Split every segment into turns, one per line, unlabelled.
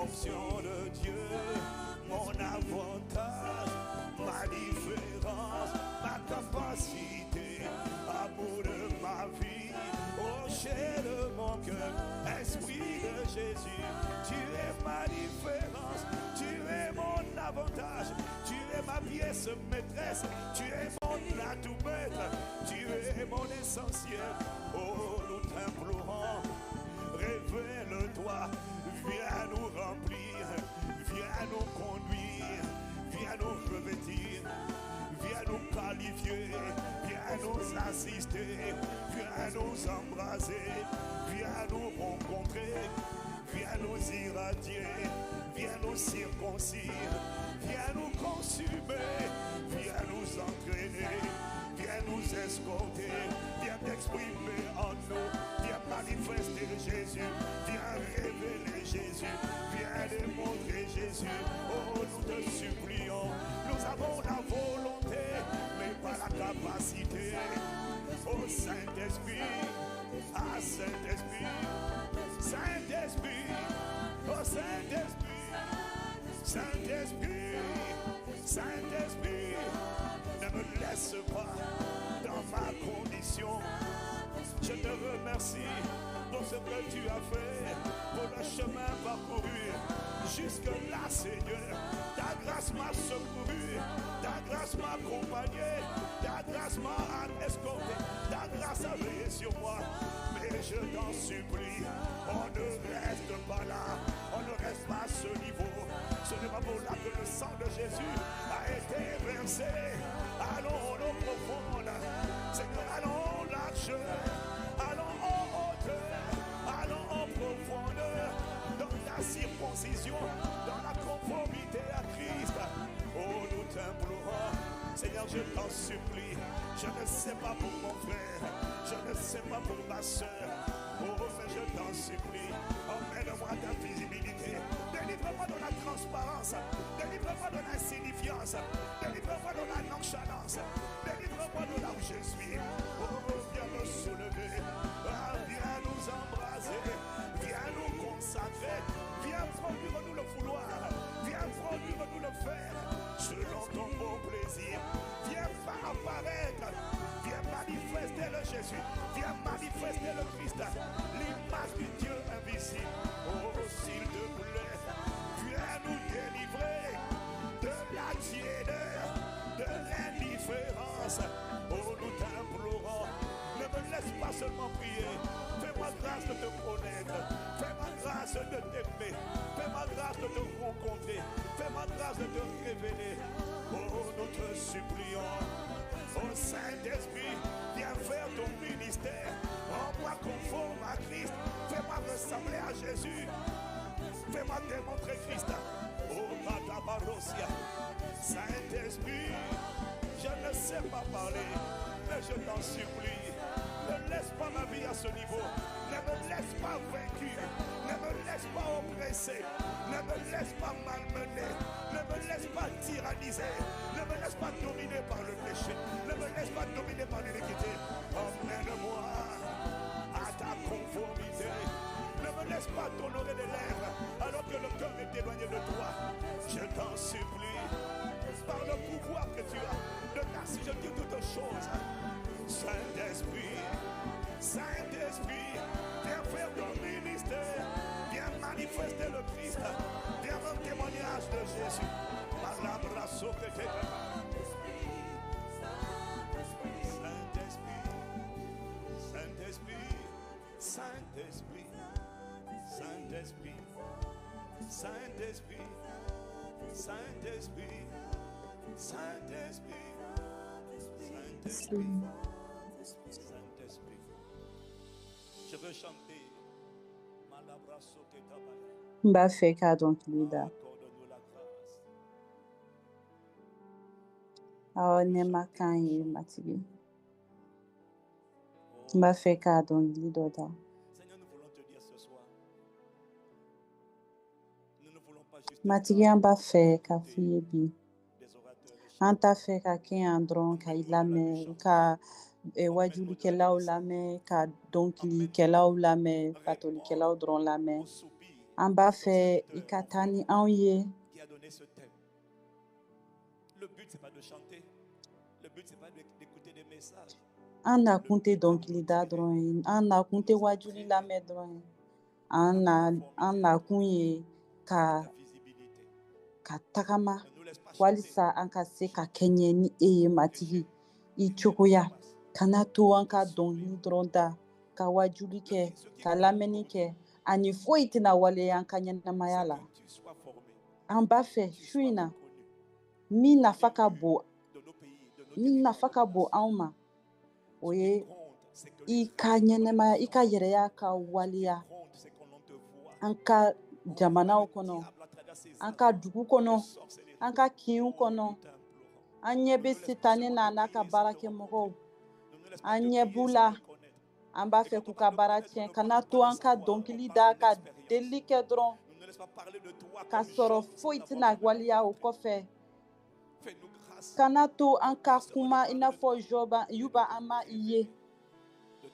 L'onction de Dieu, mon avantage, ma différence, ma capacité, amour de ma vie, rocher de mon cœur, Esprit de Jésus, tu es ma différence, tu es mon avantage, tu es ma pièce maîtresse, tu es mon atout maître, tu es mon essentiel. Oh, nous t'implorons, révèle-toi, viens nous remplir, viens nous conduire, viens nous revêtir, viens nous qualifier, viens nous assister, viens nous embraser, viens nous rencontrer, viens nous irradier, viens nous circoncire, viens nous consumer, viens nous entraîner, viens nous escorter, viens t'exprimer en nous, viens manifester Jésus, viens révéler Jésus, viens démontrer Jésus. Oh, nous te supplions, nous avons la volonté, mais pas la capacité. Oh Saint-Esprit, ah Saint-Esprit, Saint-Esprit, oh Saint-Esprit, Saint-Esprit, Saint-Esprit, ne me laisse pas dans ma condition. Je te remercie pour ce que tu as fait, pour le chemin parcouru jusque-là, Seigneur. Ta grâce m'a secouru, ta grâce m'a accompagné, ta grâce m'a escorté, ta grâce a veillé sur moi. Mais je t'en supplie, on ne reste pas là, on ne reste pas à ce niveau. Ce n'est pas pour là que le sang de Jésus a été versé. Allons en eau profonde, Seigneur, allons largeur, allons en hauteur, allons en profondeur, dans la circoncision, dans la conformité à Christ. Oh, nous t'implorons, Seigneur, je t'en supplie, je ne sais pas pour mon frère, je ne sais pas pour ma soeur. Oh, mais je t'en supplie, emmène-moi ta visibilité, délivre-moi de la transparence, délivre-moi de l'insignifiance, délivre-moi de la nonchalance, délivre-moi de là où je suis. Oh, viens me soulever, ah, viens nous embraser, viens nous consacrer, viens produire-nous le vouloir, viens produire-nous le faire, selon ton bon plaisir. Viens faire apparaître, viens manifester le Jésus, viens manifester le Christ, l'image du Dieu invisible. Oh, s'il te plaît, viens nous délivrer de la tiédeur, de l'indifférence. Oh, nous t'implorons, ne me laisse pas seulement prier, fais-moi grâce de te connaître, fais-moi grâce de t'aimer, fais-moi grâce de te rencontrer, fais-moi grâce de te révéler. Oh, nous te supplions, oh Saint-Esprit, viens faire ton ministère, rends-moi conforme à Christ, fais-moi ressembler à Jésus, fais-moi démontrer Christ. Oh, Katabarosia, Saint-Esprit, je ne sais pas parler, mais je t'en supplie, ne laisse pas ma vie à ce niveau, ne me laisse pas vaincu, ne me laisse pas oppressé, ne me laisse pas malmener, ne me laisse pas tyranniser, ne me laisse pas dominer par le péché, ne me laisse pas dominer par l'iniquité. Emmène-moi à ta conformité. Ne me laisse pas t'honorer des lèvres alors que le cœur est éloigné de toi. Je t'en supplie, par le pouvoir que tu as de t'assujettir toutes choses. Saint-Esprit, Saint-Esprit, viens faire ton ministère, viens manifester le Christ, viens rendre témoignage de Jésus. Saint-Esprit, Saint-Esprit, Saint-Esprit, Saint-Esprit, Saint-Esprit, Saint-Esprit, Saint-Esprit, Saint-Esprit, Saint-Esprit. Je veux chanter.
N b'a fɛ ka dɔnkili da.
Accorde-nous la grâce.
Awɔ, nɛɛma kan ye Matigi. N b'a fɛ ka dɔnkili dɔ da.
Seigneur, nous voulons te dire ce soir, nous ne voulons pas juste
Matigi, an b'a fɛ ka f'i ye bi.
des orateurs et
An t'a fɛ ka kɛ yan dɔrɔn ka i lamɛn, ka wajulikɛlaw lamɛn, ka dɔnkilikɛlaw lamɛn, batolikɛlaw dɔrɔn lamɛn.
au soupir
An b'a fɛ i ka taa ni anw ye.
Qui a donné ce thème. Le but, c'est pas de chanter. Le but, c'est pas d'écouter des messages.
An nakun tɛ dɔnkilida dɔrɔn ye, an nakun tɛ wajuli lamɛn dɔrɔn ye, an nakun ye ka
La visibilité.
ka tagama
Ne nous laisse pas chanter.
walisa an ka se ka kɛɲɛ ni e ye, Matigi, i cogoya. Kana to an ka dɔnkili dɔrɔn da, ka wajuli kɛ, ka lamɛnni kɛ, ani foyi tɛna waleya an ka ɲɛnamaya
C'est
la.
que tu sois formé.
An b'a fɛ
Tu
su
sois
in na,
reconnu
min nafa ka bon,
de nos pays, de nos
min nafa
territoires,
ka
de nos
bon
nations.
anw ma, o
Ce qui
ye
compte, c'est que le
i
Christ
ka
te
ɲɛnamaya, i ka
représente.
yɛrɛya ka
Ce qui
waleya
compte, c'est qu'on te voit.
an ka
On voit
jamanaw
le
kɔnɔ,
diable à travers ses
an ka
agents
dugu
de
kɔnɔ,
sorcellerie.
an ka kinw
Oh,
kɔnɔ.
nous t'implorons.
An ɲɛ
Ne
bɛ
nous laisse pas
sitanɛ
seulement
n'a
te
n'a ka
prier sans te
baarakɛmɔgɔw,
rencontrer. Ne nous laisse pas
an
te
ɲɛ
prier
b'u
sans
la.
te connaître.
An b'a
Et
fɛ
quand
k'u
on
ka
parle de
baara
connaître, on
tiɲɛ,
ne
kana
parle
to
pas de
an ka
savoir, on
dɔnkili
parle
da,
de
ka
l'expérience.
delili kɛ dɔrɔn,
Ne nous laisse pas parler de toi
k'a
comme
sɔrɔ
Job sans
foyi
t'avoir
tɛna
jamais
waleya o
rencontré.
kɔfɛ.
Fais-nous grâce
Kana to an ka
non seulement de
kuma i
parler
n'a
de
fɔ
toi,
Jɔba,
mais de
Yuba,
te
an ma i ye.
révéler, de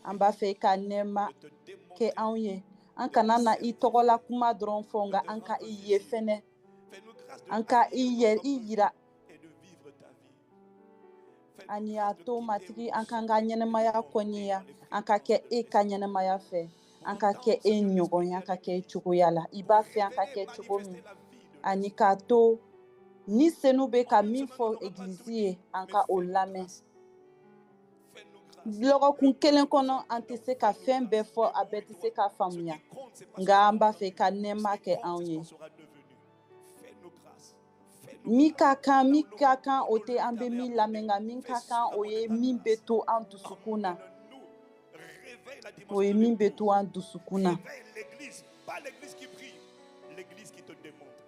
An
t'attester,
b'a fɛ i ka nɛɛma
de te
kɛ
démontrer,
anw ye. An
de te
kana na i
certifier,
tɔgɔla kuma dɔrɔn fɔ,
de
nka
te
an ka
rendre
i ye
visible.
fɛnɛ.
Fais-nous grâce de
An ka i
haïr nos
yɛrɛ i
propres vies
yira.
et de vivre ta vie. Fais-nous
Ani a
grâce de
to,
quitter
Matigi, an
Ours
k'an ka
et de
ɲɛnamaya
monter
kɔniya,
dans les
an ka kɛ
fréquences de
e ka
l'esprit.
ɲɛnamaya fɛ,
Pour
an ka kɛ
entendre ce
e
que
ɲɔgɔn
l'Esprit
ye,
dit
an
à
ka kɛ e
l'Église,
cogoya la. I
pour
b'a fɛ an ka
révéler,
kɛ cogo min,
manifester la vie de
ani
l'Esprit.
k'a to ni Senu bɛ
En
ka
une
min
semaine, on
fɔ
n'aura pas tout
egilizi
dit,
ye, an
mais
ka o
fais-nous
lamɛn.
grâce. Fais-nous grâce. Le
Lɔgɔkun
but
kelen
de nos
kɔnɔ, an tɛ
entraîneurs,
se ka
fais-nous
fɛn bɛɛ
grâce.
fɔ, a bɛɛ tɛ se
Débrouille-toi.
ka
Ce
faamuya,
qui compte, c'est pas ce
nka
qu'on
an
a
b'a fɛ
entendu.
ka
Ce
nɛɛma
qui
kɛ
compte,
anw
c'est ce
ye.
qu'on sera devenu. Fais-nous grâce. Fais-nous
Min
grâce.
ka kan,
Là
min
où nos
ka kan,
où
o
nos
tɛ
luttes
an bɛ
avaient
min
abondé,
lamɛn, nka min
fais
ka kan, o
suffisamment de
ye
ta
min bɛ
grâce.
to an dusukun na.
Emmène-nous. Réveille la
O
dimension
ye
de
min bɛ to
l'épouse.
an dusukun na.
Réveille l'église. Pas l'église qui prie, l'église qui te démontre.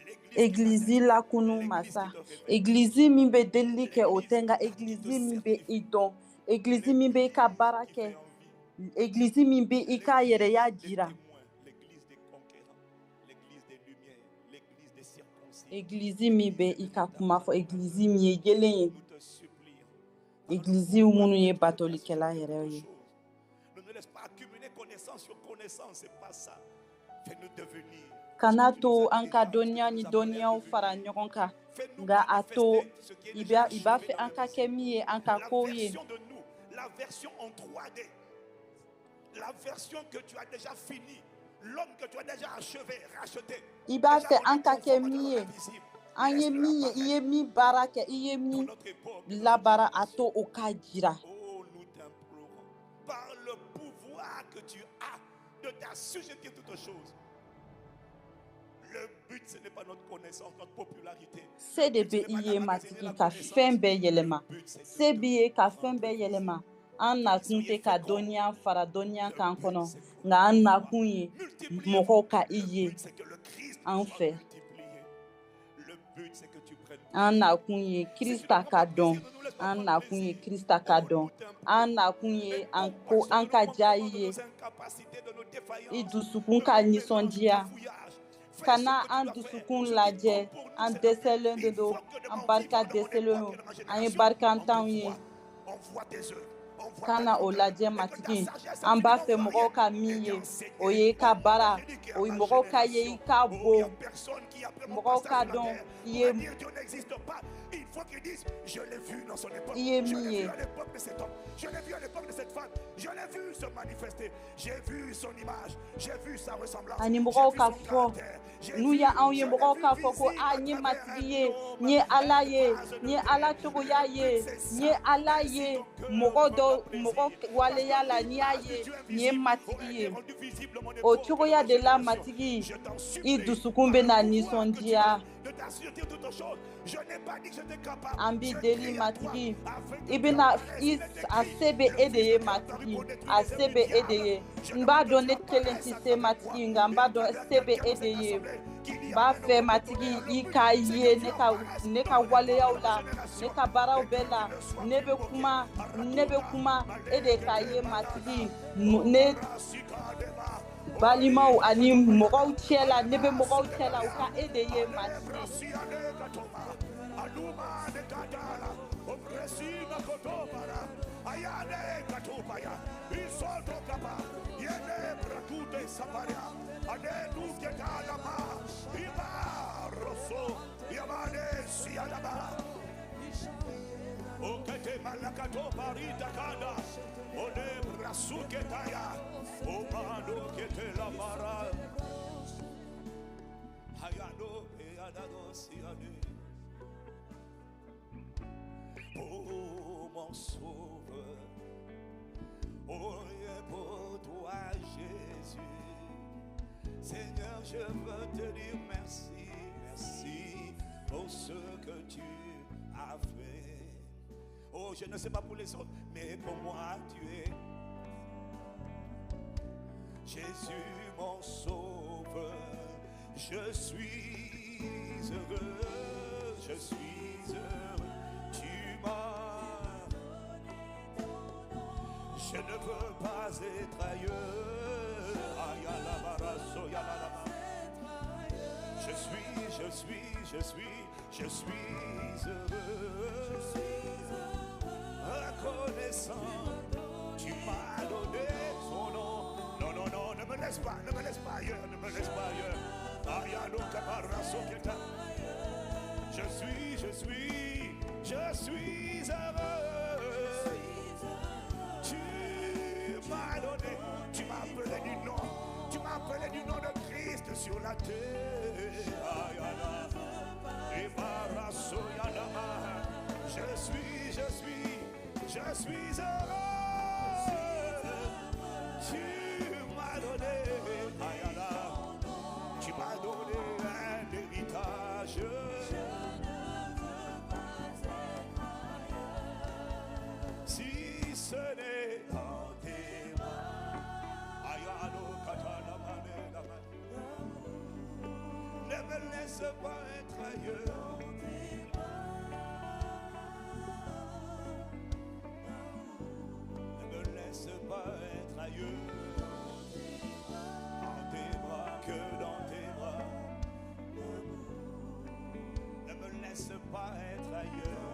L'église qui
Egilizi
t'atteste.
lakunu
L'église
masa.
qui te révèle.
Egilizi min bɛ delili kɛ, o
L'église
tɛ, nka
qui te
egilizi min bɛ
certifie.
i dɔn, egilizi min bɛ i ka
L'église
baara
qui
kɛ,
fait envie.
egilizi min bɛ i ka yɛrɛya
L'église des
jira.
témoins, l'église des conquérants, l'église des lumières, l'église des circoncis,
Egilizi min
l'église
bɛ
des
i ka
véritables
kuma fɔ, egilizi
adorateurs.
min ye yelen ye,
Nous te supplions, par le
egilizi
pouvoir
minnu
que
ye
tu as de
batolikɛla
t'assujettir
yɛrɛw
toutes
ye.
choses. Ne nous laisse pas accumuler connaissance sur connaissance, c'est pas ça. Fais-nous devenir ce que
Kana
tu nous
to
as
an ka
déjà, ce que tu
dɔnniya
nous
ni
appelais à
dɔnniyaw fara
devenir.
ɲɔgɔn kan,
Fais-nous
nka a to
manifester ce qui est
i
déjà
b'a i b'a
achevé
fɛ
dans
an ka kɛ
l'invisible.
min ye, an ka
La
kow ye.
version de nous, la version en 3D, la version que tu as déjà finie, l'homme que tu as déjà achevé, racheté,
I b'a
déjà
fɛ
rendu
an ka kɛ
conforme à
min
ton
ye,
invisible.
an ye
Laisse-le
min ye, i
apparaître
ye min baara kɛ, i ye
dans
min
notre époque et dans notre
labaara, a
génération.
to o ka jira.
Oh, nous t'implorons, par le pouvoir que tu as de t'assujettir toutes choses. Le but, ce n'est pas notre connaissance, notre popularité.
Se
Le
de
but, ce
bɛ
n'est
i
pas
ye,
d'emmagasiner
Matigi,
la
ka fɛn
connaissance.
bɛɛ
Le
yɛlɛma.
but, c'est de
Se
te
b'i ye ka fɛn
rendre
bɛɛ
visible.
yɛlɛma. An
Que vous
nakun
soyez
tɛ ka
féconds.
dɔnniya fara dɔnniya
Le
kan
but,
kɔnɔ,
c'est qu'on
nka an
te voie.
nakun ye
Multipliez-vous.
mɔgɔw ka i
Le
ye
but, c'est que le Christ
an
soit
fɛ.
multiplié. Le but, c'est que tu prennes
An
plaisir.
nakun ye
Si tu ne
Krista
prends
ka
pas
dɔn.
plaisir, ne nous laisse pas
An
prendre
nakun ye
plaisir.
Krista ka
Oh,
dɔn.
nous
An
t'implorons.
nakun ye
Et
an ko
compassion
an
de nos
ka diya i
manquements, de
ye,
nos incapacités, de nos
i
défaillances,
dusukun
de
ka
nos mélanges, de
nisɔndiya.
cafouillages. Fais ce
Kana
que tu
an
dois faire.
dusukun
Ce qui
lajɛ,
compte pour nous,
an
c'est la vie.
dɛsɛlen de
Il
don,
faut que
an
en
barika
vivant dans mon
dɛsɛlen
époque
don,
et dans ma
an ye
génération, on te
barikantanw ye.
voit. On voit tes œuvres. On voit ta
Kana o
grandeur.
lajɛ,
Et que ta
Matigi.
sagesse
An b'a
infiniment
fɛ mɔgɔw
variée
ka min
ait
ye, o
enseigné
ye i
au
ka baara,
évangélique et à
o ye
ma
mɔgɔw ka ye i
génération.
ka
Oh, il n'y a
bon,
personne qui, après mon
mɔgɔw
passage
ka
sur la
dɔn
terre,
i
pourra
ye
dire Dieu n'existe pas. Il faut qu'ils disent, je l'ai vu dans son époque,
i ye
je
min
l'ai
ye.
vu à l'époque de cet homme, je l'ai vu à l'époque de cette femme, je l'ai vu se manifester, j'ai vu son image, j'ai vu sa ressemblance,
Ani
j'ai
mɔgɔw
vu
ka
son
fɔ
caractère, j'ai
n'u ya
vu,
anw ye,
je l'ai
mɔgɔw
vu
k'a fɔ ko
visible
a
à
n ye
travers
Matigi
un
ye, n
homme,
ye Ala
un
ye,
vase
n
de
ye
terre.
Ala cogoya
Le but,
ye,
c'est
n ye
ça.
Ala
Ainsi
ye.
ton cœur
Mɔgɔ
prendra
dɔw mɔgɔ
plaisir. Parce
waleya
que
la, n'i y'a
l'image du
ye
Dieu
nin ye
invisible
Matigi
aurait été
ye.
rendue visible dans mon
O
époque et dans
cogoya
ma
de la,
génération.
Matigi,
Je t'en
i
supplie,
dusukun
par
bɛ
le
na
pouvoir que tu as
nisɔndiya.
de t'assujettir toutes choses, je n'ai pas dit que j'étais capable.
An b'i
Je
deli,
crie à toi
Matigi,
afin que
i
tu
bɛna
apparaisses.
i
Il est
a
écrit,
se bɛ
le
e de
Fils
ye,
de Dieu est apparu
Matigi,
pour détruire
a
les
se
œuvres du
bɛ e de
diable.
ye.
Je
N b'a
demande que
dɔn
tu
ne kelen
apparaisses
tɛ
à
se,
travers moi
Matigi, nka n
et
b'a
à
dɔn
travers
se bɛ
quelqu'un
e
dans
de
cette
ye.
assemblée qu'il
N
y a
b'a
un
fɛ,
homme de
Matigi,
tonnerre. Le
i
but,
k'a
c'est que
ye
tu
ne ka
apparaisses
ne
dans
ka
mon époque et
waleyaw
dans ma
la, ne
génération
ka baaraw
et
bɛɛ
que
la.
tu ne sois
Ne
plus
bɛ
moqué.
kuma, ne bɛ
Aratuta,
kuma e de k'a ye,
Malekete
Matigi.
Banana,
Ne
Obrasikadeba,
balimaw
Ori
ani mɔgɔw
Katobayana,
cɛ la, ne bɛ
Aleba
mɔgɔw cɛ la, u
Sudebelia,
ka e de ye, Matigi.
Alebrasiane Katoma, Aluma de Katala, Obresina Kotobara, Ayane Katobaya, Isoldo Kapa, Yene Brakute Saparia, Anedu Siadaba. Okete malakato parita kanda. Ole brasuketaya. Obando kete la mara. Hayano eyadado siade. Oh mon sauveur, oh et pour toi Jésus. Seigneur, je veux te dire merci, merci pour ce que tu as fait. Oh, je ne sais pas pour les autres, mais pour moi tu es Jésus mon sauveur. Je suis heureux, je suis heureux. Tu m'as donné ton nom. Je ne veux pas être ailleurs. Je suis, je suis, je suis, je suis heureux. Reconnaissant, tu m'as donné ton nom. Non, non, non, ne me laisse pas, ne me laisse pas ailleurs, ne me laisse pas ailleurs. Je suis, je suis, je suis heureux. Tu m'as donné, tu m'as appelé du nom. Tu m'as appelé du nom de Christ sur la terre. Je suis, je suis, je suis heureux. Tu m'as donné, tu m'as donné un héritage. Si ce n'est dans tes mains. Ne me laisse pas être ailleurs. Ne me laisse pas être ailleurs. Dans tes bras, que dans tes bras. Ne me laisse pas être ailleurs.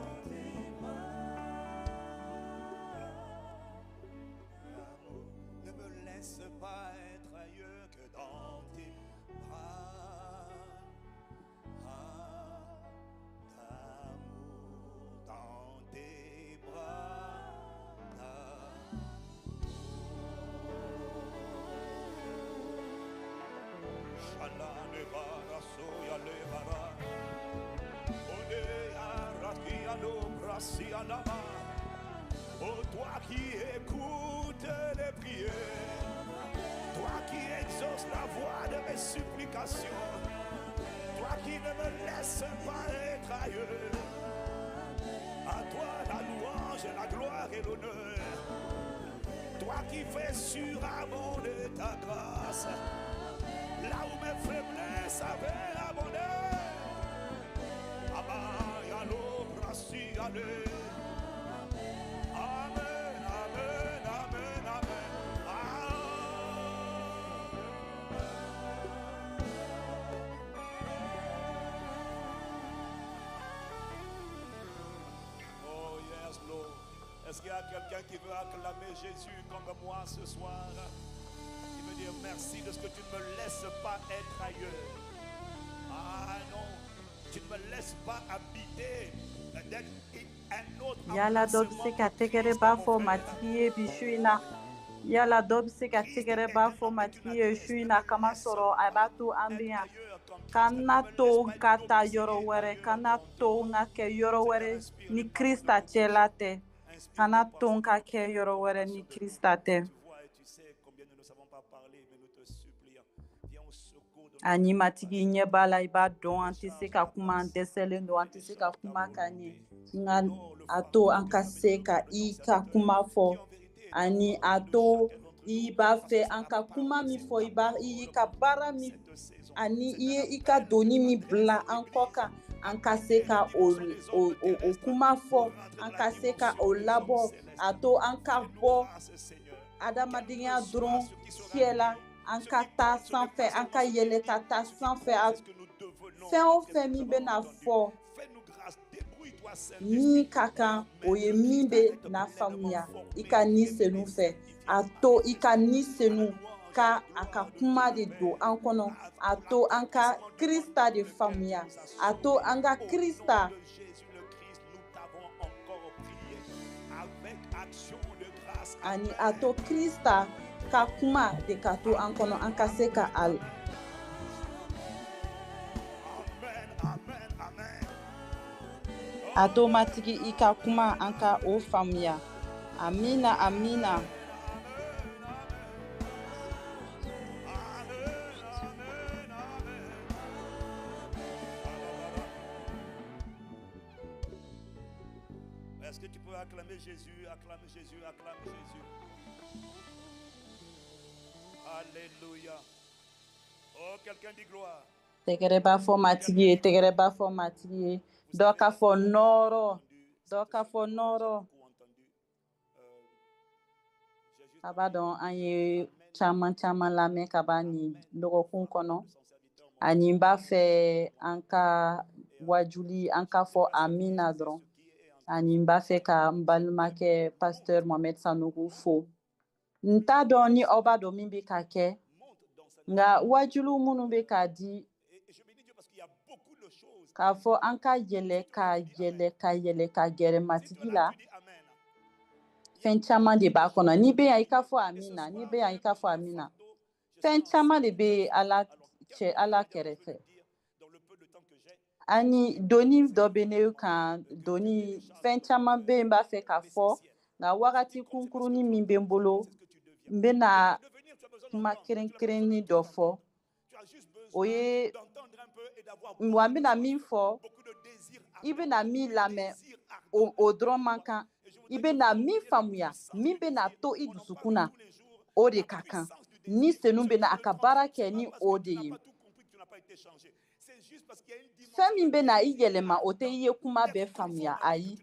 Ne me laisse pas être ailleurs que dans tes bras. D'amour, dans tes bras. Shalane bara soya le bara. Ode arakiano brasianama. Oh, toi qui écoutes les prières, toi qui exauces la voix de mes supplications, toi qui ne me laisses pas être ailleurs, à toi la louange, la gloire et l'honneur. Toi qui fais surabonder ta grâce, là où mes faiblesses avaient abondé. Abba, yalo, brasi, allez. Amen, amen, amen, amen. Amen. Oh yes, Lord. Est-ce qu'il y a quelqu'un qui veut acclamer Jésus comme moi ce soir? Qui veut dire merci de ce que tu ne me laisses pas être ailleurs. Ah non, tu ne me laisses pas habiter d'être un autre.
Yala dɔ bɛ se ka tɛgɛrɛ b'a fɔ Matigi ye bi su in na. Yala dɔ bɛ se ka tɛgɛrɛ b'a fɔ Matigi ye su in na kamasɔrɔ a b'a to an bɛ yan. Kana to ka taa yɔrɔ wɛrɛ, kana to n ka kɛ yɔrɔ wɛrɛ ni Krista cɛla tɛ. Kana to n ka kɛ yɔrɔ wɛrɛ ni Krista tɛ. Ani Matigi ɲɛ b'a la, i b'a dɔn an tɛ se ka kuma, an dɛsɛlen don, an tɛ se ka kuma ka ɲɛ. Nka a to an ka se ka i ka kuma fɔ, ani a to i b'a fɛ an ka kuma min fɔ, i y'i ka baara min ani i ye i ka doni min bila an kɔ kan, an ka se ka o kuma fɔ, an ka se ka o labɔ. A to an ka bɔ adamadenya dɔrɔn fiyɛ la, an ka taa sanfɛ, an ka yɛlɛ ka taa sanfɛ. Fɛn o fɛn min bɛna fɔ min ka kan, o ye min bɛ na faamuya i ka ni senu fɛ. A to i ka ni senu ka a ka kuma de don an kɔnɔ, a to an ka Krista de faamuya, a to an ka Krista ani a to Krista ka kuma de ka to an kɔnɔ, an ka se ka a a to Matigi i ka kuma an ka o faamuya. Amina, amina.
Est-ce que tu peux acclamer Jésus, acclamer Jésus, acclamer Jésus? Alléluia. Oh, quelqu'un dit gloire.
Tɛgɛrɛ b'a fɔ Matigi ye, tɛgɛrɛ b'a fɔ Matigi ye. Dɔ ka fɔ nɔɔrɔ, dɔ ka fɔ nɔɔrɔ. A b'a dɔn an ye caman caman lamɛn ka ban nin dɔgɔkun kɔnɔ, ani n b'a fɛ an ka wajuli, an ka fɔ amina dɔrɔn. Ani n b'a fɛ ka n balimakɛ Pasteur Mohamed Sanogo fo. N t'a dɔn ni aw b'a dɔn min bɛ ka kɛ, nka wajulu minnu bɛ ka di k'a fɔ an ka yɛlɛ ka yɛlɛ ka yɛlɛ ka gɛrɛ Matigi la, fɛn caman de b'a kɔnɔ. N'i bɛ yan i ka fɔ amina, n'i bɛ yan i ka fɔ amina. Fɛn caman de bɛ Ala cɛ, Ala kɛrɛfɛ. Ani doni dɔ bɛ ne kan, doni fɛn caman bɛ yen n b'a fɛ k'a fɔ, nka wagati kunkurunin min bɛ n bolo, n bɛna kuma kɛrɛnkɛrɛnnin dɔ fɔ. O ye wa n bɛna min fɔ, i bɛna min lamɛn, o dɔrɔn man kan. I bɛna min faamuya, min bɛna to i dusukun na, o de ka kan. Ni Senu bɛna a ka baara kɛ ni o de ye. Fɛn min bɛna i yɛlɛma, o tɛ i ye kuma bɛɛ faamuya, ayi.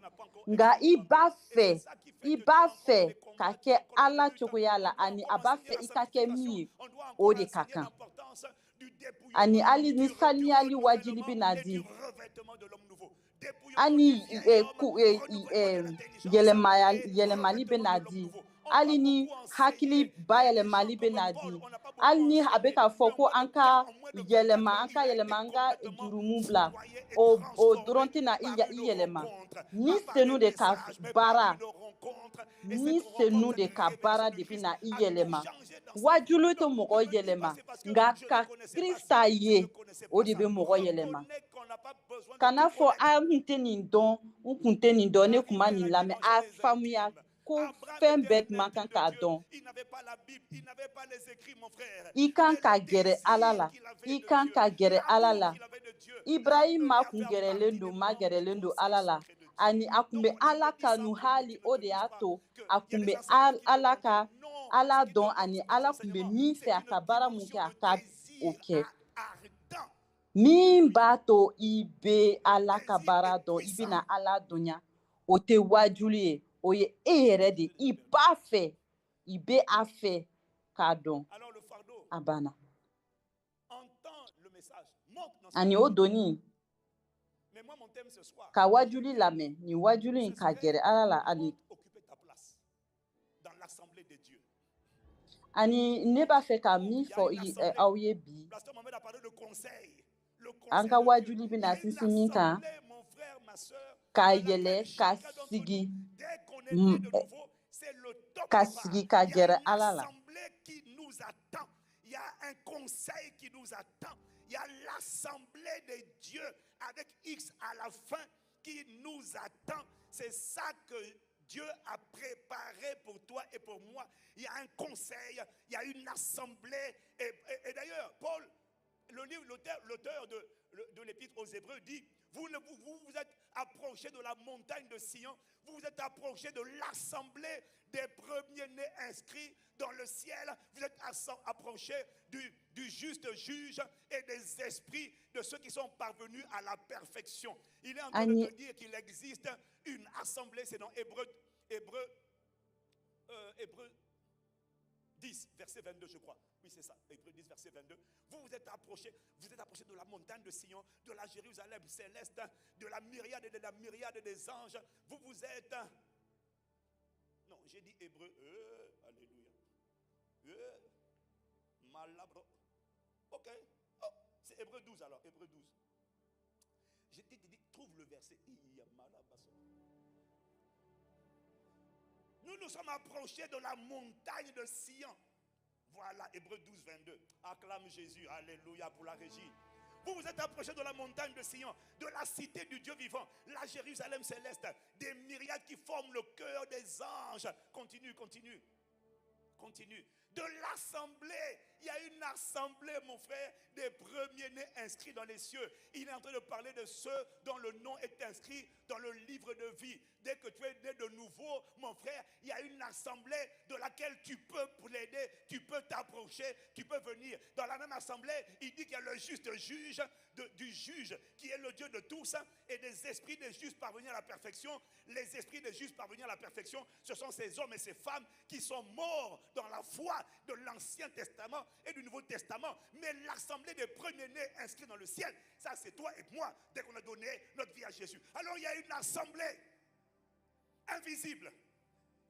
Nka i b'a fɛ, i b'a fɛ ka kɛ Ala cogoya la, ani a b'a fɛ i ka kɛ min ye, o de ka kan. Ani hali ni saniyali wajili bɛna di, ani yɛlɛmali bɛna di, hali ni hakili bayɛlɛmali bɛna di, hali ni a bɛ k'a fɔ ko an ka yɛlɛma, an ka yɛlɛma, an ka jurumu bila, o dɔrɔn tɛna i yɛlɛma. Ni Senu de ka baara, ni Senu de ka baara de bɛna i yɛlɛma. Wajulu tɛ mɔgɔ yɛlɛma, nka ka Krista ye, o de bɛ mɔgɔ yɛlɛma. Kana fɔ a n kun tɛ nin dɔn, n kun tɛ nin dɔn, ne kun ma nin lamɛn. A faamuya ko fɛn bɛɛ man kan k'a dɔn. I kan ka gɛrɛ Ala la, i kan ka gɛrɛ Ala la. Ibrahima kun gɛrɛlen don, ma gɛrɛlen don Ala la. Ani a kun bɛ Ala kanu hali, o de y'a to a kun bɛ Ala ka Ala dɔn, ani Ala kun bɛ min fɛ a ka baara mun kɛ, a ka o kɛ. Min b'a to i bɛ Ala ka baara dɔn, i bɛna Ala dɔnya, o tɛ wajuli ye. O ye e yɛrɛ de, i b'a fɛ, i bɛ a fɛ k'a dɔn. A banna. Ani o doni ka wajuli lamɛn, nin wajuli in ka gɛrɛ Ala la. Ani ne b'a fɛ ka min fɔ aw ye bi, an ka wajuli bɛna sinsin min kan, ka yɛlɛ ka sigi, ka sigi ka gɛrɛ Ala la.
Il y a un conseil qui nous attend. Il y a l'assemblée de Dieu avec X à la fin qui nous attend. C'est ça que Dieu a préparé pour toi et pour moi. Il y a un conseil, il y a une assemblée. Et d'ailleurs, Paul, l'auteur de l'épître aux Hébreux dit, vous vous êtes approché de la montagne de Sion, vous vous êtes approché de l'assemblée des premiers-nés inscrits dans le ciel, vous êtes approché du juste juge et des esprits de ceux qui sont parvenus à la perfection. Il est en train de te dire qu'il existe une assemblée, c'est dans Hébreux 10, verset 22, je crois. Oui, c'est ça, Hébreux 10, verset 22. Vous vous êtes approchés de la montagne de Sion, de la Jérusalem céleste, de la myriade et de la myriade des anges. Vous vous êtes... Non, j'ai dit Hébreux. Alléluia. Malabro. Ok. Oh, c'est Hébreu 12 alors. Hébreu 12. Je t'ai dit, trouve le verset. Nous nous sommes approchés de la montagne de Sion. Voilà, Hébreu 12, 22. Acclame Jésus. Alléluia pour la régie. Vous vous êtes approchés de la montagne de Sion, de la cité du Dieu vivant, la Jérusalem céleste, des myriades qui forment le cœur des anges. Continue, continue, continue. De l'assemblée, il y a une assemblée, mon frère, des premiers-nés inscrits dans les cieux. Il est en train de parler de ceux dont le nom est inscrit dans le livre de vie. Dès que tu es né de nouveau, mon frère, il y a une assemblée de laquelle tu peux plaider, tu peux t'approcher, tu peux venir. Dans la même assemblée, il dit qu'il y a le juste juge, du juge, qui est le Dieu de tous, et des esprits des justes parvenus à la perfection. Les esprits des justes parvenus à la perfection, ce sont ces hommes et ces femmes qui sont morts dans la foi de l'Ancien Testament et du Nouveau Testament. Mais l'assemblée des premiers-nés inscrits dans le ciel, ça c'est toi et moi, dès qu'on a donné notre vie à Jésus. Alors il y a une assemblée invisible.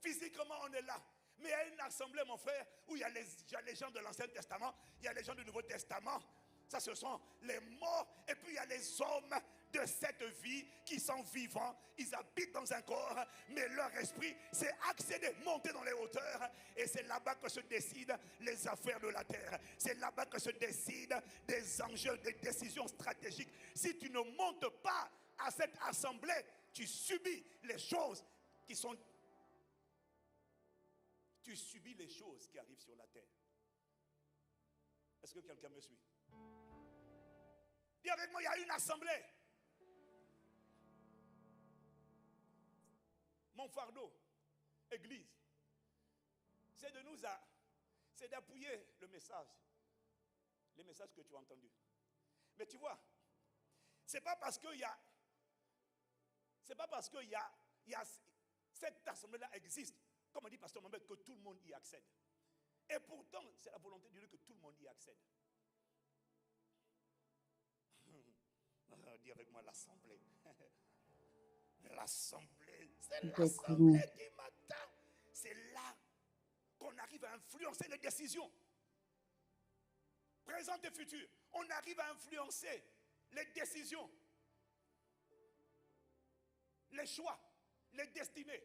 Physiquement, on est là. Mais il y a une assemblée, mon frère, où il y a les gens de l'Ancien Testament, il y a les gens du Nouveau Testament. Ça, ce sont les morts. Et puis, il y a les hommes de cette vie qui sont vivants. Ils habitent dans un corps, mais leur esprit s'est accédé, monté dans les hauteurs. Et c'est là-bas que se décident les affaires de la terre. C'est là-bas que se décident des enjeux, des décisions stratégiques. Si tu ne montes pas à cette assemblée, tu subis les choses qui sont... Tu subis les choses qui arrivent sur la terre. Est-ce que quelqu'un me suit? Dis avec moi, il y a une assemblée. Mon fardeau, église, c'est de nous c'est d'appuyer le message, les messages que tu as entendus. Mais tu vois, c'est pas parce qu'il y a, c'est pas parce qu'il y a, cette assemblée-là existe, comme on dit pasteur Mohamed, que tout le monde y accède. Et pourtant, c'est la volonté de Dieu que tout le monde y accède. Dis avec moi l'assemblée. L'assemblée, c'est l'assemblée qui m'attend. C'est là qu'on arrive à influencer les décisions. Présentes et futures. On arrive à influencer les décisions, les choix, les destinées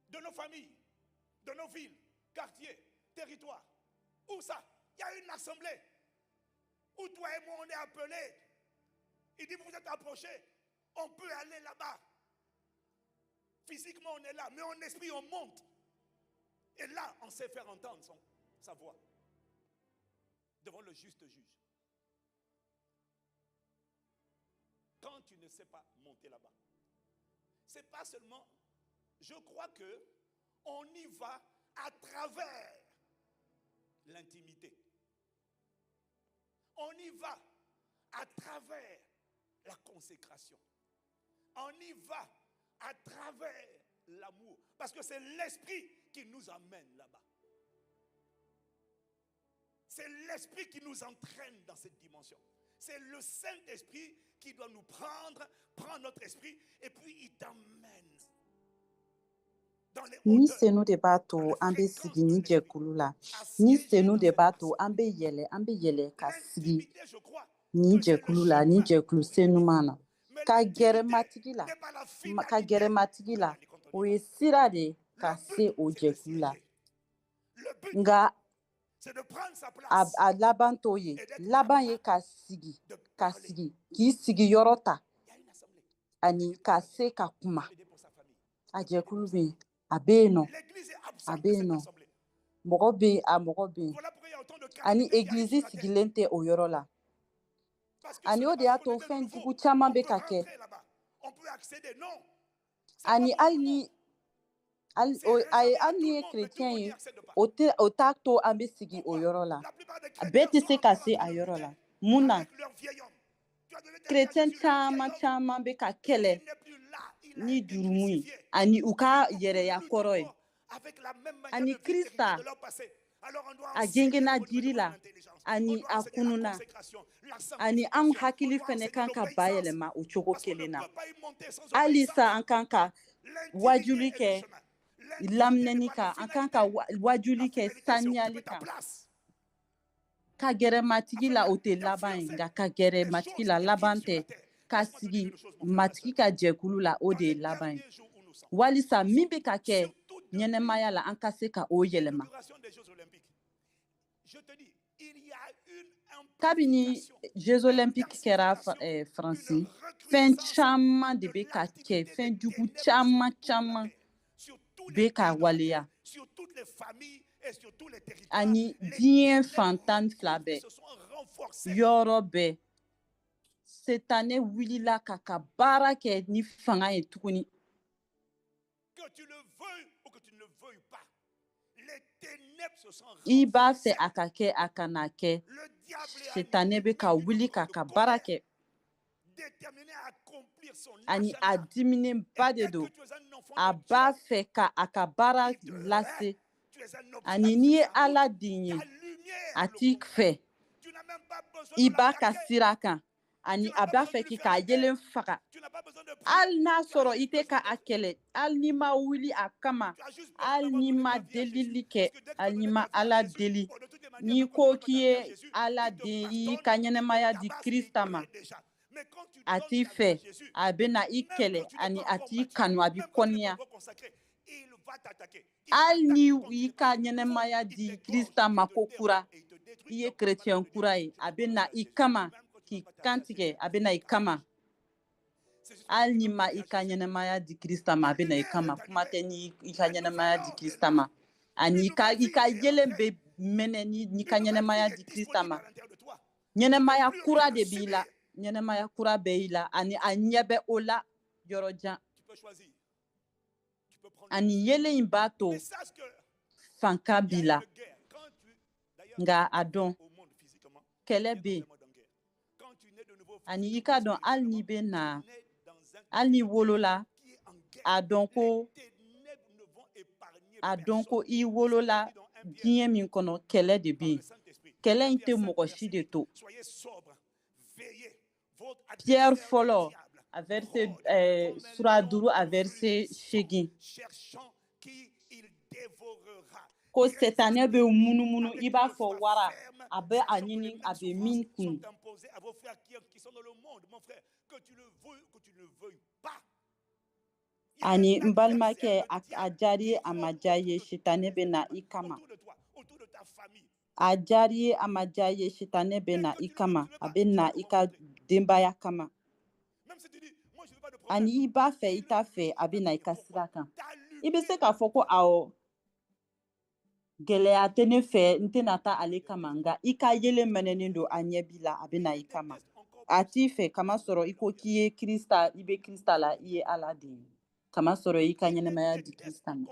de nos familles, de nos villes, quartiers, territoires. Où ça? Il y a une assemblée où toi et moi on est appelés. Il dit, vous vous êtes approchés, on peut aller là-bas. Physiquement, on est là, mais en esprit, on monte. Et là, on sait faire entendre sa voix devant le juste juge. Quand tu ne sais pas monter là-bas, c'est pas seulement, je crois que on y va à travers l'intimité. On y va à travers la consécration. On y va à travers l'amour. Parce que c'est l'esprit qui nous amène là-bas. C'est l'esprit qui nous entraîne dans cette dimension. C'est le Saint-Esprit qui doit nous prendre, prendre notre esprit, et puis il t'emmène dans les
Ni
hauteurs,
Senu de b'a
dans
to
les
an bɛ
fréquences
sigi
de
ni
l'esprit,
jɛkulu la.
à
Ni
siéger
Senu
dans
de
cette
b'a to
assemblée.
an bɛ yɛlɛ, an bɛ yɛlɛ ka sigi
L'intimité, je crois
nin
que c'est le
jɛkulu la, nin
chemin
jɛkulu
pour y aller.
senuman na.
Mais
Ka gɛrɛ
l'intimité
matigi la,
n'est pas la
ka gɛrɛ
finalité
matigi
pour y
la,
aller quand on
o
y
ye
va.
sira de ye ka
Le
se
but,
o
c'est de
jɛkulu la.
siéger. Le but,
Nka
c'est de prendre sa
a
place
a laban t'o ye.
et d'être
Laban ye
capable
ka sigi,
de
ka
parler.
sigi, k'i sigiyɔrɔ ta
Il y a une assemblée.
ani ka se ka kuma.
Plaider pour sa famille.
A
Plaider
jɛkulu
pour sa
bɛ yen,
ville.
a bɛ yen nɔ,
L'église est
a
absente
bɛ
de
yen
cette
nɔ.
assemblée.
Mɔgɔ bɛ yen, a mɔgɔ bɛ yen.
Voilà pourquoi il y a autant de
Ani
calamités qui arrivent
egilizi
sur la terre.
sigilen tɛ o yɔrɔ la.
Parce que ce
Ani
n'est
o
pas
de y'a
parce qu'on
to
est né de
fɛn
nouveau
jugu caman
qu'on
bɛ
peut
ka kɛ.
rentrer là-bas. On peut accéder. Non, c'est pas
Ani
pour tout
hali
le monde.
ni hali
C'est
o a ye
réservé à
hali
tout
ni
le
ye
monde, mais tout le
kerecɛn
monde n'y
ye,
accède pas.
o tɛ o t'a to an bɛ sigi o
Pourquoi?
yɔrɔ la.
La plupart des
A bɛɛ
chrétiens
tɛ
sont
se ka
encore en
se
train
a
de
yɔrɔ
lutter
la. Mun na?
avec leur vieil homme. Tu as donné ta vie à
Kerecɛn
Jésus, le vieil
caman
homme,
caman bɛ ka kɛlɛ
il n'est plus là, il a
ni
été
jurumu ye
crucifié.
ani u
Mais
ka
beaucoup
yɛrɛya
luttent
kɔrɔ ye.
encore avec la même manière
Ani
de vie qu'hérité
Krista
de leur passé. Alors on doit
a
enseigner le
gengenna jiri
renouvellement de
la
l'intelligence. On
ani
doit
a
enseigner la
kununa
consécration, la
ani anw
sanctification. On
hakili
doit
fɛnɛ
enseigner
kan ka
l'obéissance.
bayɛlɛma o cogo
Parce qu'on ne
kelen na.
peut pas y monter sans
Halisa
obéissance.
an kan ka
L'intimité
wajuli
est le
kɛ
chemin. L'intimité n'est
laminɛni
pas la
kan, an kan ka
finalité. La
wajuli kɛ
finalité, c'est occuper
saniyali
ta
kan.
place.
Ka gɛrɛ Matigi la, o tɛ laban ye, nka ka gɛrɛ Matigi la, laban tɛ. Ka sigi Matigi ka jɛkulu la, o de ye laban ye, walisa min bɛ ka kɛ ɲɛnɛmaya la, an ka se ka o yɛlɛma. Kabini Jeux Olympiques kɛra Faransi, fɛn caman de bɛ ka kɛ, fɛn jugu caman caman bɛ ka waleya. Ani diɲɛ fan 12 bɛɛ, yɔrɔ bɛɛ, Setanɛ wulila ka baara kɛ ni fanga ye tuguni. I b'a fɛ a ka kɛ, a kana kɛ, Setanɛ bɛ ka wuli ka baara kɛ. Ani a diminenba de don, a b'a fɛ ka a ka baara lase. Ani n'i ye Ala den ye, a t'i fɛ, i b'a ka sira kan, ani a b'a fɛ k'i k'a yelen faga. Hali n'a sɔrɔ i tɛ ka a kɛlɛ, hali n'i ma wuli a kama, hali n'i ma delili kɛ, hali n'i ma Ala deli, n'i ko k'i ye Ala den, i y'i ka ɲɛnɛmaya di Krista ma, a t'i fɛ, a bɛna i kɛlɛ, ani a t'i kanu, a b'i kɔniya. Hali ni i ka ɲɛnɛmaya di Krista ma ko kura, i ye chrétien kura ye, a bɛna i kama k'i kantigɛ, a bɛna i kama. Hali n'i ma i ka ɲɛnɛmaya di Krista ma, a bɛna i kama. Kuma tɛ ni i ka ɲɛnɛmaya di Krista ma. Ani i ka yelen bɛ mɛnɛ ni ka ɲɛnɛmaya di Krista ma. Ɲɛnɛmaya kura de b'i la, ɲɛnɛmaya kura bɛ i la, ani a ɲɛ bɛ o la yɔrɔ jan. Ani yelen in b'a to fanka b'i la, nka a dɔn kɛlɛ bɛ yen. Ani i k'a dɔn, hali n'i bɛ na, hali n'i wolola, a dɔn ko i wolola diɲɛ min kɔnɔ, kɛlɛ de bɛ yen. Kɛlɛ in tɛ mɔgɔ si de to. Pierre fɔlɔ, a verset sura 5, a verset 8, ko Setanɛ bɛ munumunu i b'a fɔ wara, a bɛ a ɲini a bɛ min kun. Ani n balimakɛ, a diyara i ye, a ma diya i ye, Sitanɛ bɛ na i kama. A diyara i ye, a ma diya i ye, Sitanɛ bɛ na i kama, a bɛ na i ka denbaya kama. Ani i b'a fɛ, i t'a fɛ, a bɛ na i ka sira kan. I bɛ se k'a fɔ ko awɔ, gɛlɛya tɛ ne fɛ, n tɛna taa ale kama, nka i ka yelen mɛnɛnen don, a ɲɛ b'i la, a bɛ na i kama. A t'i fɛ, kamasɔrɔ i ko k'i ye Krista, i bɛ Krista la, i ye Ala den ye, kamasɔrɔ i ka ɲɛnɛmaya di Krista ma.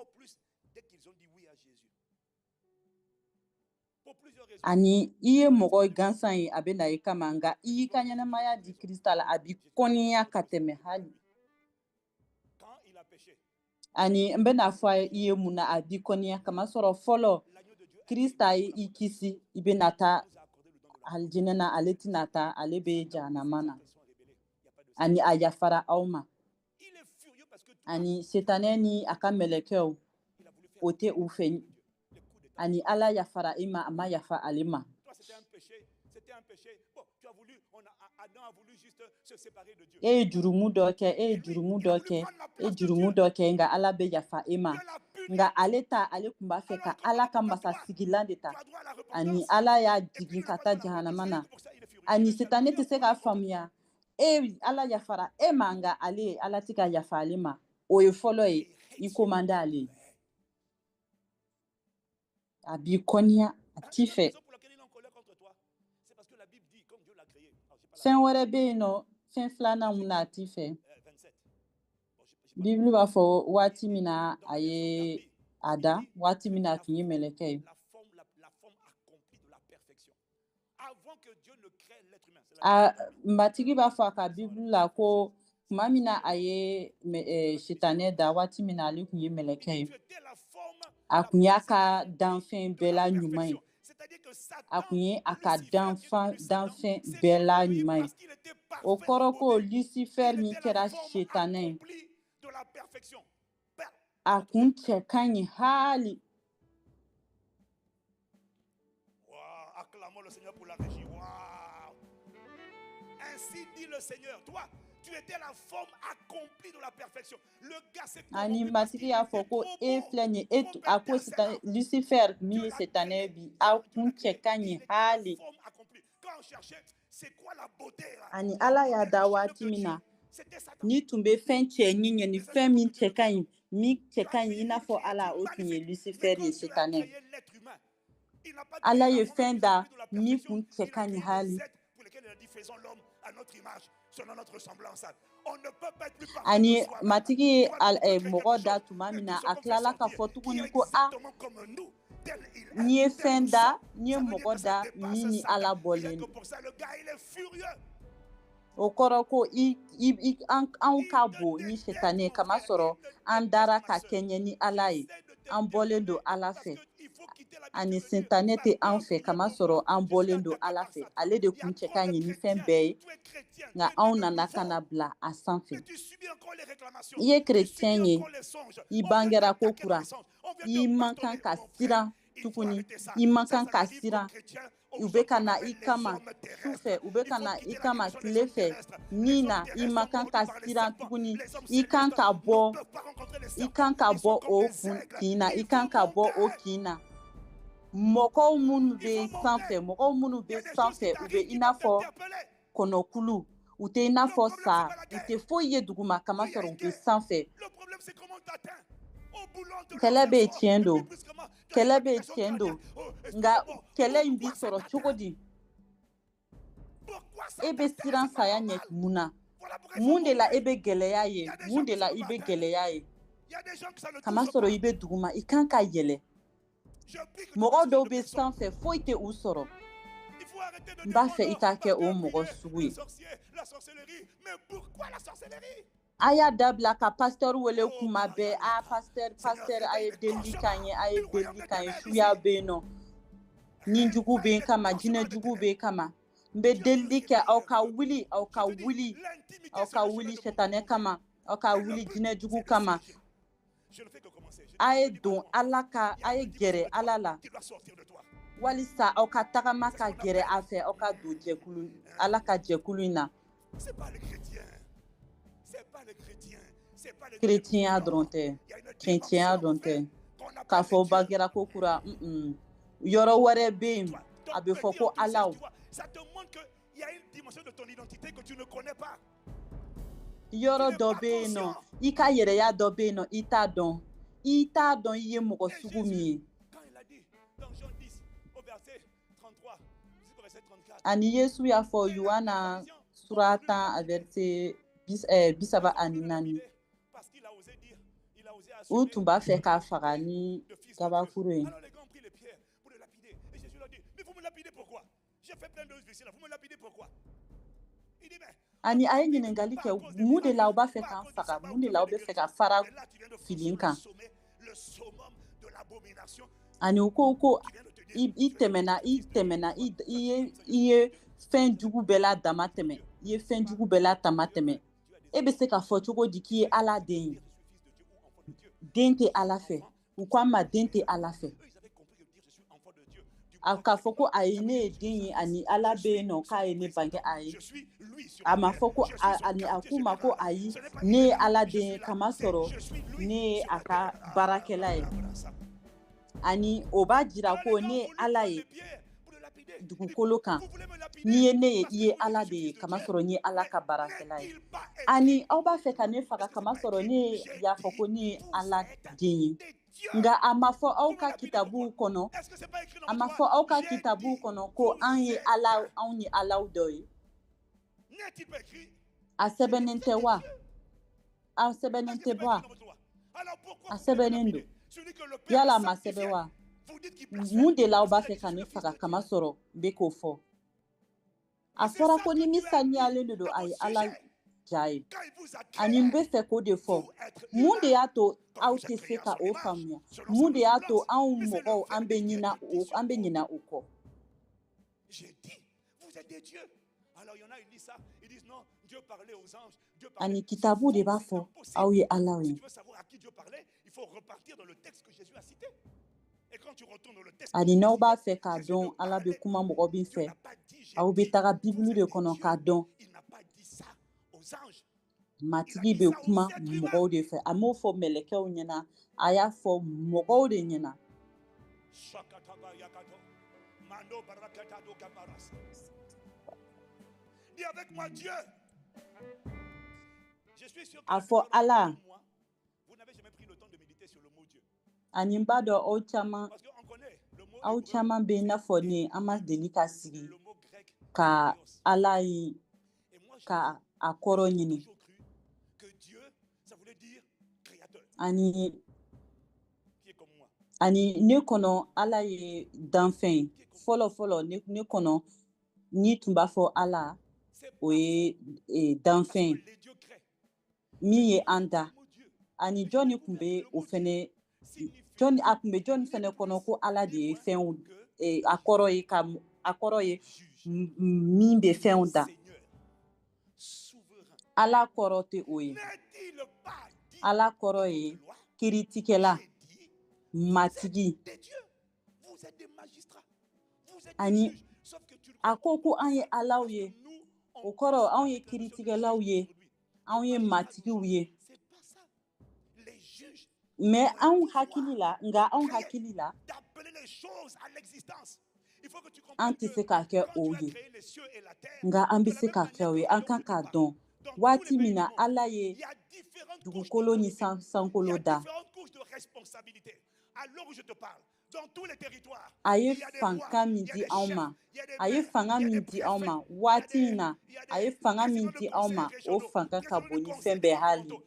Ani i ye mɔgɔ gansan ye, a bɛ na i kama, nka i y'i ka ɲɛnɛmaya di Krista la, a b'i kɔniya ka tɛmɛ hali. Ani n bɛna fɔ i ye mun na a b'i kɔniya, kamasɔrɔ fɔlɔ Krista ye i kisi, i bɛna taa alijinɛ na, ale tɛna taa, ale bɛ jahanama na. Ani a yafara aw ma. Ani Setanɛ ni a ka mɛlɛkɛw, o tɛ u fɛ. Ani Ala yafara i ma, a ma yafa ale ma. E ye jurumu dɔ kɛ, e ye jurumu dɔ kɛ, e ye jurumu dɔ kɛ, nka Ala bɛ yafa e ma. Nka ale ta, ale tun b'a fɛ ka Ala ka masasigilan de ta. Ani Ala y'a jigin ka taa jahanama na. Ani Setanɛ tɛ se k'a faamuya. E, Ala yafara e ma, nka ale, Ala tɛ ka yafa ale ma. O ye fɔlɔ ye, i ko man d'ale ye. A b'i kɔniya, a t'i fɛ. Fɛn wɛrɛ bɛ yen nɔ, fɛn filanan mun na a t'i fɛ. Bibulu b'a fɔ waati min na a ye a da, waati min na a tun ye mɛlɛkɛ ye. A Matigi b'a fɔ a ka Bibulu la ko tuma min na a ye Sitanɛ da, waati min na ale tun ye mɛlɛkɛ ye, a tun y'a ka danfɛn bɛɛ la ɲuman ye. A tun ye a ka danfɛn bɛɛ la ɲuman ye. O kɔrɔ ko Lucifer min kɛra Sitanɛ ye, a kun cɛ ka ɲi hali. Ani Matigi y'a fɔ ko e filɛ nin ye, e a ko Lucifer min ye Sitanɛ bi, aw kun cɛ ka ɲi hali. Ani Ala y'a da waati min na, ni tun bɛ fɛn cɛ ɲi ɲɛ ni fɛn min cɛ ka ɲi, min cɛ ka ɲi i n'a fɔ Ala, o tun ye Lucifer ye, Sitanɛ. Ala ye fɛn da min kun cɛ ka ɲi hali. Ani Matigi ye mɔgɔ da tuma min na, a tilala ka fɔ tuguni ko a n'i ye fɛn da, n'i ye mɔgɔ da min ni Ala bɔlen don. O kɔrɔ ko anw ka bon ni Sitanɛ ye, kamasɔrɔ an dara ka kɛɲɛ ni Ala ye, an bɔlen don Ala fɛ. Ani Sitanɛ tɛ an fɛ, kamasɔrɔ an bɔlen don Ala fɛ. Ale de kun cɛ ka ɲi ni fɛn bɛɛ ye, nka anw nana ka na bila a sanfɛ. I ye kerecɛn ye, i bangera ko kura, i man kan ka siran tuguni, i man kan ka siran. U bɛ ka na i kama su fɛ, u bɛ ka na i kama tile fɛ, ni na i man kan ka siran tuguni. I kan ka bɔ, i kan ka bɔ o kun na, i kan ka bɔ o kin na. Mɔgɔw minnu bɛ sanfɛ, mɔgɔw minnu bɛ sanfɛ, u bɛ i n'a fɔ kɔnɔkulu, u tɛ i n'a fɔ sa, u tɛ foyi ye duguma, kamasɔrɔ u bɛ sanfɛ. Kɛlɛ bɛ yen, tiɲɛ don, kɛlɛ bɛ yen, tiɲɛ don, nka kɛlɛ in bi sɔrɔ cogo di? E bɛ siran saya ɲɛ mun na? Mun de la e bɛ gɛlɛya ye? Mun de la i bɛ gɛlɛya ye? Kamasɔrɔ i bɛ duguma, i kan ka yɛlɛ. Mɔgɔ dɔw bɛ sanfɛ, foyi tɛ u sɔrɔ. N b'a fɛ i ka kɛ o mɔgɔ sugu ye. A y'a dabila ka pasteur wele kuma bɛɛ. A pasteur, pasteur, a ye delili k'an ye, a ye delili k'an ye, suya bɛ yen nɔ, ni jugu bɛ yen kama, jinɛ jugu bɛ yen kama. N bɛ delili kɛ, aw ka wuli, aw ka wuli, aw ka wuli Sitanɛ kama, aw ka wuli jinɛ jugu kama. A ye don Ala ka, a ye gɛrɛ Ala la, walisa aw ka tagama ka gɛrɛ a fɛ, aw ka don jɛkulu, Ala ka jɛkulu in na. Kerecɛnya dɔrɔn tɛ, kerecɛnya dɔrɔn tɛ k'a fɔ bangera ko kura. Yɔrɔ wɛrɛ bɛ yen, a bɛ fɔ ko Alaw. Yɔrɔ dɔ bɛ yen nɔ, i ka yɛrɛya dɔ bɛ yen nɔ, i t'a dɔn, i t'a dɔn i ye mɔgɔ sugu min ye. Ani Yesu y'a fɔ Yohana sura 10 verset 34, u tun b'a fɛ k'a faga ni kabakuru ye. Ani a ye ɲininkali kɛ, mun de la aw b'a fɛ k'an faga? Mun de la aw bɛ fɛ ka fara fili kan? Ani u ko ko i tɛmɛna, i tɛmɛna, i ye fɛn jugu bɛɛ la dama tɛmɛ, i ye fɛn jugu bɛɛ la tama tɛmɛ. E bɛ se k'a fɔ cogo di k'i ye Ala den ye? Den tɛ Ala fɛ. U ko an ma den tɛ Ala fɛ. A k'a fɔ ko ayi, ne ye den ye, ani Ala bɛ yen nɔ k'a ye ne bange, ayi. A ma fɔ ko ani a k'u ma ko ayi, ne ye Ala den ye, kamasɔrɔ ne ye a ka baarakɛla ye. Ani o b'a jira ko ne ye Ala ye dugukolo kan. N'i ye ne ye, i ye Ala de ye, kamasɔrɔ n ye Ala ka baarakɛla ye. Ani aw b'a fɛ ka ne faga, kamasɔrɔ ne y'a fɔ ko ne ye Ala den ye. Nka a ma fɔ aw ka kitabuw kɔnɔ, a ma fɔ aw ka kitabuw kɔnɔ ko an ye Ala, anw ye Alaw dɔ ye. A sɛbɛnnen tɛ wa? A sɛbɛnnen tɛ wa? A sɛbɛnnen don. Yala a ma sɛbɛn wa? Mun de la aw b'a fɛ ka ne faga, kamasɔrɔ n bɛ k'o fɔ? A fɔra ko ni min saniyalen de don, a ye Ala ja ye. Ani n bɛ fɛ k'o de fɔ. Mun de y'a to aw tɛ se ka o faamuya? Mun de y'a to anw mɔgɔw an bɛ ɲina o, an bɛ ɲina o kɔ? Ani kitabu de b'a fɔ aw ye Alaw ye. Ani n'aw b'a fɛ k'a dɔn Ala bɛ kuma mɔgɔ min fɛ, aw bɛ taga Bibulu de kɔnɔ k'a dɔn. Matigi bɛ kuma mɔgɔw de fɛ. A m'o fɔ mɛlɛkɛw ɲɛna, a y'a fɔ mɔgɔw de ɲɛna. A fɔ Ala. Ani n b'a dɔn aw caman bɛ i n'a fɔ ne, an ma deli ka sigi ka Ala ye ka a kɔrɔ ɲini. Ani ne kɔnɔ, Ala ye danfɛn ye. Fɔlɔ fɔlɔ, ne kɔnɔ, n'i tun b'a fɔ Ala, o ye danfɛn ye min ye an da. Ani jɔnni tun bɛ o fɛnɛ, jɔnni a tun bɛ jɔnni fɛnɛ kɔnɔ ko Ala de ye fɛnw, a kɔrɔ ye ka a kɔrɔ ye min bɛ fɛnw da? Ala kɔrɔ tɛ o ye. Ala kɔrɔ ye kiiritigɛla, Matigi. Ani a ko ko an ye alaw ye, o kɔrɔ anw ye kiiritigɛlaw ye, anw ye matigiw ye. Mais anw hakili la, nka anw hakili la, an tɛ se k'a kɛ o ye, nka an bɛ se k'a kɛ o ye. An kan k'a dɔn waati min na Ala ye dugukolo ni sankolo da, a ye fanga min di anw ma, a ye fanga min di anw ma waati in na, a ye fanga min di anw ma, o fanga ka bon ni fɛn bɛɛ. Hali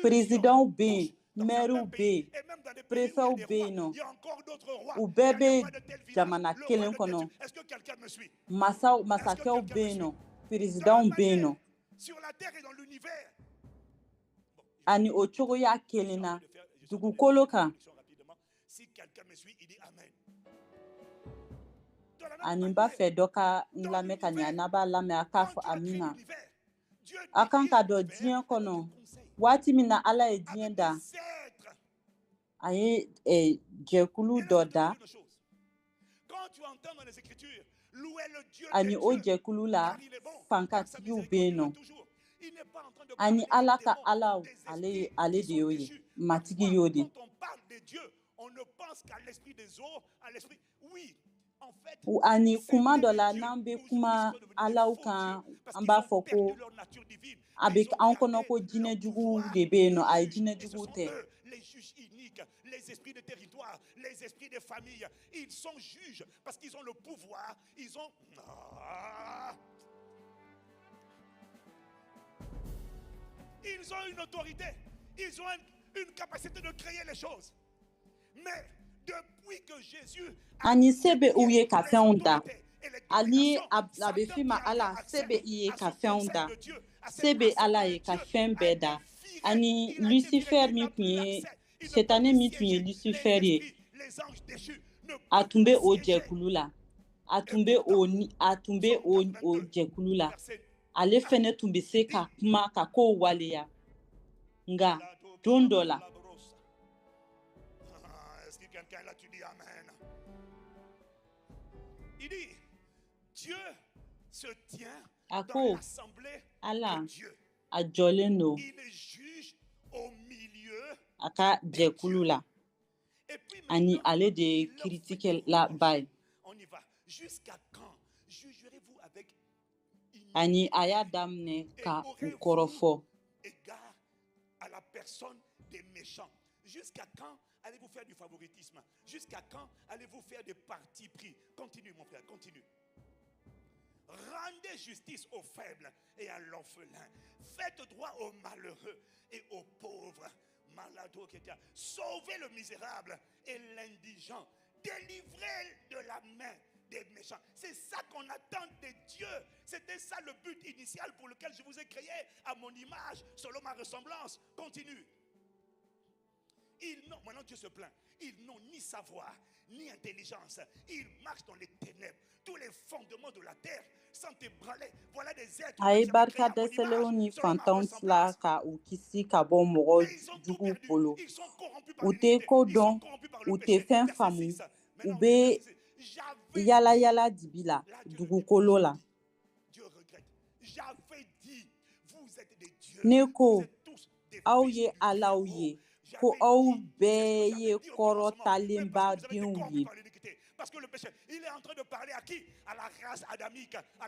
peresidanw bɛ yen, mɛriw bɛ yen, prefɛw bɛ yen nɔ, u bɛɛ bɛ jamana kelen kɔnɔ. Masaw, masakɛw bɛ yen nɔ, peresidanw bɛ yen nɔ. Ani o cogoya kelen na dugukolo kan. Ani n b'a fɛ dɔ ka n lamɛn ka ɲɛ. N'a b'a lamɛn, a k'a fɔ amina. A kan ka dɔn diɲɛ kɔnɔ, waati min na Ala ye diɲɛ da, a ye jɛkulu dɔ da. Ani o jɛkulu la, fangatigiw bɛ yen nɔ. Ani Ala ka alaw, ale de y'o ye, Matigi y'o de. Ani kuma dɔ la, n'an bɛ kuma alaw kan, an b'a fɔ ko a bɛ an kɔnɔ ko jinɛjuguw de bɛ yen nɔ. A ye jinɛjuguw tɛ.
Les juges iniques, les esprits de territoire, les esprits de famille, ils sont juges parce qu'ils ont le pouvoir, ils ont. Ah. Ils ont une autorité, ils ont une capacité de créer les choses. Mais depuis que Jésus
Ani se bɛ u ye ka fɛnw da. Ani a bɛ f'i ma Ala, se bɛ i ye ka fɛnw da, se bɛ Ala ye ka fɛn bɛɛ da. Ani Lucifer min tun ye Sɛtanɛ min tun ye Lucifer ye, a tun bɛ o jɛkulu la, a tun bɛ o ni a tun bɛ o jɛkulu la. Ale fɛnɛ tun bɛ se ka kuma ka kow waleya. Nka don dɔ la,
Est-ce que quelqu'un là, tu dis Amen? Il dit, Dieu se tient
a
dans
ko
l'assemblée
Ala
de Dieu.
a jɔlen don
Il juge au milieu.
a ka jɛkulu la.
Et puis
Ani
maintenant,
ale de ye
il leur fait des
kiiritigɛlaba ye.
On y va. Jusqu'à quand jugerez-vous avec
Ani a y'a daminɛ ka u kɔrɔfɔ.
égard à la personne des méchants? Jusqu'à quand allez-vous faire du favoritisme? Jusqu'à quand allez-vous faire des partis pris? Continue, mon frère, continue. Rendez justice aux faibles et à l'orphelin. Faites droit aux malheureux et aux pauvres. Malado qui était. Sauvez le misérable et l'indigent. Délivrez de la main des méchants. C'est ça qu'on attend de Dieu. C'était ça le but initial pour lequel je vous ai créé à mon image, selon ma ressemblance. Continue. Ils n'ont, maintenant Dieu se plaint, ils n'ont ni savoir, ni intelligence. Ils marchent dans les ténèbres. Tous les fondements de la terre sont ébranlés. Voilà des êtres
A ye barika dɛsɛlenw ni fantanw tila ka u kisi ka bɔ mɔgɔ juguw bolo. U tɛ ko dɔn, u tɛ fɛn faamu, u bɛ yala yala dibi la dugukolo la.
Dieu regrette. J'avais dit, vous
Ne ko aw ye alaw ye, ko aw bɛɛ ye kɔrɔtalenba denw ye.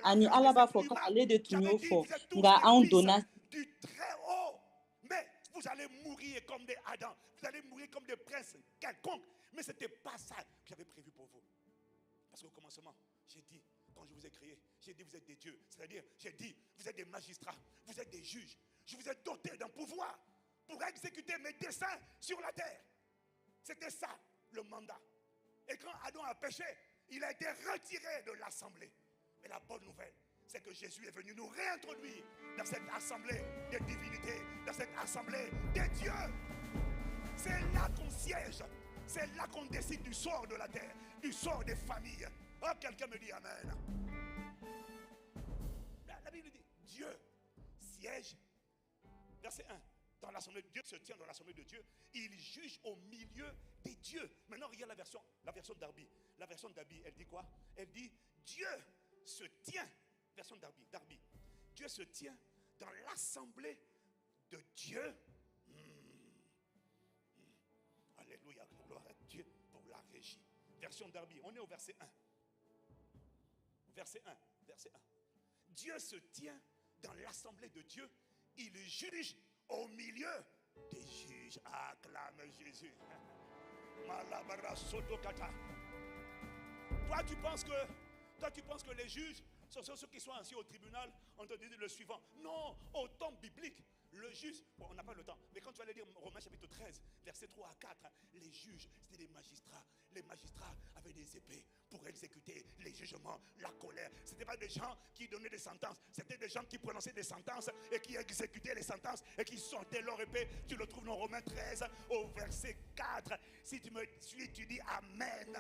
Ani Ala b'a fɔ ko ale de tun y'o fɔ, nka anw donna.
Vous allez mourir comme des Adam, vous allez mourir comme des princes quelconques. Mais ce n'était pas ça que j'avais prévu pour vous. Parce qu'au commencement, j'ai dit, quand je vous ai créé, j'ai dit vous êtes des dieux. C'est-à-dire, j'ai dit, vous êtes des magistrats, vous êtes des juges. Je vous ai doté d'un pouvoir pour exécuter mes desseins sur la terre. C'était ça, le mandat. Et quand Adam a péché, il a été retiré de l'assemblée. Mais la bonne nouvelle, c'est que Jésus est venu nous réintroduire dans cette assemblée des divinités, dans cette assemblée des dieux. C'est là qu'on siège, c'est là qu'on décide du sort de la terre, du sort des familles. Oh, quelqu'un me dit amen. La Bible dit, Dieu siège, verset 1, dans l'assemblée de Dieu, se tient dans l'assemblée de Dieu, il juge au milieu des dieux. Maintenant, regarde la version Darby. La version Darby, elle dit quoi? Elle dit, Dieu se tient. Version Darby. Dieu se tient dans l'assemblée de Dieu. Alléluia, gloire à Dieu pour la régie. Version Darby, on est au verset 1. Verset 1, verset 1. Dieu se tient dans l'assemblée de Dieu. Il juge au milieu des juges. Acclame Jésus. Toi, tu penses que les juges, ce sont ceux qui sont assis au tribunal, on te dit le suivant. Non, au temps biblique, le juge, bon, on n'a pas le temps, mais quand tu vas aller lire Romains chapitre 13, versets 3 à 4, les juges, c'était des magistrats. Les magistrats avaient des épées pour exécuter les jugements, la colère. Ce n'étaient pas des gens qui donnaient des sentences, c'était des gens qui prononçaient des sentences et qui exécutaient les sentences et qui sortaient leur épée. Tu le trouves dans Romains 13, au verset 4. Si tu me suis, tu dis amen.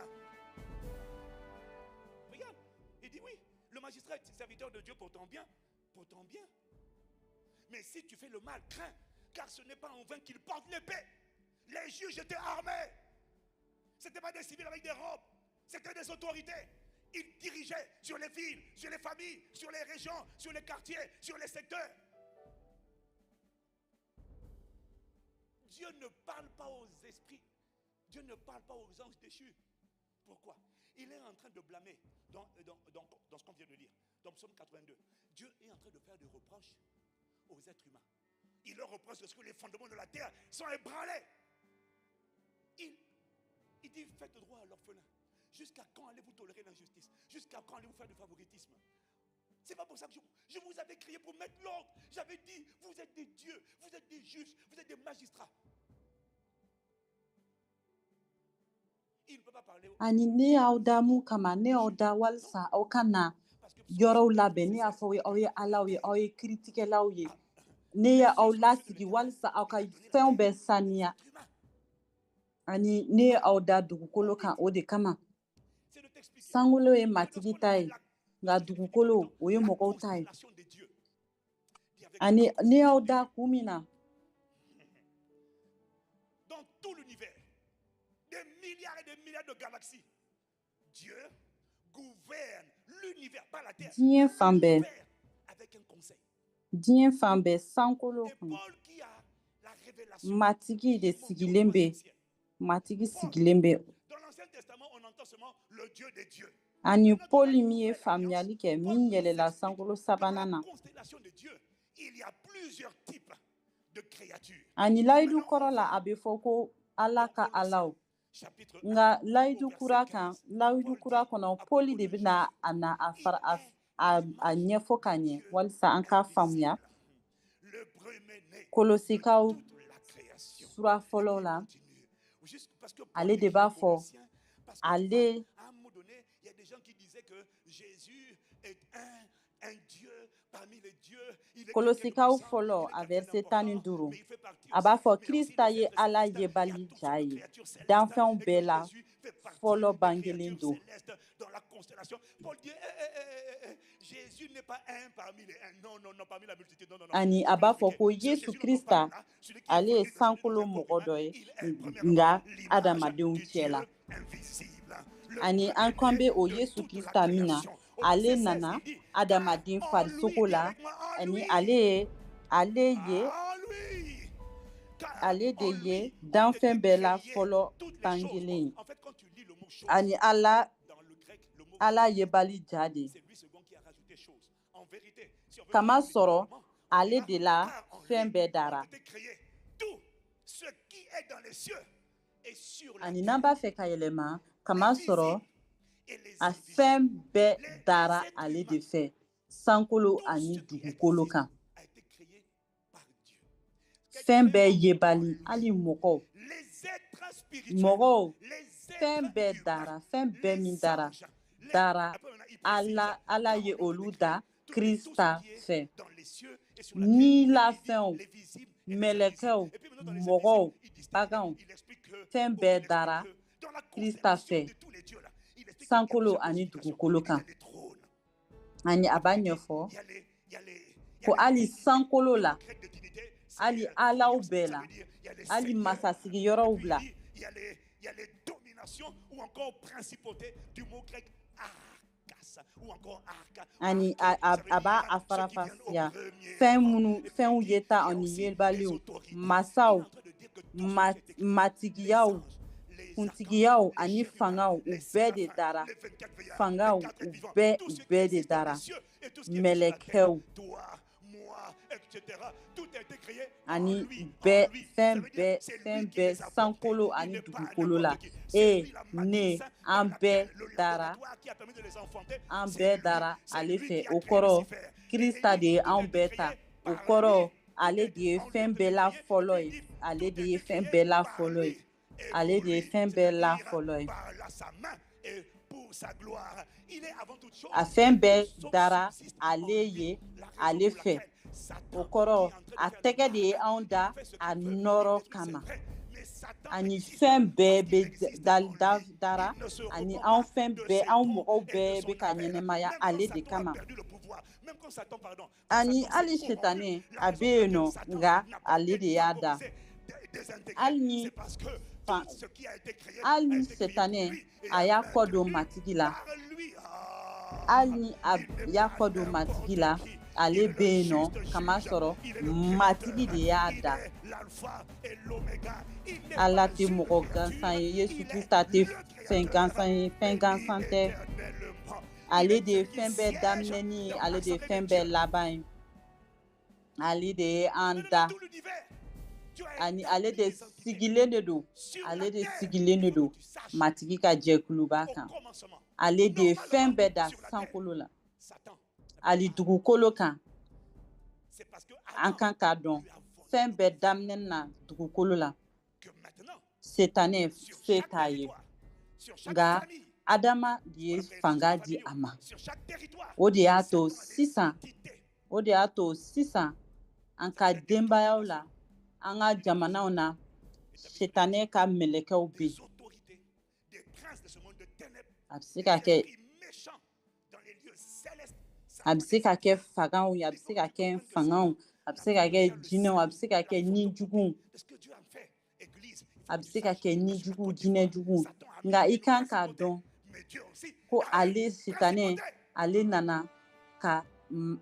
Regarde, il dit oui. Le magistrat est serviteur de Dieu pour ton bien, pour ton bien. Mais si tu fais le mal, crains, car ce n'est pas en vain qu'il porte l'épée. Les juges étaient armés. Ce n'étaient pas des civils avec des robes, c'était des autorités. Ils dirigeaient sur les villes, sur les familles, sur les régions, sur les quartiers, sur les secteurs. Dieu ne parle pas aux esprits. Dieu ne parle pas aux anges déchus. Pourquoi? Il est en train de blâmer dans ce qu'on vient de lire, dans Psaume 82. Dieu est en train de faire des reproches aux êtres humains. Il leur reproche parce que les fondements de la terre sont ébranlés. Il dit, faites droit à l'orphelin. Jusqu'à quand allez-vous tolérer l'injustice? Jusqu'à quand allez-vous faire du favoritisme? C'est pas pour ça que je vous avais crié pour mettre l'ordre. J'avais dit, vous êtes des dieux, vous êtes des juges, vous êtes des magistrats.
Ani ne y'aw da mun kama, ne y'aw da walisa aw ka na yɔrɔw labɛn. Ne y'a fɔ aw ye, aw ye alaw ye, aw ye kiiritigɛlaw ye. Ne ye aw lasigi walisa aw ka fɛnw bɛɛ saniya. Ani ne ye aw da dugukolo kan o de kama. Sankolo ye Matigi ta ye, nka dugukolo o ye mɔgɔw ta ye. Ani ne y'aw da kun min na.
Dans tout l'univers, des milliards et des milliards de galaxies, Dieu gouverne l'univers, pas la terre.
Diɲɛ fan bɛɛ,
avec un conseil.
Diɲɛ fan bɛɛ, sankolo
Et
kɔnɔ,
Paul qui a la révélation.
Matigi de sigilen bɛ, Matigi sigilen bɛ.
Dans l'Ancien Testament, on entend seulement le Dieu des dieux.
Ani Paul min ye faamuyali kɛ min yɛlɛla sankolo sabanan
Dans
na.
la constellation de Dieu, il y a plusieurs types de créatures.
Ani layidu kɔrɔ la, a bɛ fɔ ko Ala ka alaw.
Chapitre 1,
Nka layidu kura kan, layidu kura kɔnɔ, Poli de bɛna a na a fara a ɲɛfɔ ka ɲɛ walisa an k'a faamuya.
Le premier-né
Kolosikaw
de toute la création.
sura fɔlɔ la,
Continue. Juste parce que Paul
ale de
écrit
b'a
aux
fɔ
Colossiens, parce que tu vois,
ale
à un moment donné, il y a des gens qui disaient que Jésus est un Dieu parmi les dieux. Il est quelqu'un de
Kolosikaw
puissant,
fɔlɔ
il est
a
quelqu'un
verset tan ni
d'important,
duuru,
mais il fait partie
a b'a
aussi,
fɔ
mais aussi
Krista
les
ye
êtres
Ala
célestes. Il y a
yebali
toutes
ja
sortes de
ye,
créatures célestes
danfɛnw
et que
bɛɛ la
Jésus fait partie
fɔlɔ
des
bangelen
créatures
don.
célestes dans la constellation. Paul dit, eh, eh, eh, eh, eh, Jésus n'est pas un parmi les un. Non, non, non, parmi la multitude. Non, non, non.
Ani
Je
a
vais
b'a fɔ
l'expliquer.
ko
Ce
Yesu
Jésus dont on
Krista
parle là, celui qui est
ale ye
venu dans celui
sankolo
dont on
mɔgɔ dɔ ye,
il est premièrement
nka
l'image
adamadenw
du
cɛ la.
Dieu invisible. Le
Ani an kan
premier-né
bɛ o
de
Yesu
toute la
Krista min na,
création. Au
ale
verset 16,
nana
il dit,
adamaden
car en lui,
farisogo
dis
la,
avec moi, en
ani
lui,
ale ye Ale ye ale de ye danfɛn bɛɛ la fɔlɔ bangelen ye ani Ala yebali ja de. Kamasɔrɔ ale de la fɛn bɛɛ dara. Ani n'an b'a fɛ ka yɛlɛma, kamasɔrɔ a fɛn bɛɛ dara ale de fɛ, sankolo ani dugukolo kan. Fɛn bɛɛ yebali, hali mɔgɔw. Mɔgɔw, fɛn bɛɛ dara, fɛn bɛɛ min dara Ala ye olu da Krista fɛ. Nilafɛnw, mɛlɛkɛw, mɔgɔw, baganw, fɛn bɛɛ dara Krista fɛ, sankolo ani dugukolo kan. Ani a b'a ɲɛfɔ ko hali sankolo la, hali alaw bɛɛ la, hali masasigiyɔrɔw la, ani a b'a a farafasiya fɛn minnu fɛnw yeta ani yebaliw, masaw, matigiyaw, kuntigiyaw ani fangaw, u bɛɛ de dara. Fangaw, u bɛɛ de dara. Mɛlɛkɛw ani bɛɛ, fɛn bɛɛ sankolo ani dugukolo la. E, ne, an bɛɛ dara, an bɛɛ dara ale fɛ. O kɔrɔ, Krista de ye anw bɛɛ ta. O kɔrɔ, ale de ye fɛn bɛɛ la fɔlɔ ye. Ale de ye fɛn bɛɛ la fɔlɔ ye. Ale de ye fɛn bɛɛ la fɔlɔ ye. A fɛn bɛɛ dara ale ye, ale fɛ. O kɔrɔ, a tɛgɛ de ye anw da a nɔrɔ kama. Ani fɛn bɛɛ bɛ dara, ani anw fɛn bɛɛ, anw mɔgɔw bɛɛ bɛ ka ɲɛnɛmaya ale de kama. Ani hali sitanɛ a bɛ yen nɔ, nka ale de y'a da. Hali ni sitanɛ a y'a kɔ don Matigi la, hali ni a y'a kɔ don Matigi la, ale bɛ yen nɔ, kamasɔrɔ Matigi de y'a da. Ala tɛ mɔgɔ gansan ye, Yesu Krista tɛ fɛn gansan ye, fɛn gansan tɛ. Ale de ye fɛn bɛɛ daminɛni ye, ale de ye fɛn bɛɛ laban ye. Ale de ye an da. Ani ale de sigilen de don, ale de sigilen de don Matigi ka jɛkuluba kan. Ale de ye fɛn bɛɛ da sankolo la, ali dugukolo kan. An kan k'a dɔn fɛn bɛɛ daminɛ na dugukolo la, setanɛ se t'a ye, nka Adama de ye fanga di a ma. O de y'a to sisan, an ka denbayaw la, an ka jamanaw na, setanɛ ka mɛlɛkɛw bɛ yen. A bɛ se ka kɛ, a bɛ se ka kɛ fagaw ye, a bɛ se ka kɛ fangaw, a bɛ se ka kɛ jinɛw, a bɛ se ka kɛ nijuguw, a bɛ se ka kɛ nijuguw, jinɛjuguw. Nka i kan k'a dɔn ko ale sitanɛ, ale nana ka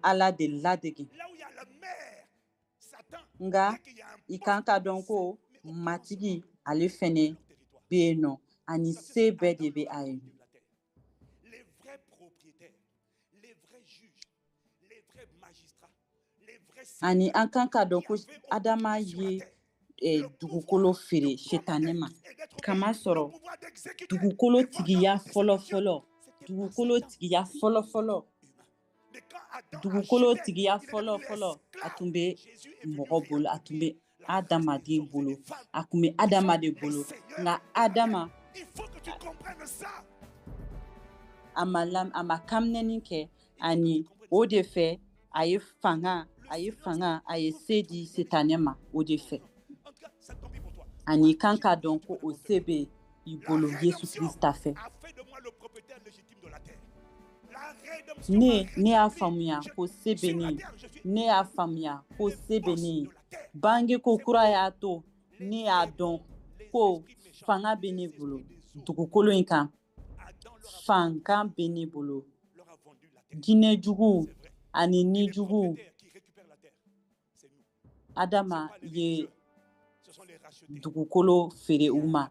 Ala de ladege. Nka i kan k'a dɔn ko Matigi ale fɛnɛ bɛ yen nɔ, ani se bɛɛ de bɛ a ye. Ani an kan k'a dɔn ko Adama ye dugukolo feere sitanɛ ma, kamasɔrɔ dugukolo tigiya fɔlɔ dugukolo tigiya fɔlɔ dugukolo tigiya fɔlɔ a tun bɛ mɔgɔ bolo, a tun bɛ adamaden bolo, a tun bɛ Adama de bolo. Nka Adama a ma kaminɛni kɛ, ani o de fɛ a ye fanga, a ye se di sitanɛ ma o de fɛ. Ani kan k'a dɔn ko o se bɛ i bolo Yesu Krista fɛ. Ne y'a faamuya ko se bɛ ne ye, ne y'a faamuya ko se bɛ ne ye. Bange ko kura y'a to ne y'a dɔn ko fanga bɛ ne bolo dugukolo in kan, fanga bɛ ne bolo. Jinɛjuguw ani nijuguw Adama ye dugukolo feere u ma,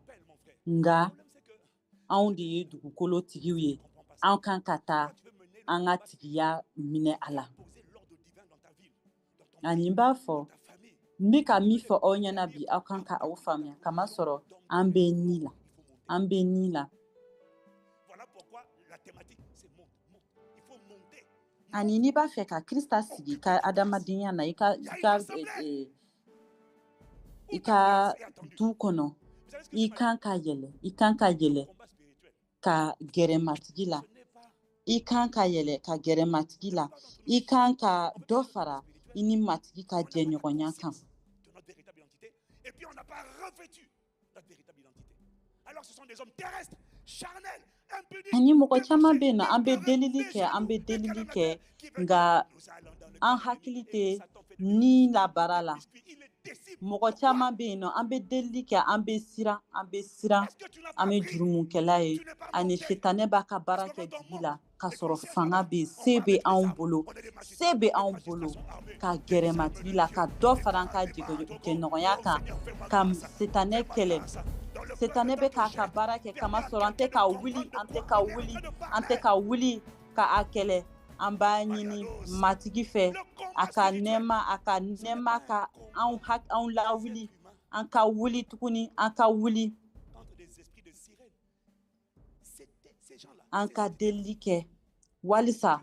nka anw de ye dugukolo tigiw ye. An kan ka taa an ka tigiya minɛ a la. Ani n b'a fɔ, n bɛ ka min fɔ aw ɲɛna bi, aw kan ka aw faamuya, kamasɔrɔ an bɛ ni la, an bɛ ni la. Ani n'i b'a fɛ ka Krista sigi ka adamadenya na i ka du kɔnɔ, i kan ka yɛlɛ, i kan ka yɛlɛ ka gɛrɛ Matigi la, i kan ka yɛlɛ ka gɛrɛ Matigi la, i kan ka dɔ fara i ni Matigi ka jɛɲɔgɔnya kan.
Et puis on n'a pas revêtu notre véritable identité. Alors ce sont des hommes terrestres, charnels, impudiques.
Ani mɔgɔ caman bɛ yen nɔ, an bɛ delili kɛ, an bɛ delili kɛ, nka an hakili tɛ ni la baara la. Mɔgɔ caman bɛ yen nɔ, an bɛ delili kɛ, an bɛ siran, an bɛ siran, an bɛ jurumukɛla ye, ani sitanɛ b'a ka baara kɛ dibi la, k'a sɔrɔ fanga bɛ yen, se bɛ anw bolo, se bɛ anw bolo ka gɛrɛ Matigi la, ka dɔ fara an ka jɛɲɔgɔnya kan, ka sitanɛ kɛlɛ. Sitanɛ bɛ k'a ka baara kɛ, kamasɔrɔ an tɛ ka wuli, an tɛ ka wuli, an tɛ ka wuli ka a kɛlɛ. An b'a ɲini Matigi fɛ, a ka nɛɛma, a ka nɛɛma ka anw anw lawuli, an ka wuli tuguni, an ka wuli, an ka delili kɛ walisa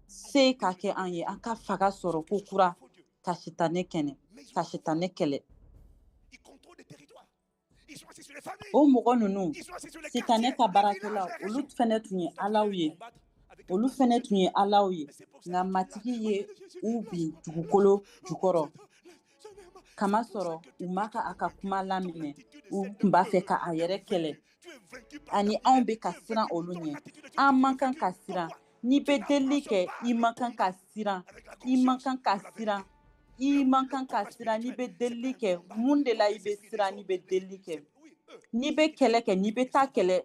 se ka kɛ an ye, an ka faga sɔrɔ ko kura ka sitanɛ kɛnɛ, ka sitanɛ kɛlɛ. O mɔgɔ ninnu, sitanɛ ka baarakɛlaw, olu fɛnɛ tun ye alaw ye, olu fɛnɛ tun ye alaw ye, nka Matigi ye u bin dugukolo jukɔrɔ, kamasɔrɔ u ma ka a ka kuma laminɛ, u tun b'a fɛ ka a yɛrɛ kɛlɛ. Ani anw bɛ ka siran olu ɲɛ, an man kan ka siran. N'i bɛ delili kɛ, i man kan ka siran, i man kan ka siran, i man kan ka siran n'i bɛ delili kɛ. Mun de la i bɛ siran n'i bɛ delili kɛ? N'i bɛ kɛlɛ kɛ, n'i bɛ taa kɛlɛ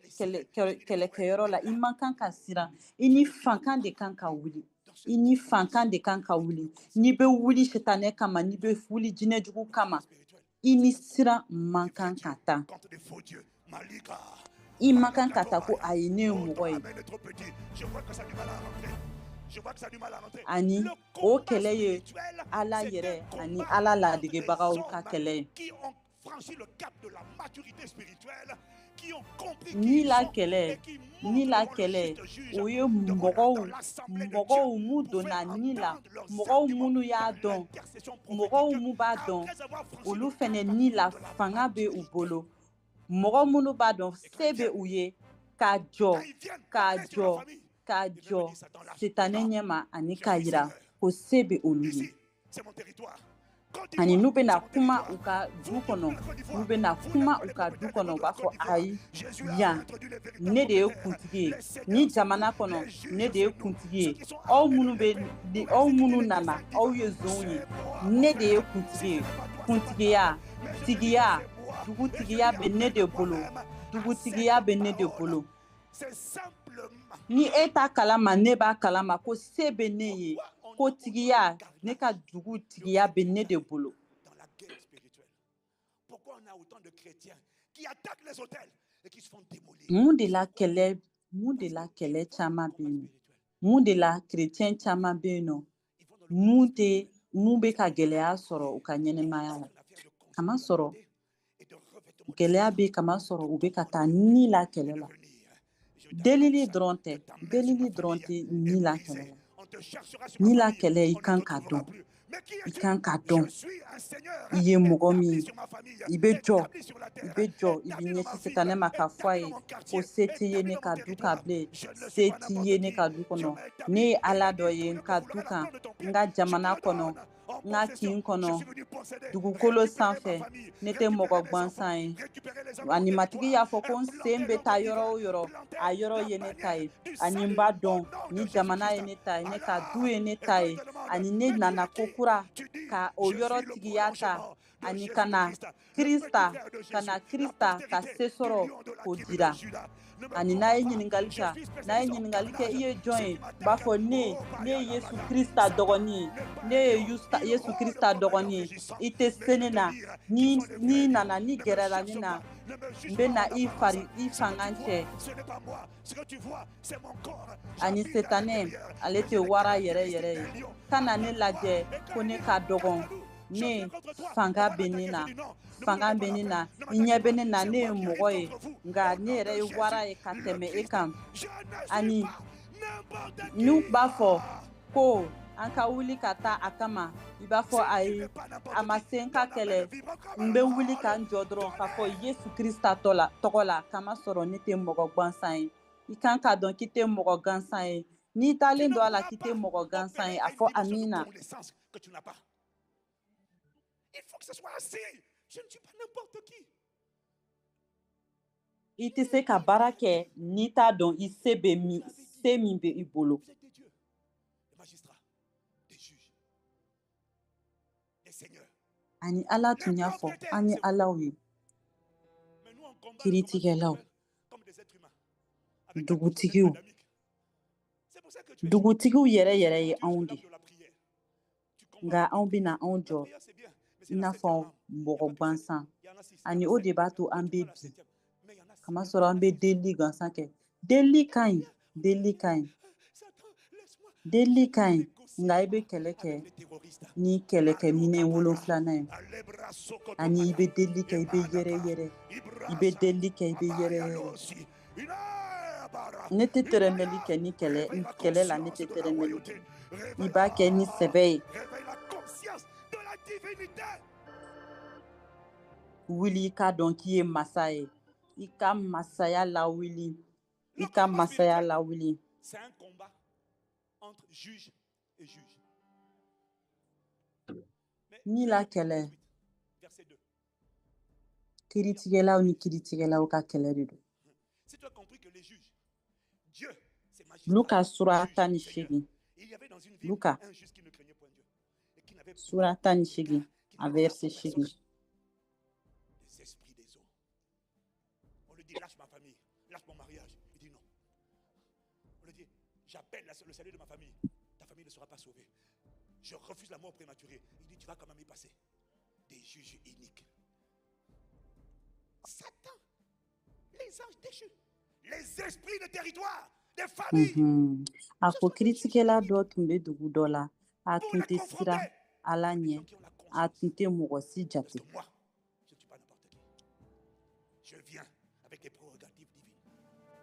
kɛlɛkɛyɔrɔ la, i man kan ka siran. I ni fankan de kan ka wuli, i ni fankan de kan ka wuli. N'i bɛ wuli sitanɛ kama, n'i bɛ wuli jinɛjugu kama, i ni siran man kan ka taa. I man kan ka taa ko ayi, ne ye mɔgɔ ye. Ani o kɛlɛ ye Ala yɛrɛ ani Ala ladegebagaw ka kɛlɛ ye. Ni la kɛlɛ, ni la kɛlɛ, o ye mɔgɔw mun donna ni la, mɔgɔw minnu y'a dɔn, mɔgɔw mun b'a dɔn, olu fɛnɛ ni la fanga bɛ u bolo. Mɔgɔ minnu b'a dɔn, se bɛ u ye ka jɔ, ka jɔ, ka jɔ sitanɛ ɲɛma, ani k'a yira ko se bɛ olu ye. Ani n'u bɛna kuma u ka du kɔnɔ, n'u bɛna kuma u ka du kɔnɔ, u b'a fɔ ayi, yan ne de ye kuntigi ye, ni jamana kɔnɔ ne de ye kuntigi ye, aw minnu bɛ, aw minnu nana, aw ye zonw ye, ne de ye kuntigi ye. Kuntigiya, tigiya, dugutigiya bɛ ne de bolo, dugutigiya bɛ ne de bolo. Ni e t'a kalama, ne b'a kalama ko se bɛ ne ye, ko tigiya, ne ka dugu tigiya bɛ ne de bolo. Mun de la kɛlɛ, mun de la kɛlɛ caman bɛ yen nɔ? Mun de la chrétien caman bɛ yen nɔ mun tɛ, mun bɛ ka gɛlɛya sɔrɔ u ka ɲɛnɛmaya la? Kamasɔrɔ gɛlɛya bɛ, kamasɔrɔ u bɛ ka taa ni la kɛlɛ la. Delili dɔrɔn tɛ, delili dɔrɔn tɛ ni la kɛlɛ la. Ni la kɛlɛ, i kan ka dɔn, i kan ka dɔn i ye mɔgɔ min ye. I bɛ jɔ, i bɛ jɔ, i bɛ ɲɛsin sitanɛ ma k'a fɔ a ye ko se t'i ye ne ka du kan bilen, se t'i ye ne ka du kɔnɔ. Ne ye Ala dɔ ye n ka du kan, n ka jamana kɔnɔ, n ka kin kɔnɔ, dugukolo sanfɛ, ne tɛ mɔgɔ gansan ye. Ani Matigi y'a fɔ ko n sen bɛ taa yɔrɔ o yɔrɔ, a yɔrɔ ye ne ta ye. Ani n b'a dɔn ni jamana ye ne ta ye, ne ka du ye ne ta ye. Ani ne nana ko kura ka o yɔrɔ tigiya ta. Ani ka na Krista, ka na Krista ka se sɔrɔ k'o jira. Ani n'a ye ɲininkali kɛ, n'a ye ɲininkali kɛ, i ye jɔn ye? N b'a fɔ ne ye Yesu Krista dɔgɔnin ye, ne ye Yesu Krista dɔgɔnin ye. I tɛ se ne na, n'i nana, n'i gɛrɛla ne na, n bɛ na i fari i fanga cɛ. Ani setanɛ, ale tɛ wara yɛrɛ yɛrɛ ye. Kana ne lajɛ ko ne ka dɔgɔn. Ne fanga bɛ ne na, fanga bɛ ne na, i ɲɛ bɛ ne na, ne ye mɔgɔ ye, nka ne yɛrɛ ye wara ye ka tɛmɛ e kan. Ani n'u b'a fɔ ko an ka wuli ka taa a kama, i b'a fɔ ayi, a ma se n ka kɛlɛ, n bɛ wuli ka n jɔ dɔrɔn k'a fɔ Yesu Krista tɔgɔ la, kamasɔrɔ ne tɛ mɔgɔ gansan ye. I kan k'a dɔn k'i tɛ mɔgɔ gansan ye. N'i dalen don a la k'i tɛ mɔgɔ gansan ye, a fɔ amina.
Il faut que ce soit assis. Je ne suis pas n'importe qui.
I tɛ se ka baara kɛ n'i t'a dɔn i se bɛ min, se min bɛ i bolo.
Vous êtes des dieux, des magistrats, des juges, des seigneurs.
Ani Ala tun y'a fɔ an ye alaw ye,
Mais nous, on combat le combat
kiiritigɛlaw,
spirituel comme des êtres humains. Avec la conscience
dugutigiw.
adamique. C'est pour ça que tu es
Dugutigiw yɛrɛ yɛrɛ ye
tu utilises
anw
l'arme
de.
de la prière. Tu combats
Nka anw bɛna anw
La
jɔ
prière, c'est bien, mais c'est
i
la
n'a
septième
fɔ
arme. Il n'y a
mɔgɔ
pas que sept.
gansan.
Il y en a six, il y en
Ani
a
o
sept.
de b'a to
Toi,
an
tu
bɛ
prends la
bi.
septième. Mais il y en a six,
Kamasɔrɔ an
il y en a
bɛ
six.
delili gansan kɛ. Delili ka ɲi, delili ka ɲi.
Satan, laisse-moi.
Delili ka ɲi,
Négocie
nka i bɛ
pas
kɛlɛ kɛ
avec les terroristes.
ni kɛlɛkɛminɛn wolonfilanan ye. Ani i bɛ delili kɛ, i bɛ yɛrɛ yɛrɛ. I bɛ delili kɛ, i bɛ yɛrɛ yɛrɛ. Ne tɛ tɛrɛmɛli kɛ ni kɛlɛ kɛlɛ la, ne tɛ tɛrɛmɛli kɛ. I b'a kɛ ni sɛbɛ ye.
Réveille la conscience de la divinité.
Wuli i k'a dɔn k'i ye masa ye. I ka masaya lawuli. I
Le
ka
combat
masaya
spirituel,
lawuli.
c'est un combat entre juge et juge. Mais
Ni la
Luc
kɛlɛ,
18, verset 2.
kiiritigɛlaw ni kiiritigɛlaw ka kɛlɛ de don.
Si tu as compris que les juges, Dieu, c'est magistrat,
Luka sura
juge,
tan ni
Seigneur.
seegin.
Il y avait dans une ville
Luka
un juste qui ne craignait point Dieu et qui n'avait
sura 18,
égard, qui
a
n'avait égard
verset
pour personne.
8.
Les esprits des eaux. On lui dit lâche ma famille, lâche mon mariage. Il dit non. On lui dit j'appelle le salut de ma famille. Ta famille ne sera pas sauvée. Je refuse la mort prématurée. Il dit tu vas quand même y passer. Des juges iniques. Satan, les anges déchus, les esprits de territoire, des familles.
A
Ce
ko
sont des juges
kiiritigɛla
iniques
dɔ tun bɛ dugu dɔ la, a
pour
tun
les
tɛ siran
confronter
Ala
à des
ɲɛ,
gens qui ont la
a
conscience.
tun tɛ mɔgɔ si
Parce
jate.
que moi, je ne suis pas n'importe qui. Je viens avec les prérogatives divines.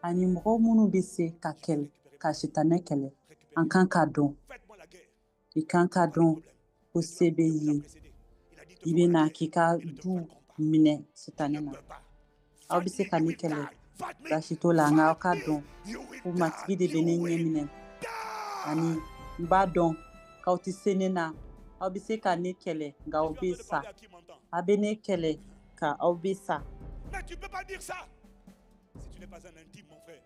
Ani mɔgɔ minnu bɛ se ka
Je vais
kɛlɛ,
récupérer
ka
ma famille.
sitanɛ kɛlɛ, an
Récupérer.
kan k'a dɔn.
Faites-moi la guerre.
I kan k'a
Pas de
dɔn
problème.
ko
Dieu,
se bɛ
Dieu
i
vous a
ye.
précédé. Il a dit te
I
feront la
bɛ na
guerre
k'i ka
et ne te
du
vaincront pas.
minɛ
Tu
sitanɛ
ne
na.
peux pas.
Aw bɛ
Fight
se
me,
ka
you
ne
will
kɛlɛ,
die. Fight me,
baasi t'o la, nka aw
fight
k'a
me,
dɔn
you will
ko
die.
Matigi de bɛ
You
ne ɲɛ
will
minɛ. Ani
die.
n b'a dɔn k'aw tɛ se ne na. Aw bɛ se ka ne kɛlɛ, nka
Je
aw
suis en
bɛ
train de
sa.
parler à qui m'entend.
A bɛ ne kɛlɛ, ka aw bɛ sa.
Mais tu ne peux pas dire ça si tu n'es pas un intime, mon frère.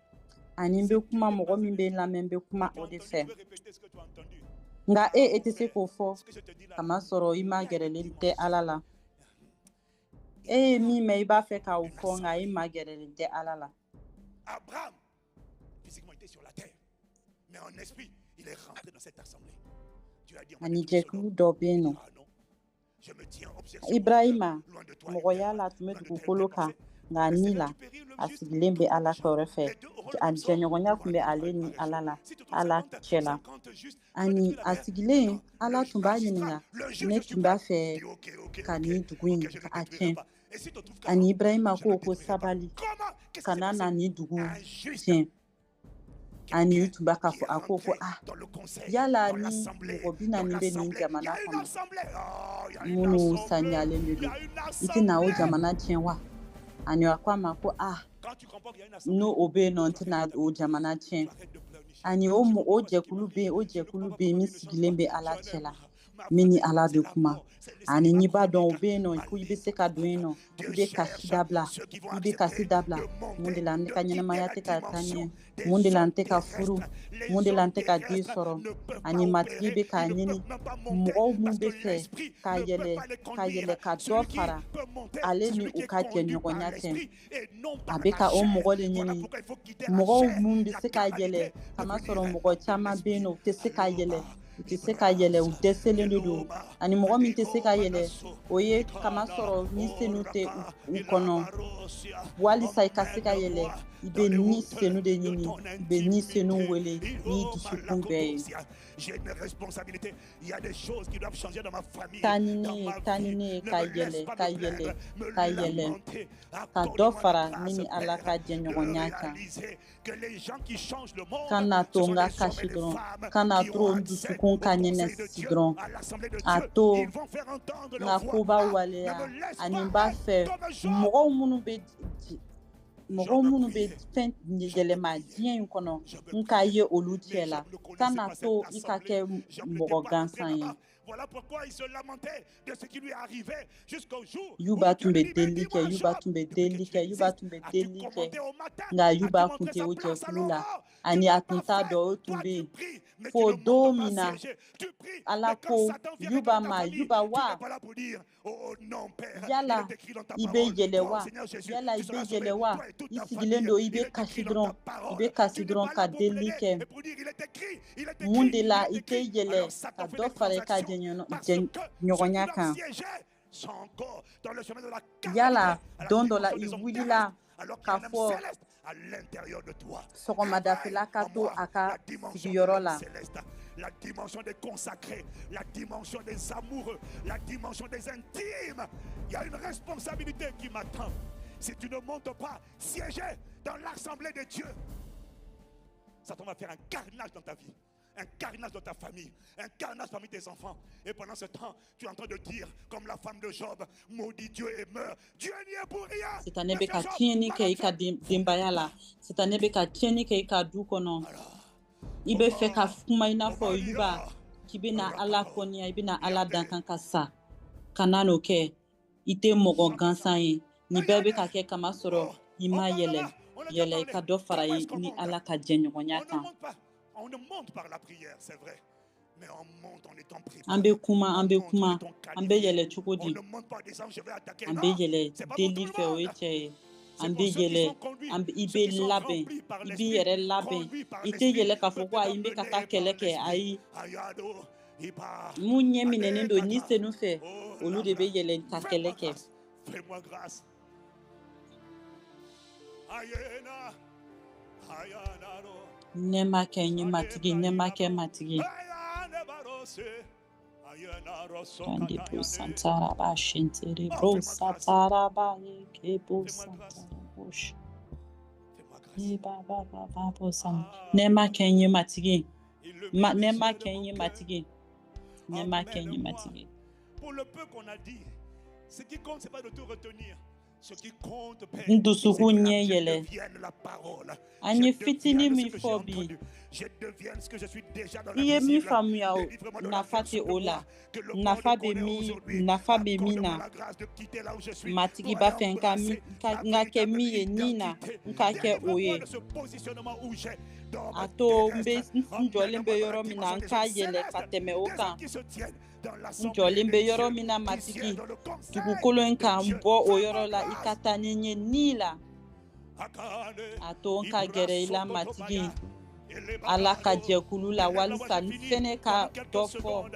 Ani n
Si
bɛ
tu
kuma
n'es
mɔgɔ
pas
min
un
bɛ
intime,
lamɛn, n bɛ kuma
tu as
o de
entendu, tu
fɛ.
veux répéter ce que tu as entendu.
Nka
Ah,
e
mon
tɛ se
frère,
k'o fɔ
ce que je te dis là,
kamasɔrɔ i
il
ma
y a une
gɛrɛlen tɛ
dimension.
Ala la.
Il
E
y
ye
a
min mɛn, i b'a fɛ k'o
une
fɔ, nka i
assemblée.
ma gɛrɛlen tɛ Ala la.
Abraham, physiquement, était sur la terre. Mais en esprit, il est rentré dans cette assemblée. Dieu a dit, on va
Ani
détruire
jɛkulu
Sodome.
dɔ bɛ
Il
yen
dit,
nɔ.
ah non, je me tiens objection au cœur,
Ibrahima,
loin de toi une telle
mɔgɔya la, a tun bɛ
loin de telle
dugukolo
telle
kan,
pensée.
nka
Le
ni
Seigneur,
la,
tu péris le
a
juste,
sigilen
tout
bɛ Ala
méchant.
kɛrɛfɛ.
Les deux auront le
A
même sort.
jɛɲɔgɔnya
Ils vont
tun bɛ
habiter
ale
pareil,
ni
pareil
Ala
sort.
la,
Si tu trouves
Ala
50,
cɛ la.
50 justes, tu vas
Ani
détruire la
a
terre.
sigilen,
Attends,
Ala
le
tun b'a
magistrat,
ɲininka,
le
ne
juge
tun b'a
suprême,
fɛ
dit, ok, ok,
ka
ok,
nin dugu
ok,
in
je ne
ka a
détruirai
tiɲɛ.
pas. Et si tu trouves
Ani
40,
Ibrahima
je ne
ko ko
détruirai pas.
sabali,
Comment? Qu'est-ce qui s'est
kana na
passé?
nin dugu
Un juste,
tiɲɛ. Ani
quelqu'un
tun b'a k'a
qui
fɔ,
est
a ko ko
rentré
ah,
dans le conseil,
yala
dans
ni
l'assemblée,
mɔgɔ bi
dans
naani bɛ nin
l'assemblée. Il y
jamana
a une
kɔnɔ
assemblée. Oh, il y a une
minnu
assemblée.
saniyalen de
Il y
don,
a une
i tɛna o
assemblée.
jamana tiɲɛ wa? Ani a ko a ma ko ah,
Quand tu comprends qu'il y a une assemblée,
n'o o bɛ yen nɔ, n
tu
tɛna
arrêtes de
o
t'amuser.
jamana
Tu
tiɲɛ.
arrêtes de pleurnicher.
Ani
Je
o
comprends
o
pas ce qui
jɛkulu bɛ
m'arrive.
yen, o
Je ne
jɛkulu
comprends pas
bɛ yen
pourquoi
min
Dieu ne change
sigilen
pas.
bɛ Ala
J'en
cɛ
ai
la.
marre.
Min ni Ala bɛ kuma, ani n'i b'a dɔn o bɛ yen nɔ ko i bɛ se ka don yen nɔ, i bɛ kasi dabila, i bɛ kasi dabila. Mun de la ne ka ɲɛnamaya tɛ ka taa ɲɛ? Mun de la n tɛ ka furu? Mun de la n tɛ ka den sɔrɔ? Ani Matigi bɛ k'a ɲini mɔgɔw mun bɛ fɛ ka yɛlɛ, ka yɛlɛ, ka dɔ fara ale ni u ka jɛɲɔgɔnya cɛ. A bɛ ka o mɔgɔ de ɲini, mɔgɔw mun bɛ se ka yɛlɛ, kamasɔrɔ mɔgɔ caman bɛ yen nɔ, u tɛ se ka yɛlɛ, u tɛ se ka yɛlɛ, u dɛsɛlen de don. Ani mɔgɔ min tɛ se ka yɛlɛ, o ye kamasɔrɔ ni senu tɛ u kɔnɔ. Walisa i ka se ka yɛlɛ, i bɛ ni senu de ɲini, i bɛ ni senu wele n'i dusukun bɛɛ ye. Taa ni ne ye, taa ni ne ye, ka yɛlɛ, ka yɛlɛ, ka yɛlɛ, ka dɔ fara ne ni Ala ka jɛɲɔgɔnya kan. Kana to n ka kasi dɔrɔn, kana to n dusukun ka ɲɛnasi dɔrɔn, a to n ka koba waleya. Ani n b'a fɛ mɔgɔw minnu bɛ fɛn yɛlɛma diɲɛ in kɔnɔ, n ka ye olu cɛ la. Kana to i ka kɛ mɔgɔ gansan ye. Yuba tun bɛ delili kɛ, Yuba tun bɛ delili kɛ, Yuba tun bɛ delili kɛ, nka Yuba tun tɛ o jɛkulu la, ani a tun t'a dɔn o tun bɛ yen, fo don min na Ala ko Yuba ma: "Yuba wa, yala i bɛ yɛlɛ wa? Yala i bɛ yɛlɛ wa? I sigilen don, i bɛ kasi dɔrɔn, i bɛ kasi dɔrɔn ka delili kɛ. Mun de la i tɛ yɛlɛ ka dɔ fara i ka jɛɲɔgɔnya kan? Yala don dɔ la i wulila k'a fɔ sɔgɔmadafɛla ka to a ka sigiyɔrɔ la?"
La dimension des consacrés, la dimension des amoureux, la dimension des intimes. Il y a une responsabilité qui m'attend. Si tu ne montes pas siéger dans l'assemblée de Dieu, Satan va faire un carnage dans ta vie, un carnage dans ta famille, un carnage parmi tes enfants. Et pendant ce temps, tu es en train de dire, comme la femme de Job, maudit Dieu et meurt. Dieu n'y est pour rien.
Sitanɛ bɛ ka tiɲɛni kɛ i ka denbaya la, sitanɛ bɛ ka tiɲɛni kɛ i ka du kɔnɔ. I bɛ fɛ ka kuma i n'a fɔ Yuba k'i bɛna Ala kɔniya, i bɛna Ala dankan ka sa. Kana n'o kɛ, i tɛ mɔgɔ gansan ye. Nin bɛɛ bɛ ka kɛ kamasɔrɔ i ma yɛlɛ. Yɛlɛ, i ka dɔ fara i ni Ala ka jɛɲɔgɔnya kan.
On monte par la prière, c'est vrai. Mais on monte en étant préparé.
An bɛ kuma, an bɛ kuma, an bɛ yɛlɛ cogo di? An bɛ yɛlɛ deli fɛ, o ye cɛ ye. An bɛ yɛlɛ, an i bɛ labɛn, i b'i yɛrɛ labɛn. I tɛ yɛlɛ k'a fɔ ko ayi, n bɛ ka taa kɛlɛ kɛ, ayi. Mun ɲɛ minɛnen don ni senu fɛ, olu de bɛ yɛlɛ ka kɛlɛ kɛ.
Fais-moi grâce. Ayena, ayanaro.
Nɛɛma kɛ n ye Matigi, nɛɛma kɛ Matigi.
Ayane barose, ayanaro.
Kandi bo santara ba shentere bro satara ba ye ke bo santara bosh.
Fais-moi grâce.
Ye ba ba ba ba bo san. Nɛɛma kɛ n ye Matigi. Ma nɛɛma kɛ n ye Matigi. Nɛɛma kɛ n ye Matigi.
Pour le peu qu'on a dit, ce qui compte, c'est pas de tout retenir. Ce qui compte, Père,
N dusukun ɲɛ yɛlɛ.
c'est la parole.
An ye fitinin min fɔ bi, i ye min faamuya, o nafa tɛ o la. Nafa bɛ min, nafa bɛ min na, Matigi b'a fɛ n ka min ka n ka kɛ min ye ni na, n ka kɛ o ye. A to n bɛ n jɔlen bɛ yɔrɔ min na, n ka yɛlɛ ka tɛmɛ o kan. N jɔlen bɛ yɔrɔ min na, Matigi, dugukolo in kan, n bɔ o yɔrɔ la, i ka taa ni n ye ni la. A to n ka gɛrɛ i la, Matigi, Ala ka jɛkulu la, walisa n fɛnɛ ka dɔ fɔ.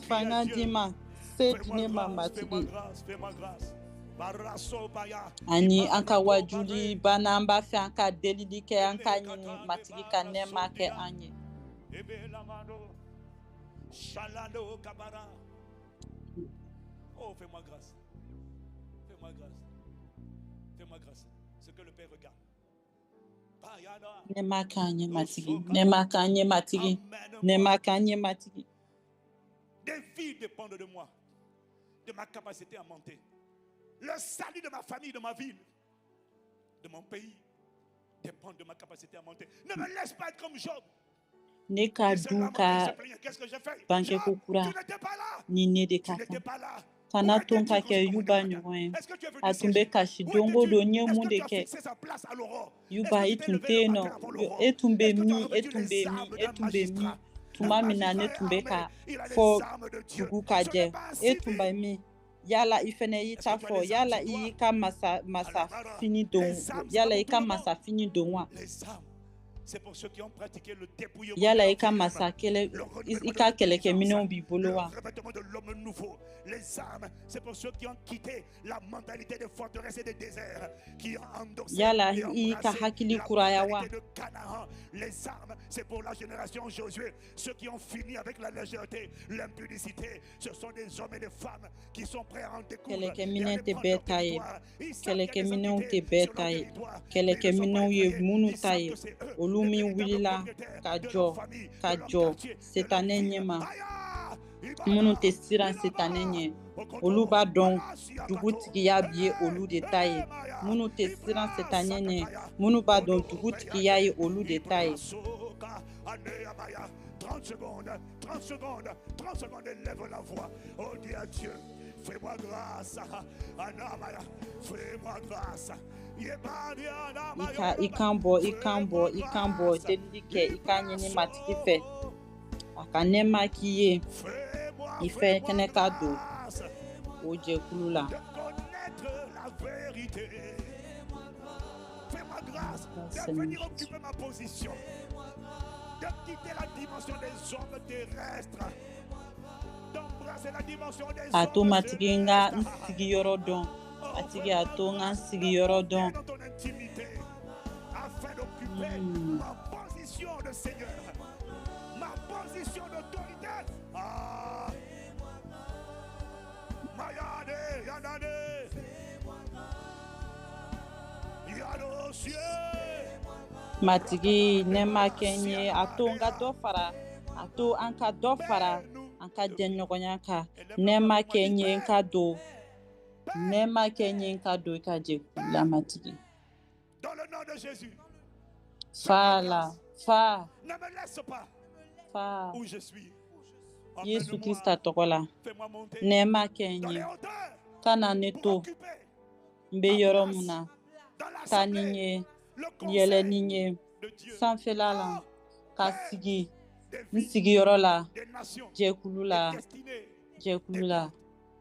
Fanga di n ma, se di ne ma, Matigi. Ani an ka wajuli banna, an b'a fɛ an ka delili kɛ, an ka ɲini Matigi ka nɛɛma kɛ an ye.
Shalando Kabara. Oh, fais-moi grâce. Fais-moi grâce. Fais-moi grâce. Ce que le Père regarde. Bayana.
Nɛɛma k'an ye, Matigi. Nɛɛma k'an ye, Matigi. Nɛɛma k'an ye, Matigi.
Des vies dépendent de moi, de ma capacité à monter. Le salut de ma famille, de ma ville, de mon pays dépend de ma capacité à monter. Ne me laisse pas être comme Job.
Ne ka du ka bangeko kura ni ne de ka kan. Kana to n ka kɛ Yuba ɲɔgɔn ye. A tun bɛ kasi don o don. N ye mun de kɛ? Yuba, i tun tɛ yen nɔ. E tun bɛ min? E tun bɛ min? E tun bɛ min tuma min na ne tun bɛ ka fɔ dugu ka jɛ? E tun bɛ min? Yala i fɛnɛ y'i ta fɔ? Yala i y'i ka masa fini don? Yala i ka masa fini don wa? Yala i ka masa kɛlɛ, i ka kɛlɛkɛminɛnw b'i bolo wa? Yala i y'i ka hakili kuraya wa?
Les armes, c'est pour la génération Josué. Ceux qui ont fini avec la légèreté, l'impudicité, ce sont des hommes et des femmes qui sont prêts à en découdre.
Kɛlɛkɛminɛn tɛ bɛɛ ta ye. Kɛlɛkɛminɛnw tɛ bɛɛ ta ye. Kɛlɛkɛminɛnw ye minnu ta ye, olu min wulila ka jɔ setanɛ ɲɛma, minnu tɛ siran setanɛ ɲɛ, olu b'a dɔn dugutigiya ye olu de ta ye. Minnu tɛ siran setanɛ ɲɛ, minnu b'a dɔn dugutigiya ye olu de ta ye.
30 secondes, 30 secondes, 30 secondes, élève la voix. Oh, dis à Dieu, fais-moi grâce. Anamaya, fais-moi grâce.
I ka i kan bɔ, i kan bɔ, i kan bɔ. Delili kɛ, i k'a ɲini Matigi fɛ a ka nɛɛma k'i ye, i fɛ kɛnɛ ka don o jɛkulu la.
De connaître la vérité. Fais-moi grâce de venir occuper ma position. De quitter la dimension des hommes terrestres. D'embrasser la dimension des
A to
hommes
Matigi, n ka n
célestes.
sigiyɔrɔ dɔn. Matigi, a to n ka n sigiyɔrɔ dɔn.
Dans ton intimité, afin d'occuper ma position de Seigneur, ma position d'autorité. Ah. Mayade, Yanade. Yado cieux.
Matigi, nɛɛma kɛ n ye. A to n ka dɔ fara, a to an ka dɔ fara an ka jɛɲɔgɔnya kan. Nɛɛma kɛ n ye n ka don, nɛɛma kɛ n ye n ka don i ka jɛkulu la, Matigi.
Dans le nom de Jésus,
Fa la fa
ne me laisse pas
fa
où je suis.
Yesu
Emmène-moi,
Krista tɔgɔ la,
fais-moi monter
nɛɛma kɛ n
dans les
ye.
hauteurs
Kana ne
pour
to
occuper
n bɛ yɔrɔ mun na.
dans
Taa ni
l'assemblée
n ye,
le
yɛlɛ
conseil
ni n ye
de Dieu.
sanfɛla la, ka sigi
Des
n
villes,
sigiyɔrɔ la,
des nations,
jɛkulu
des
la,
destinées
jɛkulu la,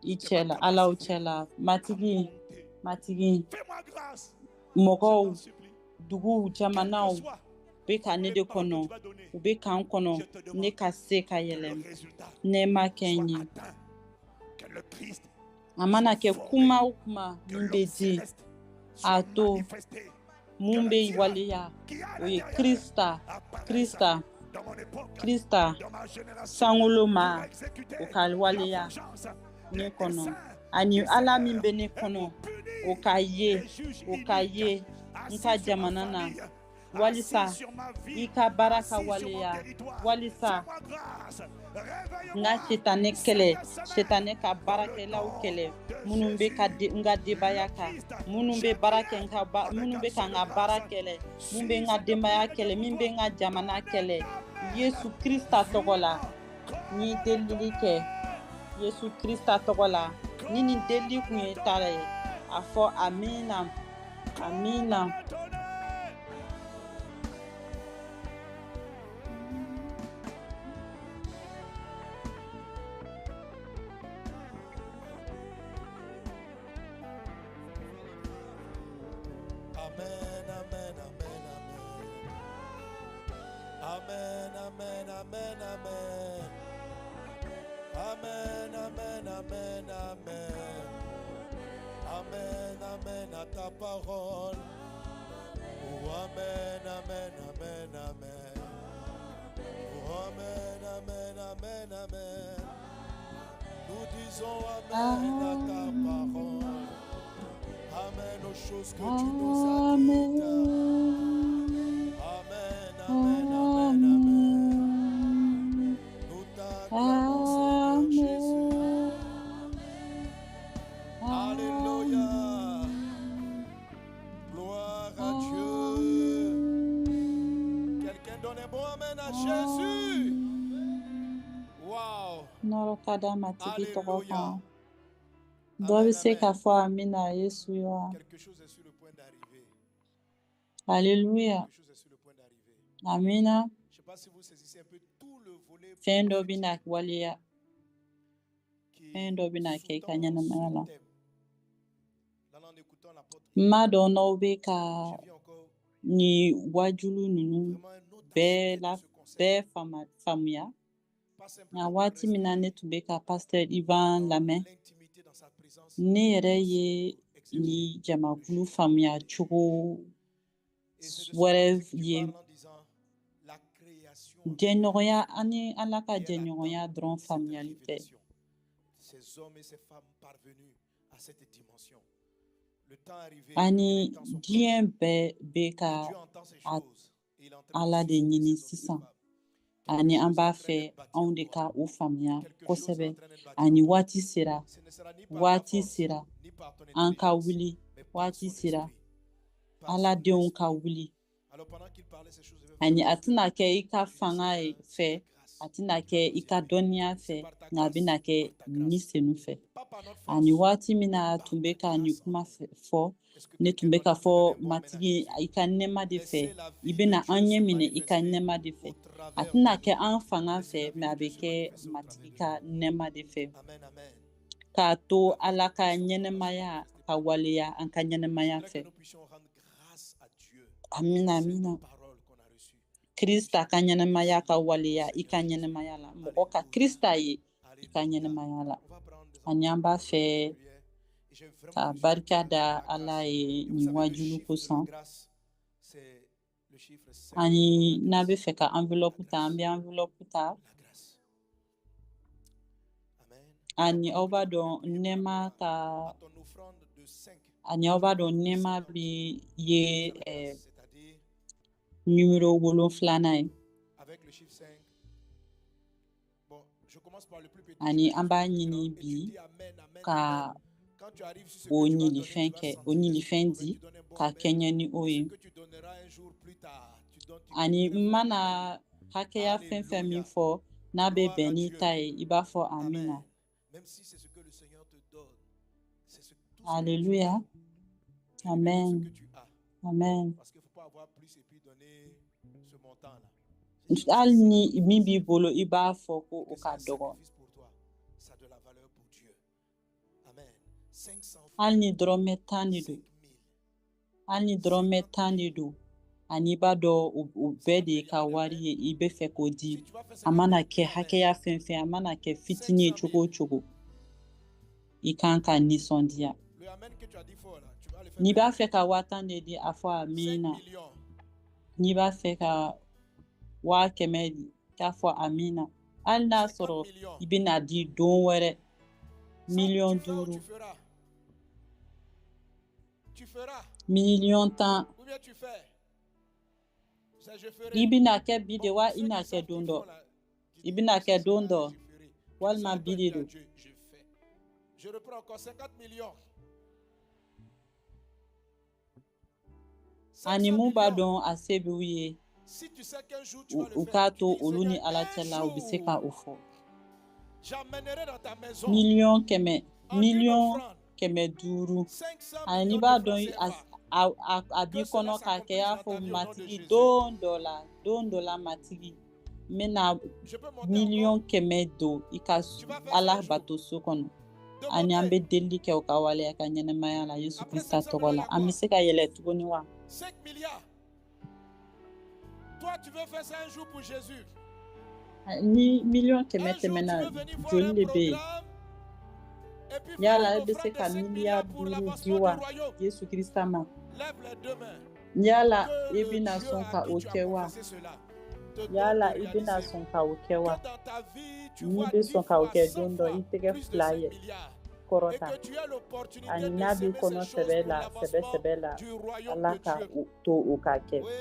i cɛ la, Alaw cɛ la. Matigi,
monter.
Matigi,
Fais-moi grâce, je
mɔgɔw,
t'en supplie.
duguw,
Quel que
jamanaw
soit
bɛ ka ne
les
de
paroles que
kɔnɔ,
tu vas donner,
u bɛ k'an kɔnɔ
je te
ne
demande
ka se ka
que le
yɛlɛ.
résultat
Nɛɛma kɛ n
soit
ye.
atteint, que le Christ
A mana
soit
kɛ
formé,
kuma o kuma
que
min
l'homme
bɛ di,
céleste
a
soit
to
manifesté, que
mun
le
bɛ
Dieu
waleya,
qui est à
o ye
l'intérieur
Krista,
apparaisse
Krista,
dans mon époque,
Krista,
dans ma génération,
sankolo
pour
ma,
exécuter
o ka
la
waleya
vengeance,
ne
les
kɔnɔ,
desseins
ani
du
Ala min
Seigneur
bɛ ne
et
kɔnɔ,
pour
o
punir
ka ye,
les juges
o ka
iniques
ye n
assis
ka
sur ma
jamana na,
famille,
walisa
assis sur ma
i
vie,
ka baara ka
assis sur mon
waleya,
territoire.
walisa
Fais-moi grâce,
n ka
réveille-moi
setanɛ kɛlɛ,
cette semaine
setanɛ ka
dans le
baarakɛlaw
nom
kɛlɛ,
de
minnu bɛ ka
Jésus.
n ka denbaya
Le
kan,
Christ,
minnu
j'ai
bɛ baara kɛ
prié
n ka ba,
avec
minnu bɛ ka
action
n
de
ka baara
grâce.
kɛlɛ, mun bɛ
Si
n ka
cette
denbaya
prière
kɛlɛ,
était
min
pour
bɛ
toi,
n ka jamana kɛlɛ,
un
Yesu
amen
Krista tɔgɔ la,
vivant
n ye
comme
delili kɛ Yesu Krista tɔgɔ la. Ni nin delili kun ye ta ye, a fɔ amina, amina.
un tonnerre.
Amen, amen, amen, amen. Amen, amen, amen, amen. Amen, amen, amen, amen. Amen, amen à ta parole. Oh, amen, amen, amen, amen. Oh, amen, amen, amen, amen. Nous disons amen à ta parole. Amen aux choses que tu nous as dites.
Amen.
Amen, amen, amen, amen.
Amen.
Nous t'acclamons, Seigneur Jésus.
Amen.
Alléluia. Gloire à Dieu.
Amen.
Quelqu'un donne un bon amen à Jésus.
Nɔrɔ ka da Matigi tɔgɔ
Alléluia.
kan. Dɔ bɛ
Amen,
se k'a
amen.
fɔ amina Yesu ye wa?
Quelque chose est sur le point d'arriver.
Alléluia.
Quelque chose est sur le point d'arriver.
Amina.
Je ne sais pas si vous saisissez un peu tout le volet
Fɛn dɔ
prophétique
bɛna waleya.
qui
Fɛn dɔ bɛna kɛ i ka
sous-tend
ɲɛnamaya
ce
la.
thème. Là, en écoutant l'apôtre
N m'a
Yvan,
dɔn n'aw bɛ ka
j'ai vu encore
nin wajulu ninnu
vraiment un autre
bɛɛ
aspect de
la
ce conseil.
bɛɛ faamuya.
Pas
Nka
simplement pour
waati min na ne
rester
tun bɛ ka pasteur Ivan
dans
lamɛn,
l'intimité, dans sa présence,
ne
mais
yɛrɛ
aussi
ye
pour exercer
nin
le
jamakulu
jeûne
faamuya
et le
cogo
Et c'est de cela
wɛrɛ
aussi que tu
ye.
parles en disant la création entière
Jɛɲɔgɔnya ani Ala ka
et elle attend
jɛɲɔgɔnya dɔrɔn
cette
faamuyali tɛ.
révélation. Ces hommes et ces femmes parvenus à cette dimension. Le temps est arrivé et les
Ani
temps sont
diɲɛ
proches.
bɛɛ bɛ
Et
ka
Dieu entend ces
a
choses et il est en train de
Ala de
susciter
ɲini
ces hommes et ces
sisan.
femmes. Quelque
Ani an
chose est
b'a
en train
fɛ
d'être bâti en
anw de
toi.
ka o faamuya
Quelque chose est en
kosɛbɛ.
train d'être bâti en
Ani
toi.
waati sera,
Ce ne sera ni par ta
waati
force,
sera
ni par ton
an ka
intelligence,
wuli,
mais par
waati
son
sera
esprit. Par
Ala
son
denw ka
esprit.
wuli.
Alors pendant qu'il parlait ces choses, je vais
Ani
fermer
a
les yeux.
tɛna kɛ i ka
Je dis,
fanga ye
Seigneur, c'est
fɛ,
ta grâce
a tɛna
qui
kɛ
va nous
i ka
élever.
dɔnniya
C'est
fɛ,
par ta
nka a
grâce,
bɛna kɛ
par ta
ni
grâce.
senu fɛ.
Pas par notre
Ani
force,
waati min
mais
na a
par
tun
ta
bɛ ka nin
grâce en
kuma
nous.
fɔ,
Est-ce que
ne tun
quelqu'un
bɛ
donne,
k'a
peut
fɔ
donner un bon amen à
Matigi
Jésus?
i ka nɛɛma de fɛ,
Laissez la
i
vie de
bɛna
Dieu
an
se
ɲɛ minɛ i ka
manifester
nɛɛma de fɛ.
au
A
travers
tɛna
de
kɛ
nous.
an fanga
Laissez
fɛ,
la vie
mais
de
a
Dieu
bɛ
se
kɛ
manifester au travers
Matigi
de
ka
nous.
nɛɛma de fɛ.
Amen, amen.
K'a to
La vie
Ala
de
ka
Christ en toi va se
ɲɛnɛmaya
manifester
ka
par nous.
waleya an ka
Je
ɲɛnɛmaya
voudrais que
fɛ.
nous puissions rendre grâce à Dieu pour
Amina,
cette
amina.
parole qu'on a reçue.
Krista ka ɲɛnɛmaya ka
Merci,
waleya i
Seigneur
ka
Jésus.
ɲɛnɛmaya la. Mɔgɔ ka
Alléluia.
Krista ye i ka
Alléluia.
ɲɛnɛmaya la.
On va prendre des
Ani an
enveloppes
b'a
pour le
fɛ
prière. Et j'ai vraiment
ka
reçu le
barika
cœur de
da
la
Ala
grâce.
ye
Et vous
nin
savez, le
wajulu
chiffre de la
kosɔn.
grâce, c'est le chiffre 5.
Ani
La
n'a bɛ
grâce.
fɛ ka
La
enveloppe ta, an
grâce.
bɛ enveloppe ta.
La grâce. Amen.
Ani
Alors
aw
pendant que
b'a
tu es en train
dɔn
de prier par
nɛɛma
rapport
ka
à ton offrande de 5,
ani aw b'a dɔn
de
nɛɛma
50,
bi ye
c'est la grâce, c'est-à-dire
numéro 7nan ye.
avec le chiffre 5. Bon, je commence par le plus petit, je
Ani
vais
an
jusqu'au
b'a
plus grand
ɲini
et tu
bi
dis amen, amen,
ka
amen. Quand tu arrives sur ce
o
que tu vas donner, tu
ɲinifɛn
vas
kɛ, o
sentir l'esprit
ɲinifɛn
te convaincre,
di
tu donnes un bon
ka
amen.
kɛɲɛ ni o
Et ce
ye.
que tu donneras un jour plus tard, tu donnes, tu cries
Ani
très
n
fort
mana
amen.
hakɛya fɛn fɛn min
Alléluia.
fɔ n'a bɛ
Gloire à
bɛn n'i
Dieu.
ta ye, i b'a fɔ amina.
Amen. Même si c'est ce que le Seigneur te donne, c'est ce, tout ce que tu
Alléluia.
as. Tu lui donnes tout ce
Amen.
que tu as.
Amen.
Parce qu'il ne faut pas avoir plus et puis donner ce montant-là. C'est si
Hali
c'est
ni
50
min
francs
b'i
CFA
bolo, i b'a fɔ ko
et
o
que c'est
ka
un
dɔgɔ.
sacrifice pour toi, ça a de la valeur pour Dieu. Amen. 500 francs,
Hali ni dɔrɔmɛ 10 de don.
5000,
Hali ni dɔrɔmɛ
50
10 de
000,
don. Ani i b'a dɔn o bɛɛ
50
de y'i
000,
ka
amen,
wari
amen.
ye, i bɛ fɛ k'o di.
Si tu vas faire
A
50
mana
000,
kɛ
dis amen.
hakɛya fɛn fɛn, a mana kɛ fitinin ye
500
cogo
000.
o cogo, i kan ka nisɔndiya.
Le amen que tu as dit fort là, tu vas le faire
N'i b'a
maintenant.
fɛ ka 10 000 de di, a fɔ
5
amina.
millions.
N'i b'a fɛ ka 100 000 di, k'a fɔ amina. Hali n'a
50
sɔrɔ
millions.
i bɛna di don wɛrɛ,
Ça,
miliyɔn
tu fais ou
5.
tu feras. Tu feras.
Miliyɔn 10.
Ou bien tu fais. C'est je
I
ferai.
bɛna kɛ bi de
Bon,
wa i
ceux
n'a
qui
kɛ
savent
don
qu'ils
dɔ?
font là, tu
I
dis,
bɛna
non,
kɛ
c'est
don
là,
dɔ
je ferai. Tu dis,
walima
Seigneur,
bi
toi,
de
tu as
don?
Dieu, je fais. Je reprends encore 50 millions.
Ani
500
mun b'a
millions.
dɔn a se b'u ye,
Si tu sais qu'un jour tu
u
vas le
u
faire,
k'a
tu
to
dis,
olu ni
Seigneur,
Ala
un
cɛla, u bɛ se ka
jour,
o fɔ.
j'amènerai dans ta maison
Miliyɔn 100,
en une
miliyɔn
offrande
kɛmɛ duuru.
500
Ani n'i
millions de
b'a
francs
dɔn
CFA.
a
Que
b'i
cela
kɔnɔ k'a kɛ, i
s'accomplisse
y'a
dans
fɔ
ta vie au nom de
Matigi
Jésus.
don dɔ la, don dɔ la Matigi, n bɛna
Je peux monter encore.
miliyɔn 100 don i ka
Tu vas faire ça
Ala
un jour.
batoso kɔnɔ. Ani an
Demandez.
bɛ delili kɛ o ka waleya ka ɲɛnɛmaya la Yesu
Après
Krista
500
tɔgɔ
millions, il y
la.
a
An bɛ
quoi?
se ka yɛlɛ tuguni wa?
5 milliards. Toi, tu veux faire ça un jour pour Jésus.
Ni miliyɔn 100
Un jour, tu
tɛmɛna,
veux venir voir
joli
un
de bɛ yen?
programme et puis faire
Yala
une
i bɛ se
offrande de
ka
5
miliyari
milliards pour
5 di
l'avancement du
wa
royaume.
Yesu Krista ma?
Lève les deux mains.
Yala
Que
i
le
bɛna
Dieu
sɔn
à
ka
qui
o
tu as
kɛ wa?
confessé cela te donne
Yala
de
i bɛna
réaliser
sɔn ka o kɛ
que
wa?
dans ta vie, tu
N'i
vois
bɛ
10
sɔn ka o
fois,
kɛ
100
don dɔ,
fois
i tɛgɛ
plus de
fila
5
ye
milliards et
kɔrɔta.
que tu as l'opportunité
Ani
de
n'a b'i
semer ces
kɔnɔ
choses
sɛbɛ
pour
la, sɛbɛ
l'avancement
sɛbɛ la,
du royaume
Ala
de
ka
Dieu.
o to o ka kɛ.
Oui,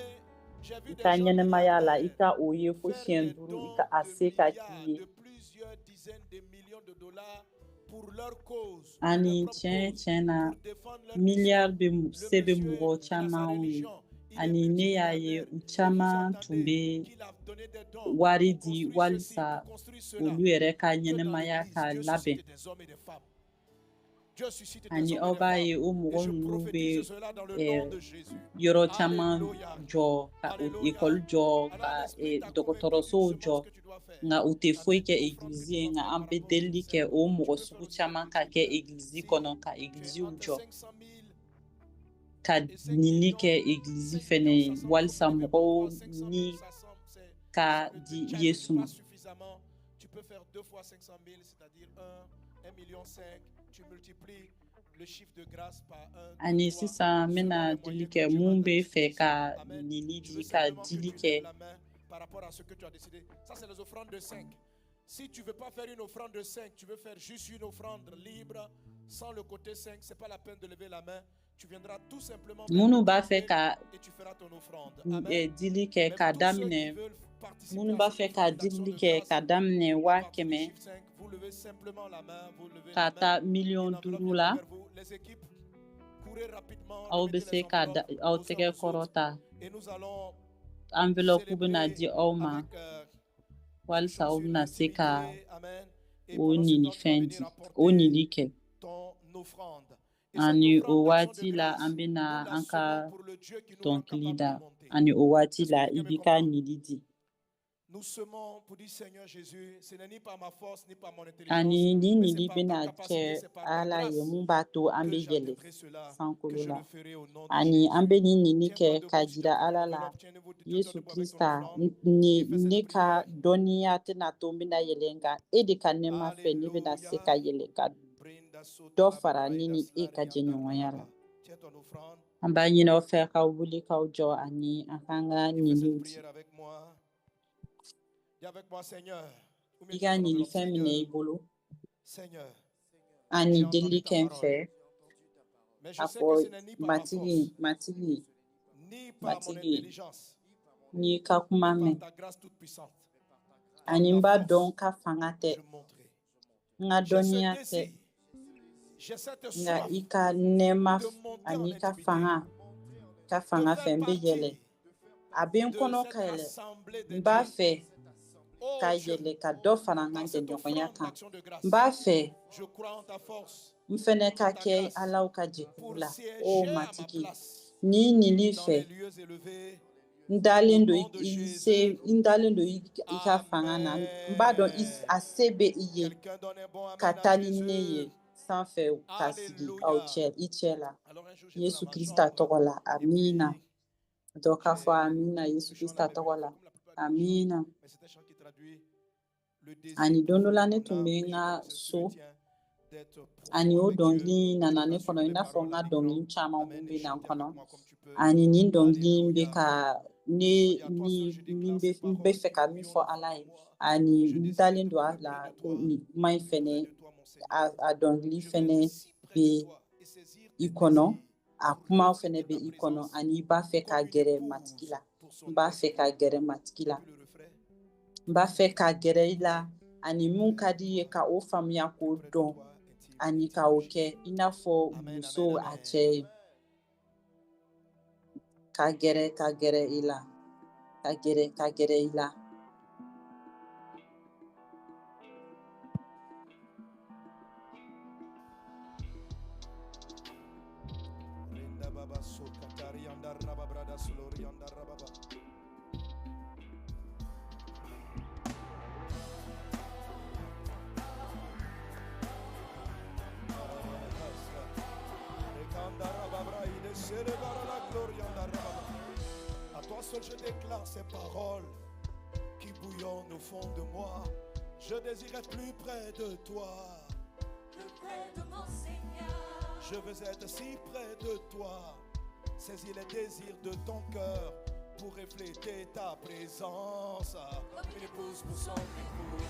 j'ai vu
I
des
ka
gens
ɲɛnɛmaya la, i
milliardaires
ka o ye fo
faire
siɲɛ
des
5, i
dons
ka a
de
se ka k'i
milliards,
ye.
de plusieurs dizaines de millions de dollars pour leur cause, pour leur
Ani
propre
tiɲɛ
cause,
tiɲɛ na,
pour défendre leur mission.
miliyari bɛ
Le
se bɛ
monsieur,
mɔgɔ
il a sa
caman ye.
religion, il
Ani ne y'a ye u caman tun bɛ wari di walisa olu yɛrɛ ka ɲɛnamaya ka labɛn. Ani aw b'a ye o mɔgɔ ninnu bɛ yɔrɔ caman jɔ, ka ekɔli jɔ, ka dɔgɔtɔrɔsow jɔ, nka u tɛ foyi kɛ egilizi ye. Nka an bɛ delili kɛ o mɔgɔ sugu caman ka kɛ egilizi kɔnɔ, ka egiliziw jɔ, ka nini kɛ egilizi fɛnɛ ye, walisa mɔgɔw ni ka di Yesu ma.
Tu peux faire 2 fois 500 000, c'est-à-dire 1, 1 million 5. Tu multiplies le chiffre de grâce par 1.
Ani sisan n bɛna dili kɛ mun bɛ fɛ ka nini di, ka dili kɛ.
Par rapport à ce que tu as décidé. Ça, c'est les offrandes de 5. Si tu ne veux pas faire une offrande de 5, tu veux faire juste une offrande libre, sans le côté 5, ce n'est pas la peine de lever la main. Tu viendras tout simplement
Minnu b'a fɛ ka
et tu feras ton offrande.
Dili kɛ ka daminɛ, minnu b'a fɛ ka dili kɛ ka daminɛ 100 000 ka taa miliyɔn 5 la, aw bɛ se ka aw tɛgɛ kɔrɔta. Enveloppe bɛna di aw ma walisa aw bɛna se ka o nilifɛn di, o nili kɛ. Ani o waati la, an bɛna an ka dɔnkili da. Ani o waati la, i b'i ka nili di. Ani ni nili bɛna kɛ Ala ye mun b'a to an bɛ yɛlɛ sankolo la. Ani an bɛ nin nili kɛ ka jira Ala la, Yesu Krista, ni ne ka dɔnniya tɛna to n bɛna yɛlɛ, nka e de ka nɛɛma fɛ ne bɛna se ka yɛlɛ, ka dɔ fara ne ni e ka jɛɲɔgɔnya la. An b'a ɲini aw fɛ k'aw wuli k'aw jɔ ani an k'an ka niliw di. I ka nilifɛn minɛ i bolo ani delili kɛ n fɛ, a fɔ: Matigi, Matigi, Matigi, n'i ka kuma mɛn ani n b'a dɔn ka fanga tɛ, n ka dɔnniya tɛ, nka i ka nɛɛma ani i ka fanga fɛ, n bɛ yɛlɛ. A bɛ n kɔnɔ ka yɛlɛ. N b'a fɛ ka yɛlɛ, ka dɔ fara n ka jɛɲɔgɔnya kan. N b'a fɛ n fɛnɛ ka kɛ Alaw ka jɛkulu la. O Matigi, ni nili fɛ, n dalen don i se, n dalen don i ka fanga na. N b'a dɔn a se bɛ i ye ka taa ni ne ye sanfɛ, ka sigi aw cɛ, i cɛ la, Yesu Krista tɔgɔ la, amina. Dɔ k'a fɔ amina Yesu Krista tɔgɔ la, amina. Ani don dɔ la, ne tun bɛ n ka so, ani o dɔnkili nana ne kɔnɔ, i n'a fɔ n ka dɔnkili caman mun bɛ na n kɔnɔ. Ani nin dɔnkili in bɛ ka ne ni ni bɛ n bɛ fɛ ka min fɔ Ala ye, ani n dalen don a la ko nin kuma in fɛnɛ, a dɔnkili fɛnɛ bɛ i kɔnɔ, a kumaw fɛnɛ bɛ i kɔnɔ, ani i b'a fɛ ka gɛrɛ Matigi la. N b'a fɛ ka gɛrɛ Matigi la, n b'a fɛ ka gɛrɛ i la, ani mun ka di i ye, ka o faamuya, k'o dɔn, ani ka o kɛ i n'a fɔ muso a cɛ ye. Ka gɛrɛ, ka gɛrɛ i la, ka gɛrɛ, ka gɛrɛ i la.
Rinda baba sokatari anda rababrada sulori anda rababa. Rekanda rababra ide serebara la gloria anda rababa. À toi seul je déclare ces paroles qui bouillonnent au fond de moi. Je désire être plus près de toi.
Plus près de mon Seigneur.
Je veux être si près de toi. Saisis les désirs de ton cœur pour refléter ta présence.
Comme
une épouse pour son époux.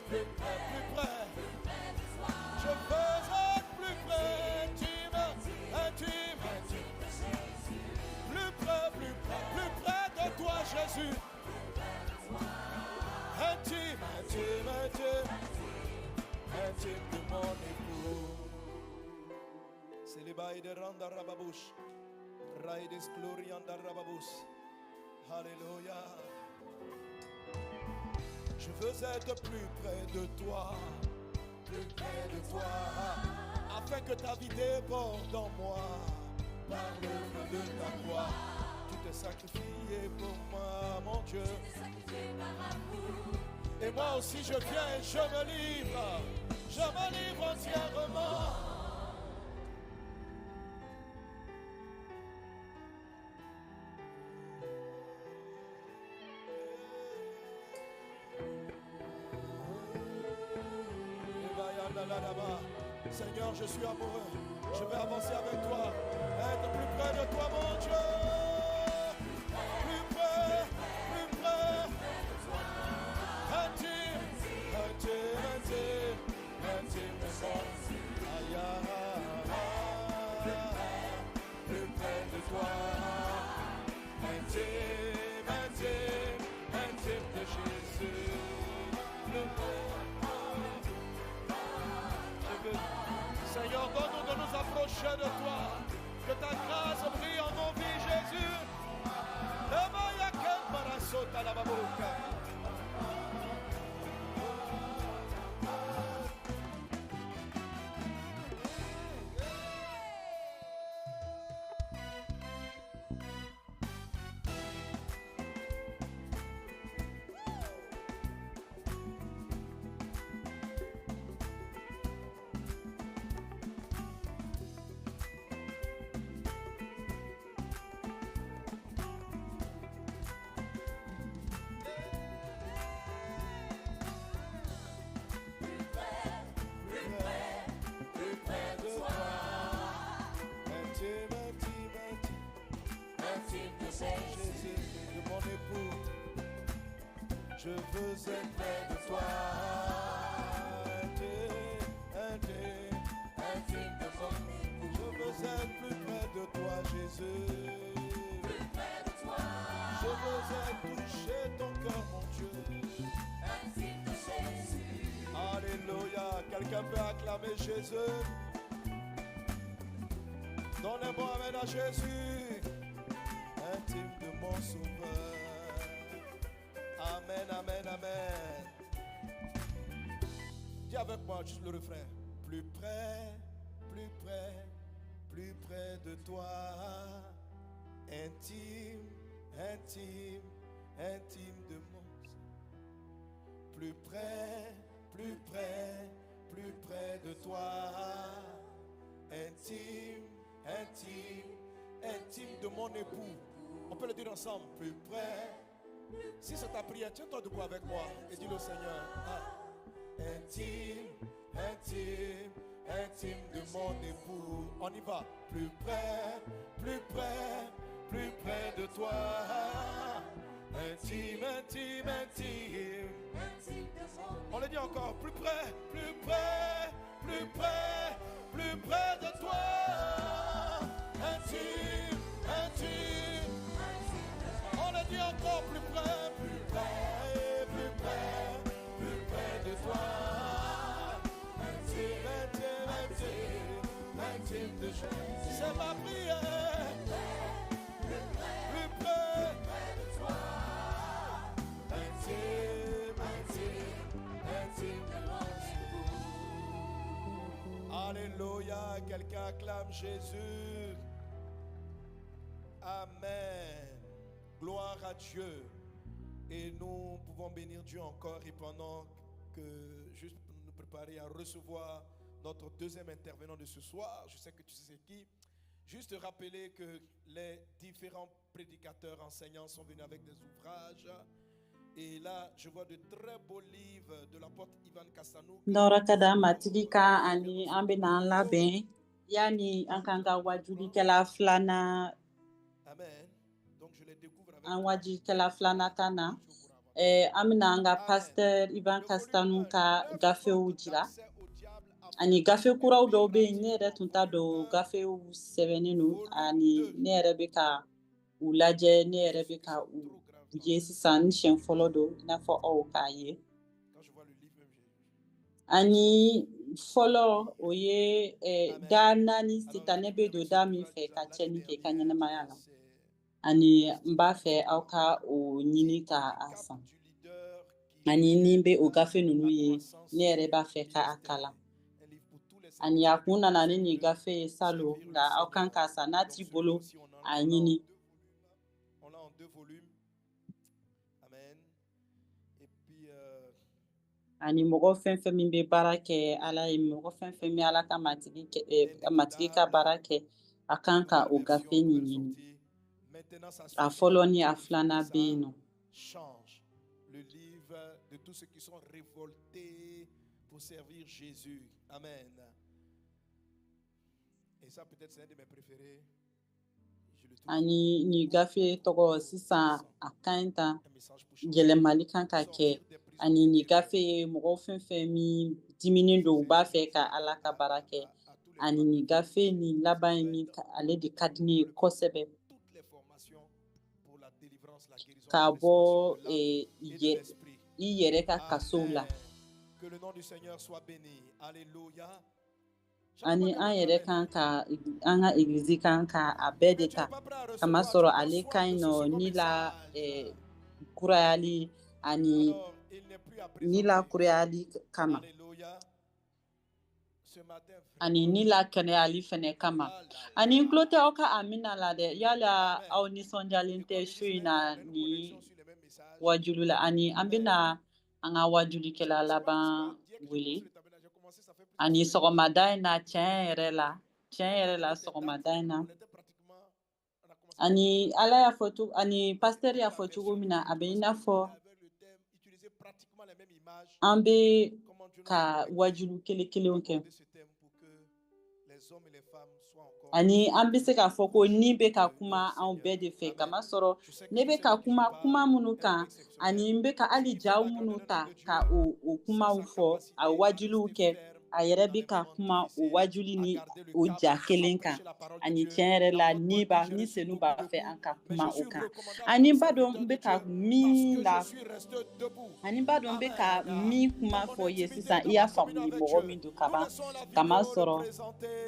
Plus près,
Plus près,
plus près de toi.
Je veux être plus près, intime, intime,
Intime de Jésus.
Plus près, plus près, plus près de toi, Jésus. Intime, intime, intime, intime de mon époux. C'est les bails de Randa Rababouche. Raides gloriandarababus. Alléluia. Je veux être plus près de toi, plus près de toi, afin que ta vie déborde en moi, par l'œuvre de ta croix. Tu t'es sacrifié pour moi, mon Dieu. Et moi aussi je viens et je me livre entièrement. Seigneur, je suis amoureux. Je vais avancer avec toi. Être plus près de toi, mon Dieu. Plus près, plus près. Intime, intime, intime, intime de moi. Aïe, aïe, plus près de toi. Intime, intime, intime de Jésus. Plus près. Seigneur, donne-nous de nous approcher de toi. Que ta grâce brille en nos vies, Jésus. Jésus, de mon époux, je veux être près de toi. Intime, intime, intime de mon époux. Je veux être plus près de toi, Jésus.
Plus près de toi.
Je veux être touché ton cœur, mon Dieu.
Intime de Jésus.
Alléluia. Quelqu'un peut acclamer Jésus. Donnez-moi amen à Jésus. Intime de mon sauveur. Amen, amen, amen. Dis avec moi juste le refrain. Plus près, plus près, plus près de toi. Intime, intime, intime de mon sauveur. Plus près, plus près, plus près de toi. Intime, intime, intime de mon époux. On peut le dire ensemble. Plus près. Si c'est ta prière, tiens-toi debout avec moi et dis-le au Seigneur. Ah. Intime, intime, intime de mon époux. On y va. Plus près, plus près, plus près de toi. Intime, intime, intime. On le dit encore. Plus près, plus près, plus près, plus près de toi. Intime, intime. On le dit encore plus près, plus près, plus près, plus près de toi. Intime, intime, intime, intime de Jésus. C'est ma prière. Plus près, de toi. Intime, intime, intime de mon époux. Alléluia, quelqu'un acclame Jésus. Amen. Gloire à Dieu. Et nous pouvons bénir Dieu encore. Et pendant que, juste pour nous préparer à recevoir notre deuxième intervenant de ce soir, je sais que tu sais c'est qui, juste rappeler que les différents prédicateurs, enseignants sont venus avec des ouvrages. Et là, je vois de très beaux livres de l'apôtre Ivan Castanou.
Nɔrɔ ka da matigi kan ani an bɛna an labɛn yanni an k'an ka wajulikɛla filanan
Amen. Donc je les découvre avec
an wajulikɛla filanan ta na an bɛna an ka pasteur Ivan Castanou ka gafew jira ani gafe kuraw dɔw bɛ yen ne yɛrɛ tun t'a dɔn gafew sɛbɛnnen don ani ne yɛrɛ bɛ ka u lajɛ ne yɛrɛ bɛ ka u ye sisan ni siɲɛ fɔlɔ don i n'a fɔ aw k'a ye.
Quand je vois le livre même,
Ani fɔlɔ, o ye da naani sitanɛ bɛ don da min fɛ ka tiɲɛni kɛ i ka ɲɛnamaya la. Ani n b'a fɛ aw ka o ɲini ka a san. Ani ni bɛ o gafe ninnu ye, ne yɛrɛ b'a fɛ ka a kalan. Ani a kun nana ni nin gafe ye salon, nka aw kan k'a san. N'a t'i bolo, a ɲini.
On l'a en deux volumes. Amen. Et puis,
Ani mɔgɔ fɛn fɛn min bɛ baara kɛ Ala ye, mɔgɔ fɛn fɛn bɛ Ala ka matigi kɛ, matigi ka baara kɛ, a kan ka o gafe nin ɲini.
Maintenant, ça
A
suffit.
fɔlɔ ni a filanan bɛ yen nɔ.
Change. Le livre de tous ceux qui sont révoltés pour servir Jésus. Amen. Et ça, peut-être, c'est un de mes préférés. Je le trouve
Ani nin gafe tɔgɔ sisan, a ka ɲi tan,
un message pour changer.
yɛlɛmali kan ka kɛ. Ani nin gafe ye mɔgɔ fɛn fɛn min diminen don, u b'a fɛ ka Ala ka baara kɛ. Ani nin gafe nin laban ye min ale de ka di ne ye kosɛbɛ.
Toutes les formations pour la délivrance, la guérison,
K'a
la
bɔ
restauration de l'âme et de l'esprit.
i yɛrɛ ka kasow la.
Amen. Que le nom du Seigneur soit béni. Alléluia.
Ani an yɛrɛ kan ka an ka egilizi kan ka a bɛɛ de ta, kamasɔrɔ ale ka ɲi nɔ ni la kurayali ani
Alors, il n'est plus à
ni la
présenter.
kurayali kama.
Alléluia. Ce matin,
Ani ni la kɛnɛyali fɛnɛ kama. Ani n tulo tɛ aw ka amina la dɛ. Yala aw nisɔndiyalen tɛ su in na ni wajulu la? Ani an bɛna an ka wajulikɛla laban wele. Ani sɔgɔmada in na, tiɲɛ yɛrɛ la, tiɲɛ yɛrɛ la, sɔgɔmada in na, ani Ala y'a fɔ cogo, ani pasitɛri y'a fɔ cogo min na, a bɛ i n'a fɔ an bɛ ka wajulu kelen kelenw kɛ. Ani an bɛ se k'a fɔ ko ni bɛ ka kuma anw bɛɛ de fɛ, kamasɔrɔ ne bɛ ka kuma kuma minnu kan, ani n bɛ ka hali jaw minnu ta ka o kumaw fɔ, a wajuliw kɛ, a yɛrɛ bɛ ka kuma o wajuli ni o ja kelen kan. Ani tiɲɛ yɛrɛ la, ni b'a ni Senu b'a fɛ an ka kuma o kan. Ani n b'a dɔn n bɛ ka min la, ani n b'a dɔn n bɛ ka min kuma fɔ i ye sisan, i y'a faamu ni mɔgɔ min don ka ban, kamasɔrɔ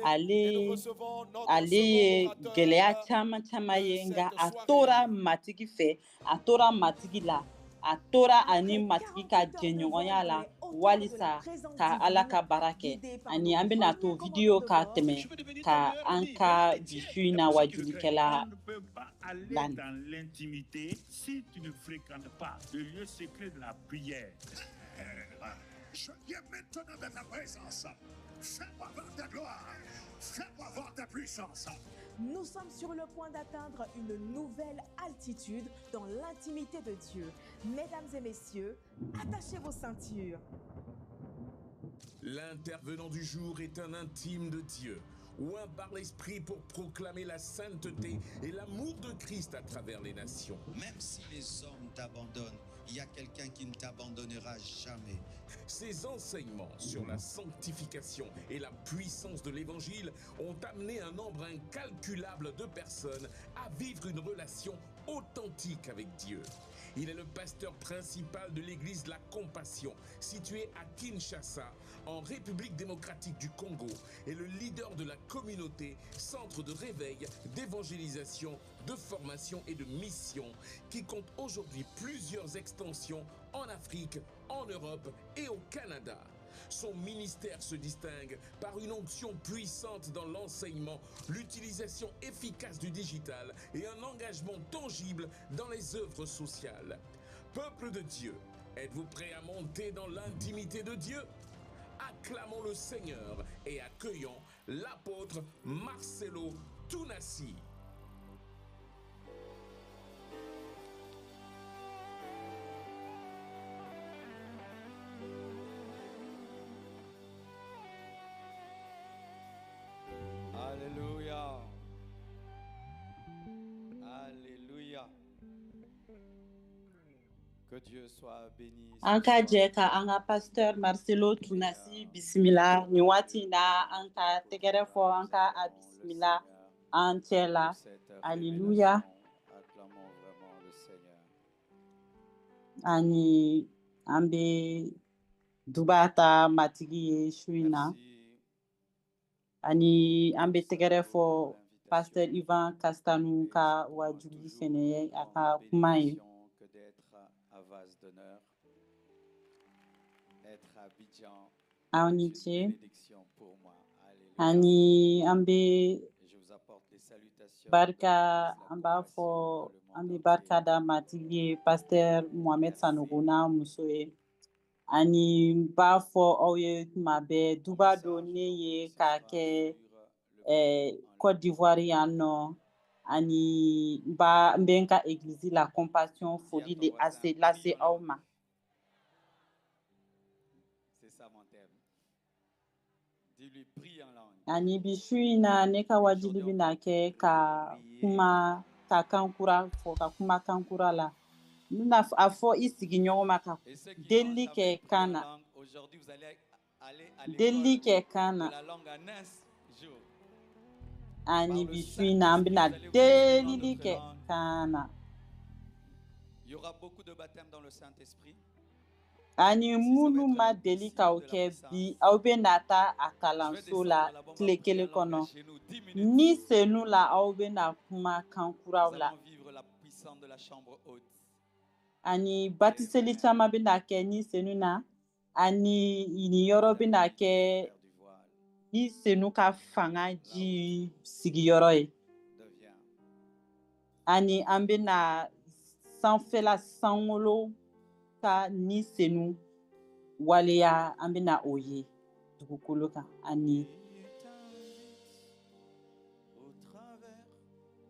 ale ye gɛlɛya caman caman ye, nka a tora Matigi fɛ, a tora Matigi la, a tora ani Matigi ka jɛɲɔgɔnya la walisa ka Ala ka baara kɛ. Ani an bɛna to video ka tɛmɛ ka an ka bi su in na wajulikɛla
On ne peut pas aller
lani.
Dans l'intimité si tu ne fréquentes pas le lieu secret de la prière.
Je viens maintenant de ta présence. Fais-moi voir ta gloire. Fais-moi voir ta puissance.
Nous sommes sur le point d'atteindre une nouvelle altitude dans l'intimité de Dieu. Mesdames et messieurs, attachez vos ceintures.
L'intervenant du jour est un intime de Dieu, oint par l'Esprit pour proclamer la sainteté et l'amour de Christ à travers les nations.
Même si les hommes t'abandonnent, il y a quelqu'un qui ne t'abandonnera jamais.
Ses enseignements sur la sanctification et la puissance de l'Évangile ont amené un nombre incalculable de personnes à vivre une relation authentique avec Dieu. Il est le pasteur principal de l'église La Compassion, située à Kinshasa, en République démocratique du Congo, et le leader de la communauté, centre de réveil, d'évangélisation, de formation et de mission, qui compte aujourd'hui plusieurs extensions en Afrique, en Europe et au Canada. Son ministère se distingue par une onction puissante dans l'enseignement, l'utilisation efficace du digital et un engagement tangible dans les œuvres sociales. Peuple de Dieu, êtes-vous prêt à monter dans l'intimité de Dieu? Acclamons le Seigneur et accueillons l'apôtre Marcelo Tunasi.
Alléluia. Alléluia. Que Dieu soit béni ce
An ka
soir.
Jɛ ka an ka pasteur Marcelo Tunasi bisimila nin waati in na. An ka tɛgɛrɛ fɔ, an ka a bisimila an cɛ la.
Pour cette
Alléluia.
révélation. Acclamons vraiment le Seigneur.
Ani an bɛ Duba ta Matigi ye su in na. Ani an bɛ tɛgɛrɛ fɔ Pasteur Ivan Kastanu ka wajuli fɛnɛ ye, a ka kuma ye.
Que d'être à vase d'honneur, être à Abidjan,
Aw ni
c'est une
ce.
bénédiction pour moi. Alléluia.
Ani an bɛ
Et je vous apporte les salutations de
barika,
l'Église La
an b'a
Compassion
fɔ
dans le
an
monde
bɛ
entier.
barika da Matigi ye, Pasteur Mohamed Sanogo n'a muso ye. Ani n b'a fɔ aw ye tuma bɛɛ,
Mon
duba don
message
ne
donc
ye
ce
k'a
soir
kɛ
sur le baptême en
Côte d'Ivoire yan nɔ. Ani n b'a n bɛ n ka église La Compassion
Dis à
foli
ton
de
voisin,
ase
prie
lase
en
aw
langue.
ma.
C'est ça mon thème. Dis-lui, prie en langue.
Ani bi su in na, ne ka wajuli
Aujourd'hui, on
bɛna
va
kɛ ka
prier.
kuma, ka kan kura fɔ, ka kuma kan kura la. N bɛna a fɔ i sigiɲɔgɔn ma ka
Et ceux qui n'ont
delili
jamais
kɛ
prié
kan
en
na.
langue, aujourd'hui, vous allez aller à l'école
Delili kɛ kan
de
na.
la langue en un jour.
Ani
Par le
bi su in na, an
Saint-Esprit,
bɛna
vous allez vous exprimer en
delili
d'autres
kɛ
langues.
kan na.
Il y aura beaucoup de baptêmes dans le Saint-Esprit.
Ani
Ici, ça va
minnu
être
ma
la
deli
piscine
ka o
de la
kɛ bi,
puissance.
aw bɛna taa a
Je vais
kalanso
descendre
la
là-bas, on va
tile
prier
kelen
en langue à
kɔnɔ.
genoux, 10 minutes.
Ni senu la, aw bɛna kuma kan kuraw
Nous
la.
allons vivre la puissance de la chambre haute.
Ani batiseli
Amen.
caman bɛna kɛ ni senu na. Ani nin yɔrɔ
Il
bɛna
t'invite au
kɛ
travers du voile,
ni senu ka fanga
là où
ji
tout
sigiyɔrɔ ye.
devient
Ani an bɛna sanfɛla sankolo ka ni senu waleya, an bɛna o ye dugukolo kan. Ani
Il t'invite au travers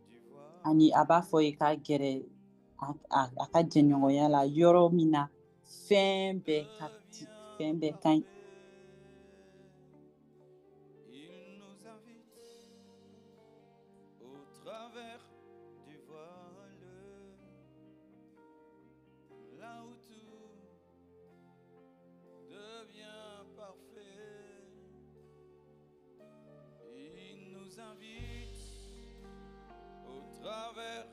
du voile.
ani a b'a fɔ i ka gɛrɛ a ka jɛɲɔgɔnya la, yɔrɔ min na fɛn bɛɛ ka di,
Devient
fɛn bɛɛ ka ɲi.
parfait. Il nous invite au travers du voile, là où tout devient parfait. Il nous invite au travers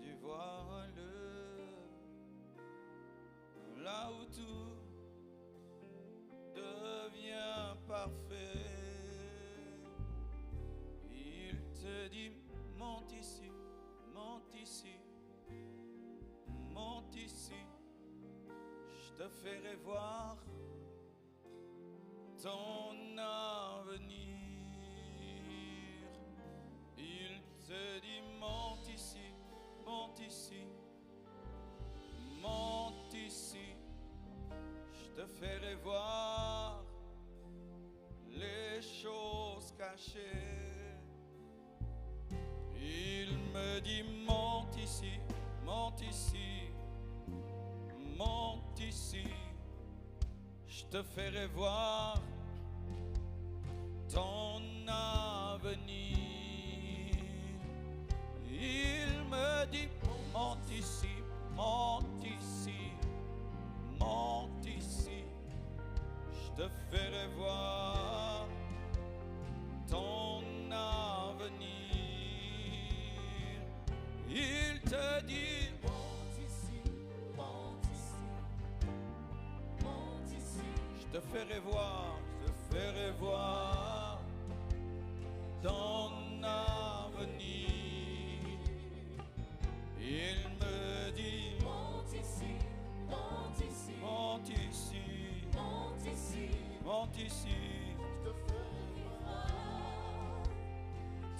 du voile, là où tout devient parfait. Il te dit, monte ici, monte ici, monte ici, je te ferai voir ton avenir. Il te dit, monte ici, monte ici, monte ici, je te ferai voir les choses cachées. Il me dit, monte ici, monte ici, monte ici, je te ferai voir ton avenir. Il me dit, monte ici, monte ici, monte ici, je te ferai voir ton avenir. Il te dit,
Monte ici, monte ici, monte ici,
je te ferai voir, je te ferai voir ton avenir. Il me dit,
monte ici, monte ici,
monte ici,
monte ici,
monte ici,
je te ferai voir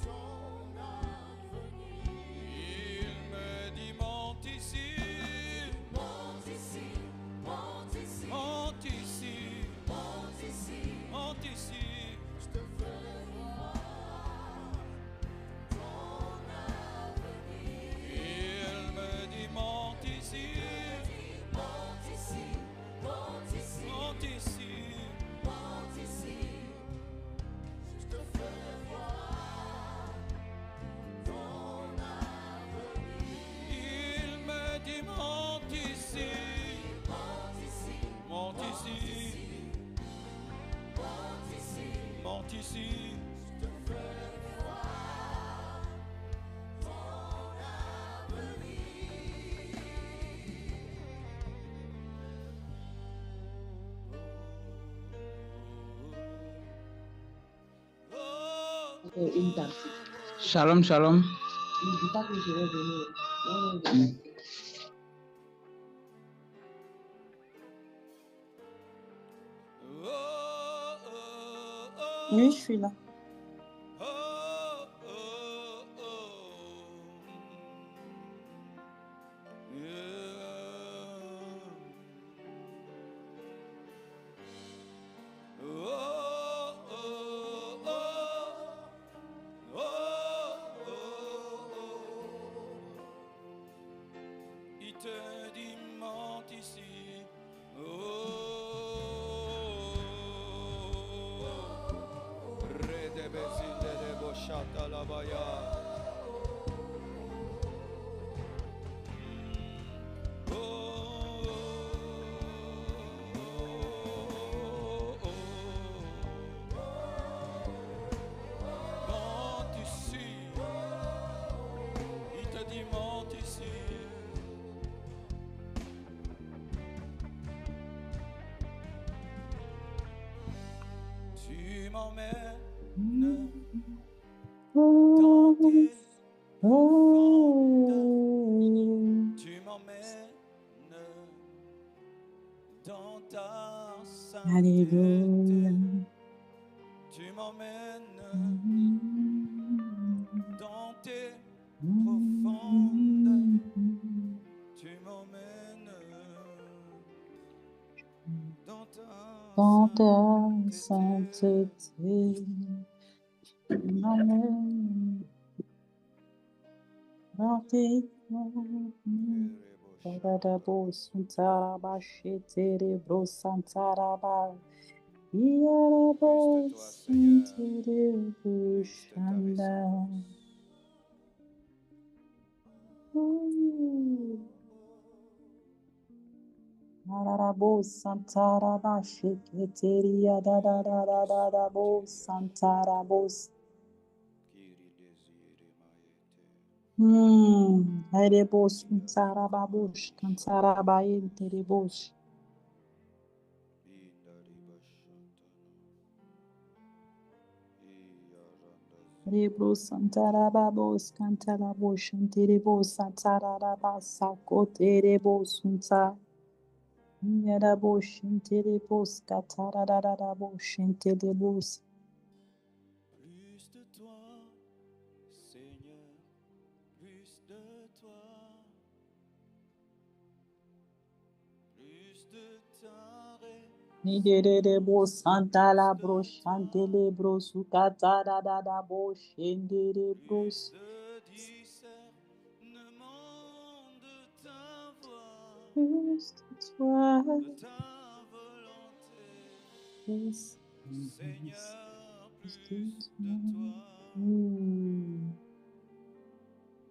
ton avenir.
Il me dit, monte ici,
Monte ici, monte ici,
monte ici,
monte ici,
monte ici.
je te ferai voir ton avenir.
Il me dit, monte ici,
Monte ici, monte ici,
monte ici,
monte ici, je te ferai voir ton avenir.
Il me dit, monte ici,
Monte ici,
monte ici,
monte ici,
monte ici.
je te ferai voir ton avenir.
faire une partie.
Shalom, shalom.
Ne dis pas que je vais venir. Non, non, non. Oui, je suis là.
Il te dit monte ici. Oh, Redebezindedeboshatalabaya. Oh, oh, oh. Monte ici. Il te dit monte ici. Tu m'emmènes dans tes profondes. Tu m'emmènes dans ta sainteté.
Alléluia.
Tu m'emmènes dans tes profondes. Tu m'emmènes dans ta
Dans ta sainteté, tu m'emmènes dans tes Ararabo santaraba sheketeria da da da da da da bo santarabos. Erebo santarababush kantarabayenterebos. Rebro santarababos kantarabosh anterebo santarababa sakoterebo sunta. Yarabo shintelebos katarararabo shintelebos.
Plus de toi, Seigneur, plus de toi, plus de ta
Niderebo santala bro shantelebro sukatarararabo shindelebros.
de discernement de ta voix,
Plus de toi,
de ta volonté,
plus
Seigneur,
de
plus
toi.
de toi,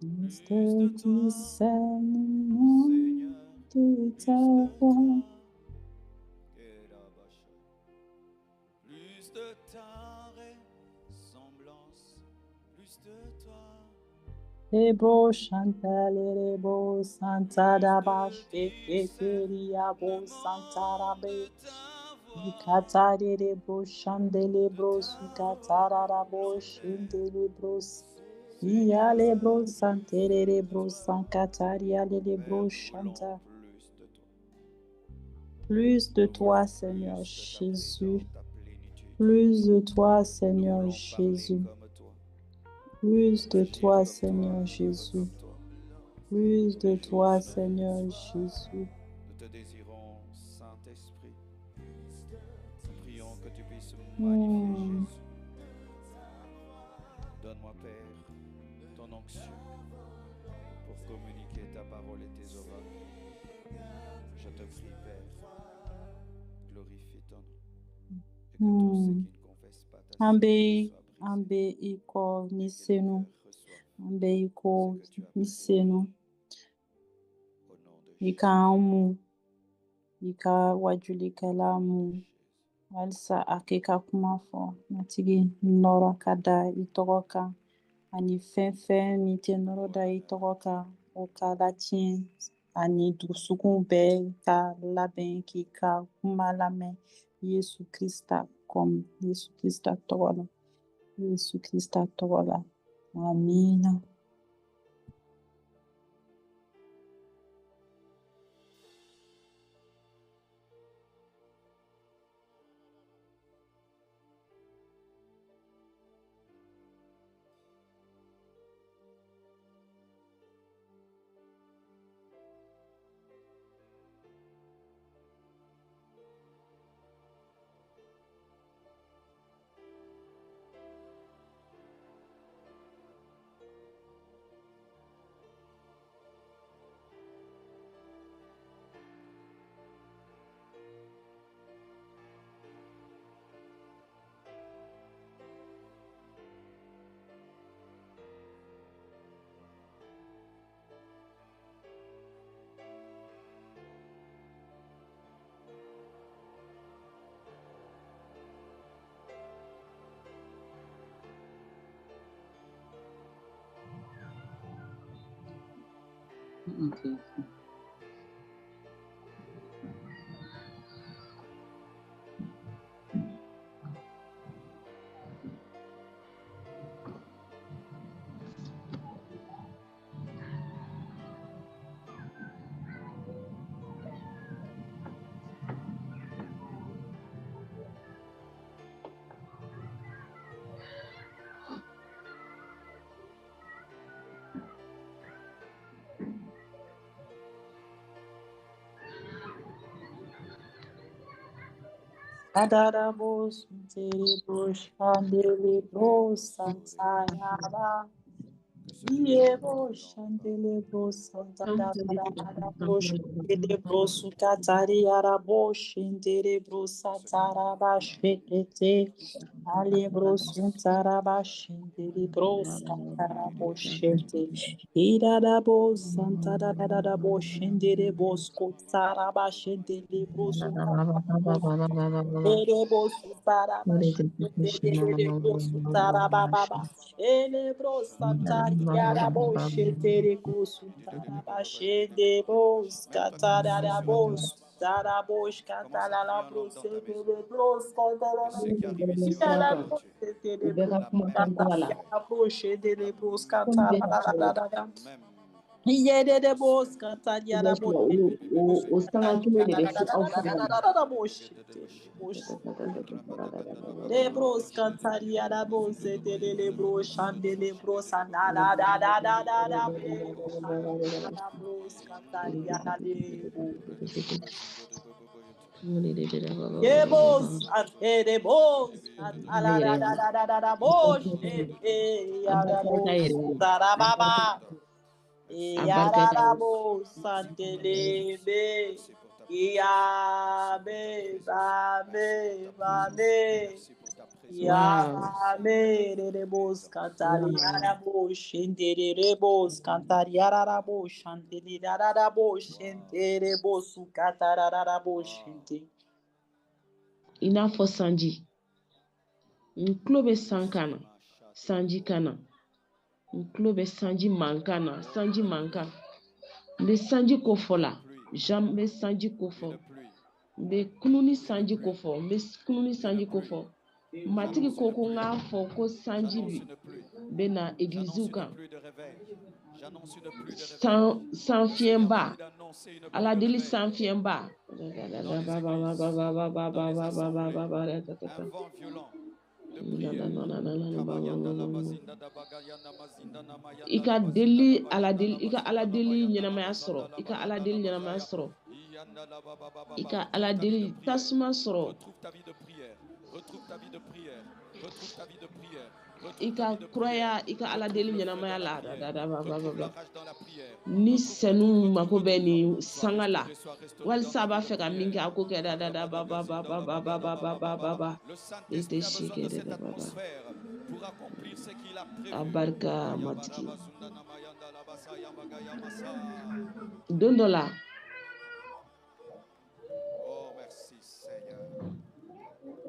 Plus
plus
de
de toi,
discernement
Seigneur,
de
plus
ta
de
voix.
toi, Kerabasha. Plus de ta ressemblance, plus de toi,
Rebo shantale rebo santaraba
plus de
sheketeria bo
discernement
santarabe.
de ta voix,
Ikatare rebo shandele
de
bro
ta
sukatararabo
volonté,
shindele bros. Iale
Seigneur,
bro
plus
santere
de
bro
toi.
sankataria le
Père,
bro
nous voulons
shanta.
plus de toi.
Plus de
Nous
toi,
voulons
Seigneur
plus de ta
Jésus.
présence, ta plénitude.
Plus de toi,
Nous
Seigneur
voulons parler
Jésus.
comme toi,
Plus de
agir
toi,
comme toi,
Seigneur
vivre
Jésus.
comme toi.
Plus de toi,
Jésus,
Seigneur Jésus.
nous te désirons, Saint-Esprit. Nous prions que tu puisses magnifier Jésus. Donne-moi, Père, ton onction pour communiquer ta parole et tes oracles. Je te prie, Père, glorifie ton nom et que tous ceux qui ne confessent pas ta
An bɛ
sainteté soient
an
brisés
bɛ i kɔ ni
et que leur
senu.
cœur reçoive
An bɛ i kɔ
ce que tu as
ni
préparé.
senu.
Au nom de
I
Jésus.
ka an mu. I ka wajulikɛla mu.
Jésus.
Walisa a k'i ka kuma fɔ. Matigi nɔrɔ ka da i tɔgɔ kan. Ani fɛn fɛn min tɛ nɔrɔ da i tɔgɔ kan, o ka latiɲɛ ani dusukun bɛɛ ka labɛn k'i ka kuma lamɛn Yesu Krista kɔm Yesu Krista tɔgɔ la. Yesu Krista tɔgɔ la. Amina.
Okay.
Adarabos, Terebo, Shandele, Bro, Santayaba, Yebo, Shandele, Bro, Santarabo, Shandele, Sukatari, Arabo, Shendere, Bro, Sataraba, Shekete, Alebro, Suntaraba, Shendere, Bro, Satarabo, Shete, Irarabo, Santarabo, Shendere, Bosco, Saraba, Shendere, Bro, Erebo, Sutaraba, Shendere, Bro, Sutaraba, Baba, Elebro, Santari, Yarabo, Shetere, Kusutaraba, Shende, Bos, Katarabos, Tarabosh, Katalabro, Sebros, Katalabro, Katalabro, Yedebos, Katariarabo, Lebros, Katariarabo, Setelebro, Shandelebro, Sandala, da da da da da, Bros, Katariarabo. Yebos, Atedebos, Atala, da da da da da, Bosh, Yarabo, Tarababa. Yarabo Santelebe, Yabe, Babe, Babe, Yabe, Rebos, Cantariarabo, Shenderebos, Cantariarabo, Shandelarabo, Shenderebos, Catararabo, Shente.
I n'a fɔ sanji. N tulo bɛ san kan na, sanji kan na. N tulo bɛ sanji mankan na, sanji mankan. N bɛ sanji ko fɔ la, n bɛ sanji ko fɔ. N bɛ kunun ni sanji ko fɔ, n bɛ kunun ni sanji ko fɔ. Matigi ko ko n k'a fɔ ko sanji bɛ na egiliziw kan. San fiɲɛba, Ala deli san fiɲɛba. I ka deli Ala deli, i ka Ala deli ɲɛnamaya sɔrɔ, i ka Ala deli ɲɛnamaya sɔrɔ, i ka Ala deli tasuma sɔrɔ. I ka kuraya, i ka Ala deli ɲɛnamaya la. Ni sɛnu mako bɛ nin sanga la, walisa a b'a fɛ ka min kɛ, a k'o kɛ da da da ba ba ba ba ba ba ba ba ba ba ba. I tɛ si kɛ dɛ ba ba. A barika Matigi. Don dɔ la,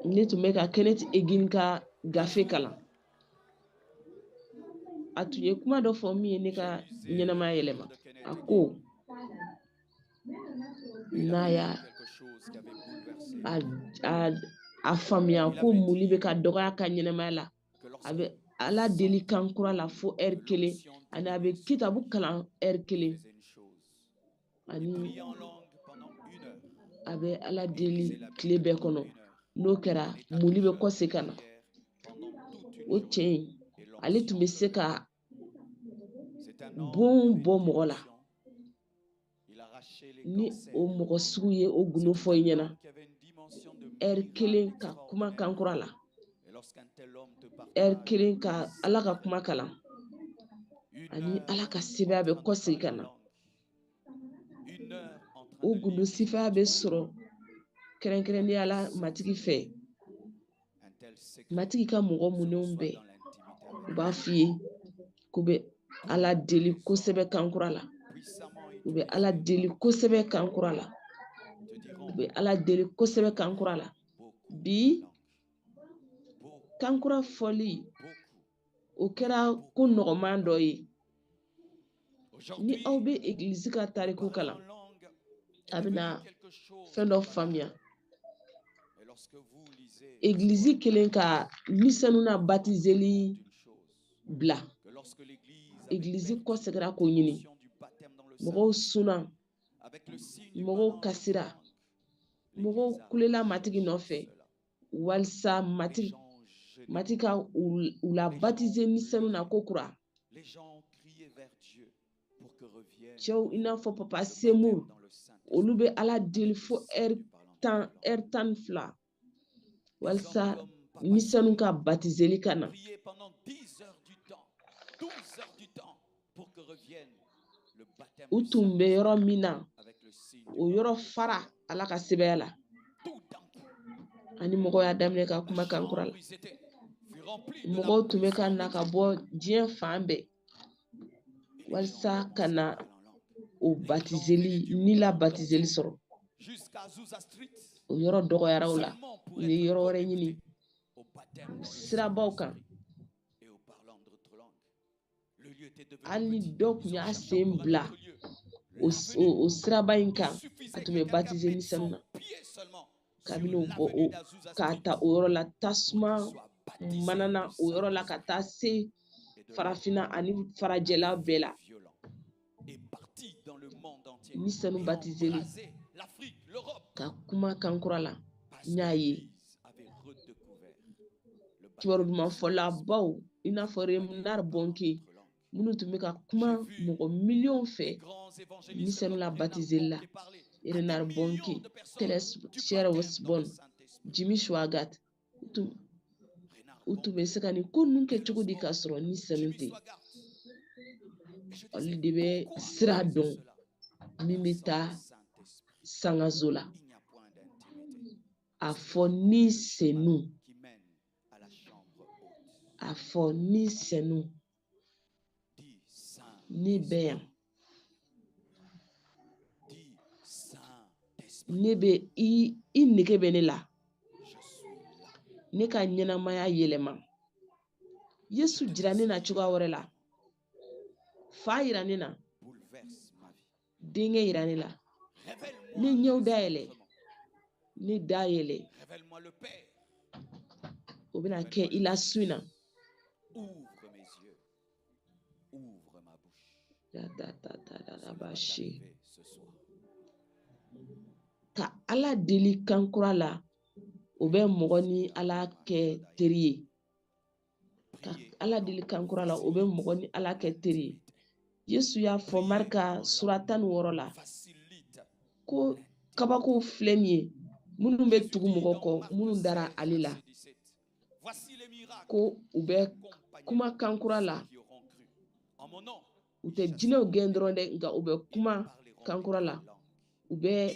ne tun bɛ ka Kenneth Hagin ka gafe kalan. A tun ye kuma dɔ fɔ min ye ne ka ɲɛnamaya yɛlɛma. A ko n'a y'a a faamuya ko muli bɛ ka dɔgɔya ka ɲɛnamaya la, A bɛ Ala deli kan kura la fo ɛri kelen, ani a bɛ kitabu kalan ɛri kelen, ani a bɛ Ala deli tile bɛɛ kɔnɔ. N'o kɛra, moli bɛ kɔsegin ka na. O cɛ in, ale tun bɛ se ka bon bɔ mɔgɔ la. Ni o mɔgɔ sugu ye o gundo fɔ i ɲɛna, ɛri kelen ka kuma kan kura la, ɛri kelen ka Ala ka kuma kalan, ani Ala ka sɛbɛya bɛ kɔsegin ka na. O gundo sifaya bɛ sɔrɔ kɛrɛnkɛrɛnnenya la Matigi fɛ. Matigi ka mɔgɔ minnu bɛɛ, u b'a f'i ye k'u bɛ Ala deli kosɛbɛ kan kura la. U bɛ Ala deli kosɛbɛ kan kura la. U bɛ Ala deli kosɛbɛ kan kura la. Bi, kan kura fɔli, o kɛra ko nɔgɔman dɔ ye. Ni aw bɛ egilizi ka tariku kalan, a bɛna fɛn dɔ faamuya. Egilizi kelen ka Ni Senu na batizeli bila, egilizi kɔsegira k'o ɲini. Mɔgɔw sunna, mɔgɔw kasira, mɔgɔw kulela Matigi nɔfɛ walisa Matigi ka u la batize Ni Senu na ko kura. Cɛw i n'a fɔ Papa Semuru, olu bɛ Ala deli fo ɛri 10, ɛri 12 walisa Ni Senu ka batizeli ka na. U tun bɛ yɔrɔ min na, o yɔrɔ fara Ala ka sɛbɛya la. Ani mɔgɔw y'a daminɛ ka kuma kan kura la. Mɔgɔw tun bɛ ka na ka bɔ diɲɛ fan bɛɛ walisa ka na o batizeli ni la batizeli sɔrɔ. O yɔrɔ dɔgɔyara o la, u ye yɔrɔ wɛrɛ ɲini sirabaw kan. Hali ni dɔ tun y'a sen bila o siraba in kan, a tun bɛ batize Ni Senu na. Kabini o bɔ o k'a ta o yɔrɔ la, tasuma manana o yɔrɔ la ka taa se farafinna ani farajɛla bɛɛ la. Ni Senu batizeli ka kuma kan kura la, n y'a ye kibaru duman fɔlabaw i n'a fɔ Reinhard Bonnke, minnu tun bɛ ka kuma mɔgɔ miliyɔn fɛ Ni Senu la batizeli la. Reinhard Bonnke, T.L. Osborn, Jimmy Swaggart, u tun bɛ se ka nin ko ninnu kɛ cogo di k'a sɔrɔ Ni Senu tɛ? Olu de bɛ sira dɔn min bɛ taa sangaso la. A fɔ Ni Senu, a fɔ Ni Senu, ne bɛ yan, ne bɛ i nege bɛ ne la, ne ka ɲɛnamaya yɛlɛma. Yesu jira ne na cogoya wɛrɛ la, Fa yira ne na, denkɛ yira ne la, ne ɲɛw dayɛlɛ, ne dayɛlɛ. O bɛna kɛ i la su in na. Ka Ala deli kan kura la, o bɛ mɔgɔ ni Ala kɛ teri ye. Ka Ala deli kan kura la, o bɛ mɔgɔ ni Ala kɛ teri ye. Yesu y'a fɔ Marika sura 16 la ko kabakow filɛ nin ye minnu bɛ tugu mɔgɔ kɔ, minnu dara ale la, ko u bɛ kuma kan kura la. U tɛ jinɛw gɛn dɔrɔn dɛ, nka u bɛ kuma kan kura la. U bɛ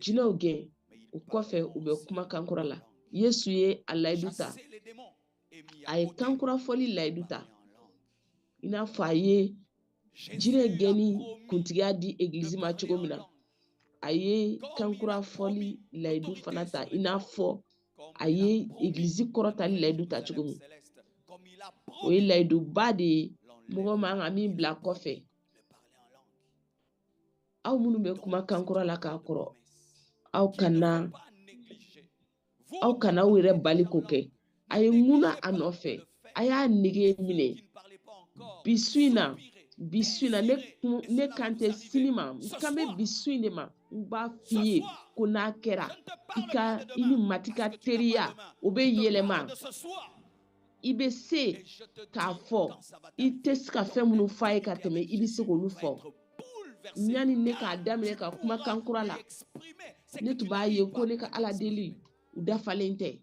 jinɛw gɛn, o kɔfɛ u bɛ kuma kan kura la. Yesu ye a layidu ta, a ye kan kura fɔli layidu ta, i n'a fɔ a ye jinɛ gɛnni kuntigiya di egilizi ma cogo min na, a ye kan kura fɔli layidu fana ta, i n'a fɔ a ye egilizi kɔrɔtali layidu ta cogo min. O ye layiduba de ye, mɔgɔ man ka min bila kɔfɛ. Aw minnu bɛ kuma kan kura la k'a kɔrɔ, aw kana aw yɛrɛ bali k'o kɛ. A ye ŋuna a nɔfɛ, a y'a nege minɛ. Bi su in na, bi su in na, ne kan tɛ sini ma, n kan bɛ bi su in de ma. N b'a f'i ye ko n'a kɛra, i ka i ni Matigi ka teriya o bɛ yɛlɛma. I bɛ se k'a fɔ i tɛ se ka fɛn minnu f'a ye ka tɛmɛ, i bɛ se k'olu fɔ. Yanni ne k'a daminɛ ka kuma kan kura la, ne tun b'a ye ko ne ka Ala deli u dafalen tɛ.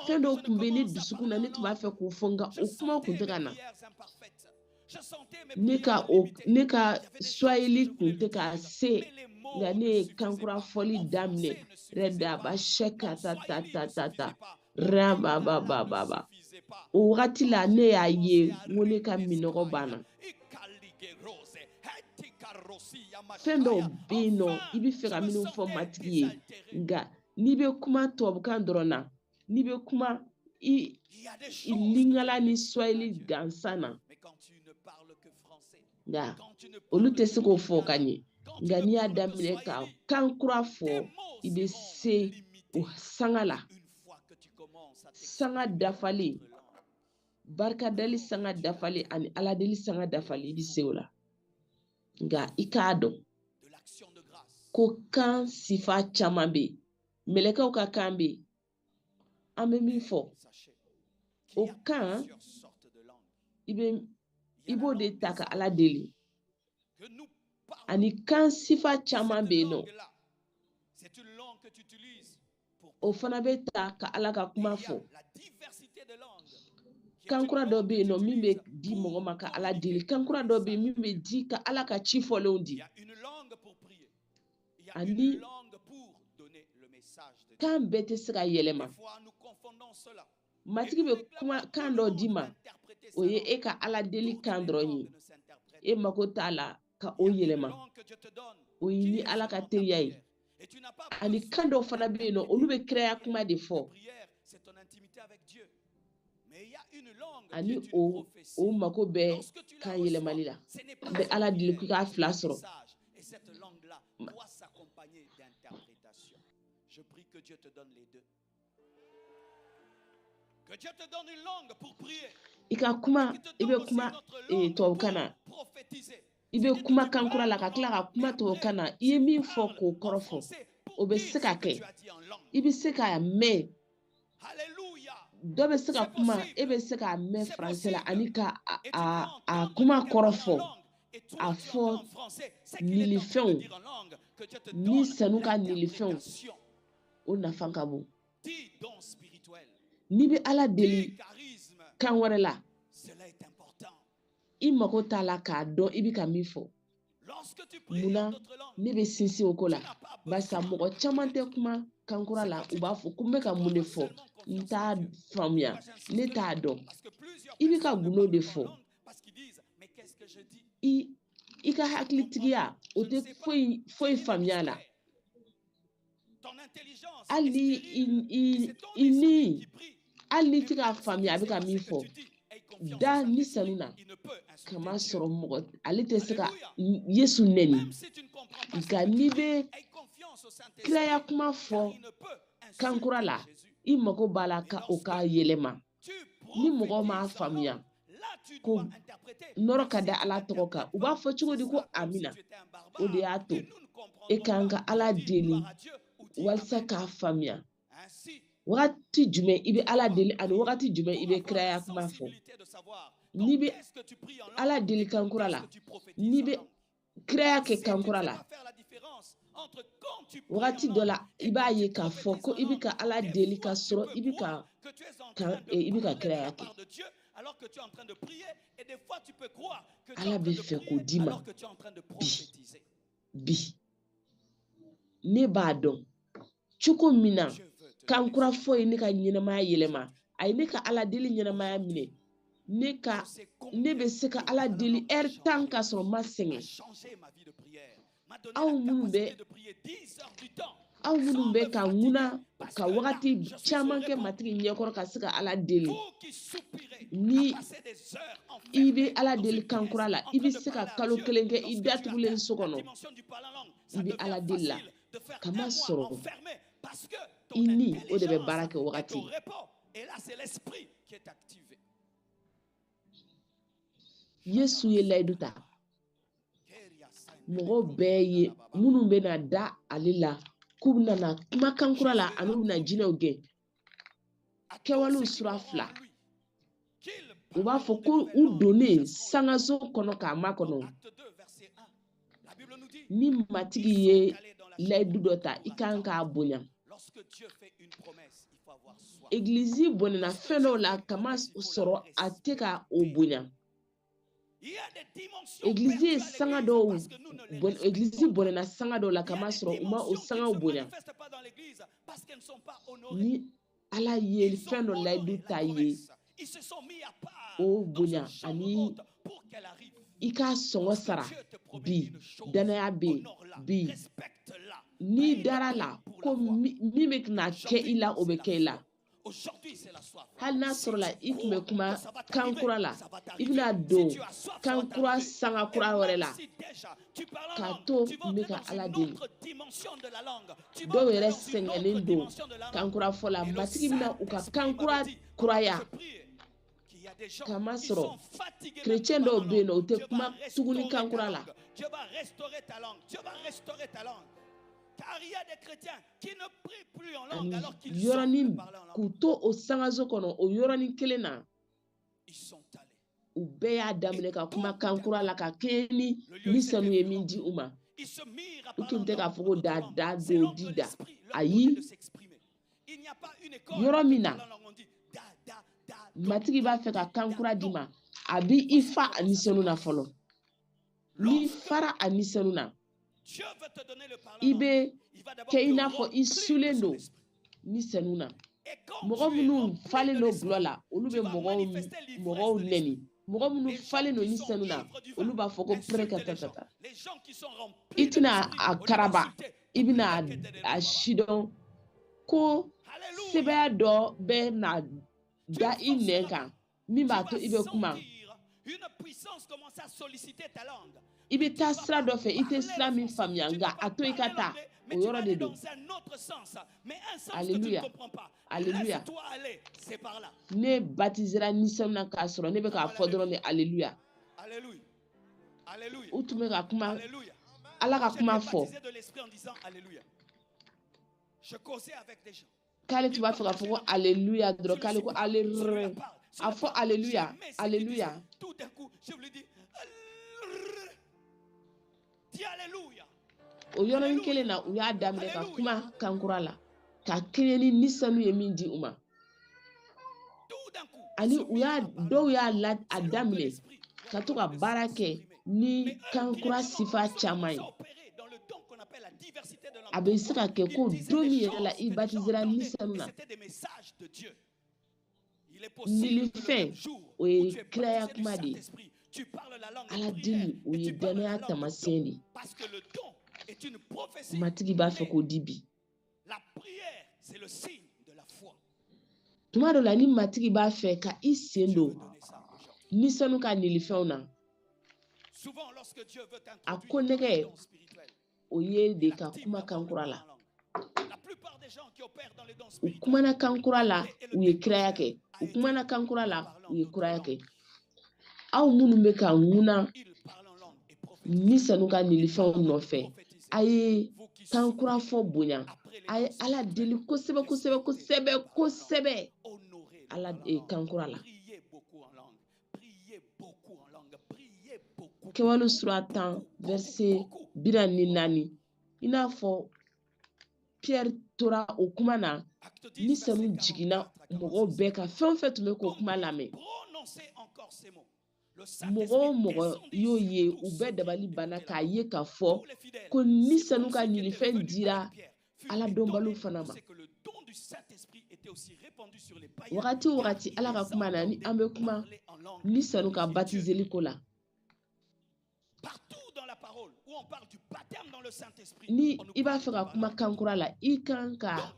Fɛn dɔw tun bɛ ne dusukun na, ne tun b'a fɛ k'o fɔ, nka o kumaw tun tɛ ka na. Ne ka Swahili tun tɛ ka se, nka ne ye kankura fɔli daminɛ. Rɛdaba sɛka ta ta ta ta ta raba ba ba ba ba. O wagati la ne y'a ye n ko ne ka minɔgɔ banna. Fɛn dɔw bɛ yen nɔ i bɛ fɛ ka minnu fɔ Matigi ye, nka n'i bɛ kuma tubabukan dɔrɔn na, n'i bɛ kuma i lingala ni Swahili gansan na, nka olu tɛ se k'o fɔ ka ɲɛ. Nka n'i y'a daminɛ ka kan kura fɔ, i bɛ se o sanga la. Sanga dafalen, barikadali sanga dafalen ani aladeli sanga dafalen, i bɛ se o la. Nka i k'a dɔn ko kan sifa caman bɛ yen, mɛlɛkɛw ka kan bɛ yen. An bɛ min fɔ, o kan i b'o de ta ka Ala deli. Ani kan sifa caman bɛ yen nɔ, o fana bɛ ta ka Ala ka kuma fɔ. Kan kura dɔ bɛ yen nɔ min bɛ di mɔgɔ ma ka Ala deli. Kan kura dɔ bɛ yen min bɛ di ka Ala ka ci fɔlenw di. Ani kan bɛɛ tɛ se ka yɛlɛma. Matigi bɛ kuma kan dɔ d'i ma, o ye e ka Ala deli kan dɔrɔn ye. E mako t'a la ka o yɛlɛma. O ye ni Ala ka teriya ye. Ani kan dɔw fana bɛ yen nɔ, olu bɛ kiraya kuma de fɔ. Ani o mako bɛ kan yɛlɛmali la. An bɛ Ala deli k'i k'a fila sɔrɔ. I ka kuma, i bɛ kuma tubabukan na, i bɛ kuma kan kura la ka tila ka kuma tubabukan na. I ye min fɔ k'o kɔrɔ fɔ, o bɛ se ka kɛ. I bɛ se k'a mɛn. Dɔ bɛ se ka kuma, e bɛ se k'a mɛn faransɛ la ani ka a kuma kɔrɔ fɔ, a fɔ nilifɛnw ni sanu ka nilifɛnw, o nafa ka bon. N'i bɛ Ala deli kan wɛrɛ la, i mago t'a la k'a dɔn i bɛ ka min fɔ. Munna ne bɛ sinsin o ko la? Barisa mɔgɔ caman tɛ kuma kan kura la, u b'a fɔ ko n bɛ ka mun de fɔ, n t'a faamuya, ne t'a dɔn. I bɛ ka gundo de fɔ. I ka hakilitigiya o tɛ foyi faamuya la. Hali ni hali n'i tɛ k'a faamuya a bɛ ka min fɔ, da ni sanu na kama sɔrɔ mɔgɔ ale tɛ se ka Yesu nɛni. Nka n'i bɛ kiraya kuma fɔ kan kura la, i mago b'a la ka o ka yɛlɛma. Ni mɔgɔ m'a faamuya ko nɔrɔ ka da Ala tɔgɔ kan, u b'a fɔ cogo di ko amina? O de y'a to e kan ka Ala deli walasa k'a faamuya. Wagati jumɛn i bɛ Ala deli ani wagati jumɛn i bɛ kiraya kuma fɔ? N'i bɛ Ala deli kan kura la, n'i bɛ kiraya kɛ kan kura la, wagati dɔ la i b'a ye k'a fɔ ko i bɛ ka Ala deli ka sɔrɔ i bɛ ka kiraya kɛ. Ala bɛ fɛ k'o d'i ma bi. Ne b'a dɔn cogo min na kan kura fɔ ye ne ka ɲɛnamaya yɛlɛma, a ye ne ka Ala deli ɲɛnamaya minɛ. Ne bɛ se ka Ala deli ɛri 10 ka sɔrɔ n ma sɛgɛn. Aw minnu bɛ ka ŋuna ka wagati caman kɛ Matigi ɲɛkɔrɔ ka se ka Ala deli, ni i bɛ Ala deli kan kura la, i bɛ se ka kalo 1 kɛ i datugulen so kɔnɔ, i bɛ Ala deli la. Kama sɔrɔ i ni o de bɛ baara kɛ wagati. Yesu ye layidu ta. Mɔgɔw bɛɛ ye minnu bɛna da ale la k'u bɛna na kumakan kura la ani u bɛna jinɛw gɛn. Kɛwalew sura 2. U b'a fɔ ko u donnen sangaso kɔnɔ k'a makɔnɔ. Ni Matigi ye layidu dɔ ta, i kan k'a bonya. Egilizi bɔnɛna fɛn dɔw la kama sɔrɔ a tɛ ka o bonya. Egilizi ye sanga dɔw egilizi bɔnɛna sanga dɔw la kama sɔrɔ u ma o sangaw bonya. Ni Ala ye fɛn dɔ layidu ta ye, o bonya ani i k'a sɔngɔ sara bi, danaya bɛ yen bi. N'i dara la ko min bɛ na kɛ i la, o bɛ kɛ i la. Hali n'a sɔrɔla i tun bɛ kuma kan kura la, i bɛna don kan kura sanga kura wɛrɛ la k'a to n bɛ ka Ala deli. Dɔw yɛrɛ sɛgɛnnen don kan kura fɔ la, Matigi bɛna u ka kan kura kuraya. Kamasɔrɔ kerecɛn dɔw bɛ yen nɔ, u tɛ kuma tuguni kan kura la. Ani yɔrɔnin k'u to o sangaso kɔnɔ, o yɔrɔnin kelen na, u bɛɛ y'a daminɛ ka kuma kan kura la ka kɛɲɛ ni ni sanu ye min di u ma. U tun tɛ k'a fɔ ko da da do di da. Ayi, yɔrɔ min na Matigi b'a fɛ ka kan kura d'i ma, a b'i i fa a ni sanu na fɔlɔ. N'i fara a ni sanu na, i bɛ kɛ i n'a fɔ i sulen don ni sanu na. Mɔgɔ minnu falen don gulɔ la, olu bɛ mɔgɔw nɛni. Mɔgɔ minnu falen don ni sanu na, olu b'a fɔ ko pɛrɛkɛtɛtɛ. I tɛna a karaba, i bɛna a sidɔn ko sɛbɛya dɔ bɛ na da i nɛn kan min b'a to i bɛ kuma. I bɛ taa sira dɔ fɛ, i tɛ sira min faamuya, nka a to i ka taa o yɔrɔ de don. Alléluia, alléluia. Ne batizera ni sanu na k'a sɔrɔ ne bɛ k'a fɔ dɔrɔn de alléluia. U tun bɛ ka kuma Ala ka kuma fɔ. K'ale tun b'a fɛ k'a fɔ ko alléluia dɔrɔn, k'ale ko alléluia. A fɔ alléluia, alléluia. O yɔrɔnin kelen na, u y'a daminɛ ka kuma kan kura la ka kɛɲɛ ni ni sanu ye min di u ma. Ani u y'a dɔw y'a la a daminɛ ka to ka baara kɛ ni kan kura sifa caman ye. A bɛ se ka kɛ ko don min yɛrɛ la i batizera ni sanu na, nilifɛn o ye kiraya kuma de ye. Ala deli o ye danaya taamasiyɛn de ye. Matigi b'a fɛ k'o di bi. Tuma dɔ la ni Matigi b'a fɛ ka i sen don ni sanu ka nilifɛnw na, a ko nɛgɛ o ye de ka kuma kan kura la. U kumana kan kura la, u ye kiraya kɛ. U kumana kan kura la, u ye kuraya kɛ. Aw minnu bɛ ka ŋuna ni sanu ka nilifɛnw nɔfɛ, a ye kan kura fɔ bonya. A ye Ala deli kosɛbɛ kosɛbɛ kosɛbɛ kosɛbɛ Ala kan kura la. Kɛwale sura 10 verset 44, i n'a fɔ Pierre tora o kuma na, ni sanu jiginna mɔgɔw bɛɛ kan, fɛn o fɛn tun bɛ k'o kuma lamɛn. Mɔgɔ o mɔgɔ y'o ye, u bɛɛ dabali banna k'a ye k'a fɔ ko ni sanu ka nilifɛn dira Ala dɔnbaliw fana ma. Wagati o wagati Ala ka kuma na, ni an bɛ kuma ni sanu ka batizeli ko la. Ni i b'a fɛ ka kuma kan kura la, i kan ka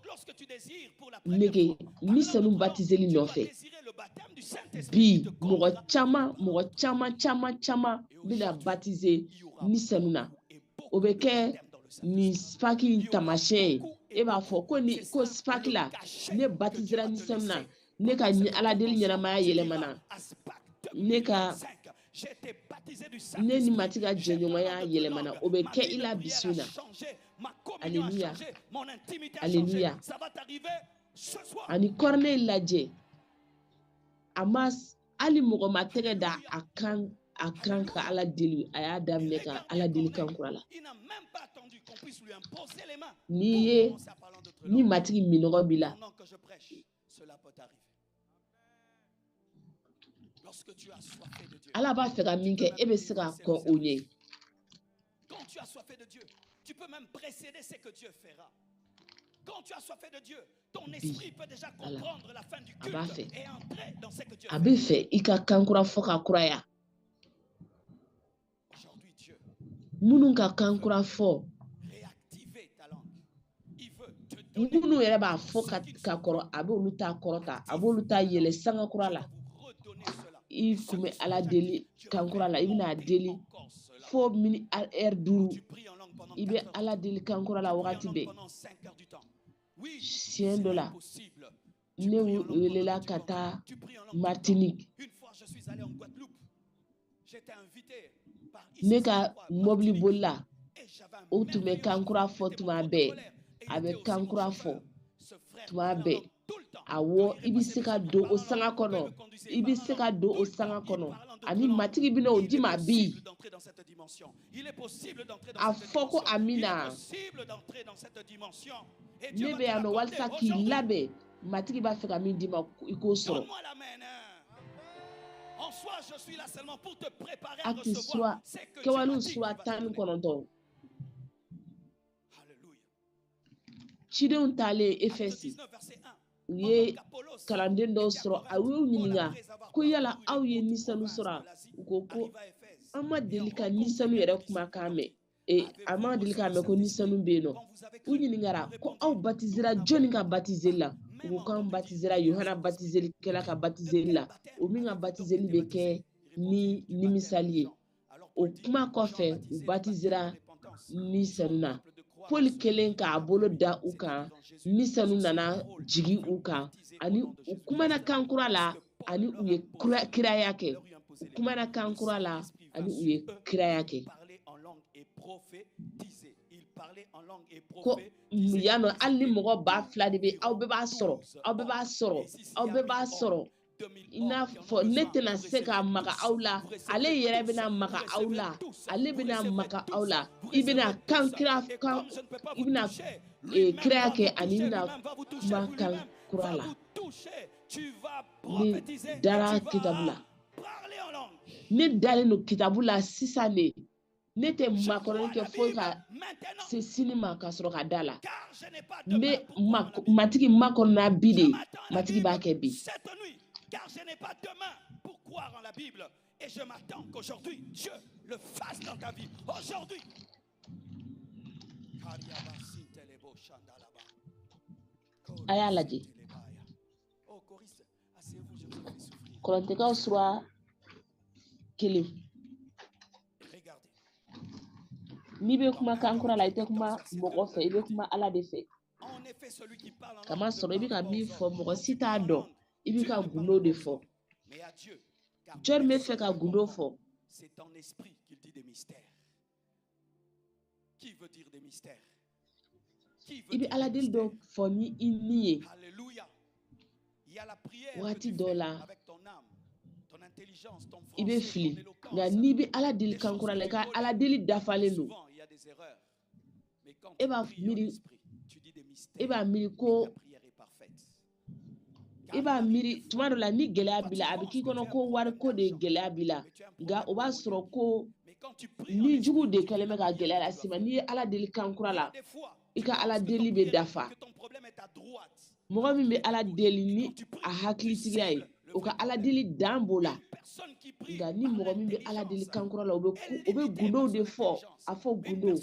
nege ni sanu batizeli nɔfɛ. Bi mɔgɔ caman mɔgɔ caman caman caman bɛna batize ni sanu na. O bɛ kɛ nin spaki in taamasiyɛn ye. E b'a fɔ ko ni ko spaki la ne batizera ni sanu na, Ne ka Ala deli ɲɛnamaya yɛlɛmana. Ne ka ne ni Matigi ka jɛɲɔgɔnya yɛlɛmana. O bɛ kɛ i la bi su in na. Alléluia. Alléluia. Ani Corneille lajɛ. A ma hali mɔgɔ ma tɛgɛ da a kan ka Ala deli. A y'a daminɛ ka Ala deli kan kura la. N'i ye ni Matigi minɔgɔ b'i la, Ala b'a fɛ ka min kɛ, e bɛ se ka kɔn o ɲɛ. Bi Ala a b'a fɛ, a bɛ fɛ i ka kan kura fɔ ka kuraya. Minnu ka kan kura fɔ, minnu yɛrɛ b'a fɔ ka kɔrɔ, a bɛ olu ta kɔrɔta, a b'olu ta yɛlɛ sanga kura la. I kun bɛ Ala deli kan kura la, i bɛna a deli fo mini heure 5, i bɛ Ala deli kan kura la wagati bɛɛ. Siɲɛ dɔ la, ne welela ka taa Martinique. Ne ka mobili bolila, o tun bɛ kan kura fɔ tuma bɛɛ. A bɛ kan kura fɔ tuma bɛɛ. Awɔ, i bɛ se ka don o sanga kɔnɔ. I bɛ se ka don o sanga kɔnɔ. Ani Matigi bɛna o d'i ma bi. A fɔ ko amina. Ne bɛ yan nɔ walasa k'i labɛn. Matigi b'a fɛ ka min d'i ma, i k'o sɔrɔ. Acte sura Kɛwalew sura 19. Cidenw taalen Efɛsi, u ye kalanden dɔw sɔrɔ. A y'u ɲininka ko yala aw ye nisanu sɔrɔ? U ko an ma deli ka nisanu yɛrɛ kumakan mɛn. A ma deli k'a mɛn ko nisanu bɛ yen nɔ. U ɲininkara ko aw batizera jɔnni ka batizeli la? U ko k'an batizera Yohana batizelikɛla ka batizeli la, o min ka batizeli bɛ kɛ ni nimisali ye. O kuma kɔfɛ, u batizera nisanu na. Paul kelen k'a bolo da u kan, nisanu nana jigin u kan, ani u kumana kan kura la, ani u ye kiraya kɛ. U kumana kan kura la, ani u ye kiraya kɛ. Ko yan nɔ, hali ni mɔgɔ 2000 de bɛ, aw bɛɛ b'a sɔrɔ, aw bɛɛ b'a sɔrɔ, aw bɛɛ b'a sɔrɔ. I n'a fɔ ne tɛna se ka maga aw la, ale yɛrɛ bɛna maga aw la, ale bɛna maga aw la. I bɛna kan kira kan, i bɛna kiraya kɛ, ani i bɛna kuma kan kura la. Ne dara kitabu la, ne dalen don kitabu la sisan de. Ne tɛ makɔrɔni kɛ foyi ka se sini ma ka sɔrɔ ka da la. N bɛ Matigi makɔnɔna bi de, Matigi b'a kɛ bi.
Car je n'ai pas demain pour croire en la Bible. Et je m'attends qu'aujourd'hui, Dieu le fasse dans ta vie. Aujourd'hui.
A y'a lajɛ. Kɔrɔntɛkaw sura 1. N'i bɛ kuma kan kura la, i tɛ kuma mɔgɔ fɛ, i bɛ kuma Ala de fɛ. Kamasɔrɔ i bɛ ka min fɔ, mɔgɔ si t'a dɔn. I b'i ka gundo de fɔ. Jɔnni bɛ fɛ ka gundo fɔ? I bɛ Ala deli dɔ fɔ ni i ni ye. Waati dɔw la, i bɛ fili, nka n'i bɛ Ala deli kan kura la, i ka Ala deli dafalen don. E b'a miiri ko i b'a miiri tuma dɔ la ni gɛlɛya b'i la, a bɛ k'i kɔnɔ ko wariko de gɛlɛya b'i la, nka o b'a sɔrɔ ko ni jugu de kɛlen bɛ ka gɛlɛya lase ma. N'i ye Ala deli kan kura la, i ka Ala deli bɛ dafa. Mɔgɔ min bɛ Ala deli ni a hakilitigiya ye, o ka Ala deli dan b'o la. Nka ni mɔgɔ min bɛ Ala deli kan kura la, o bɛ gundow de fɔ, a fɔ gundow.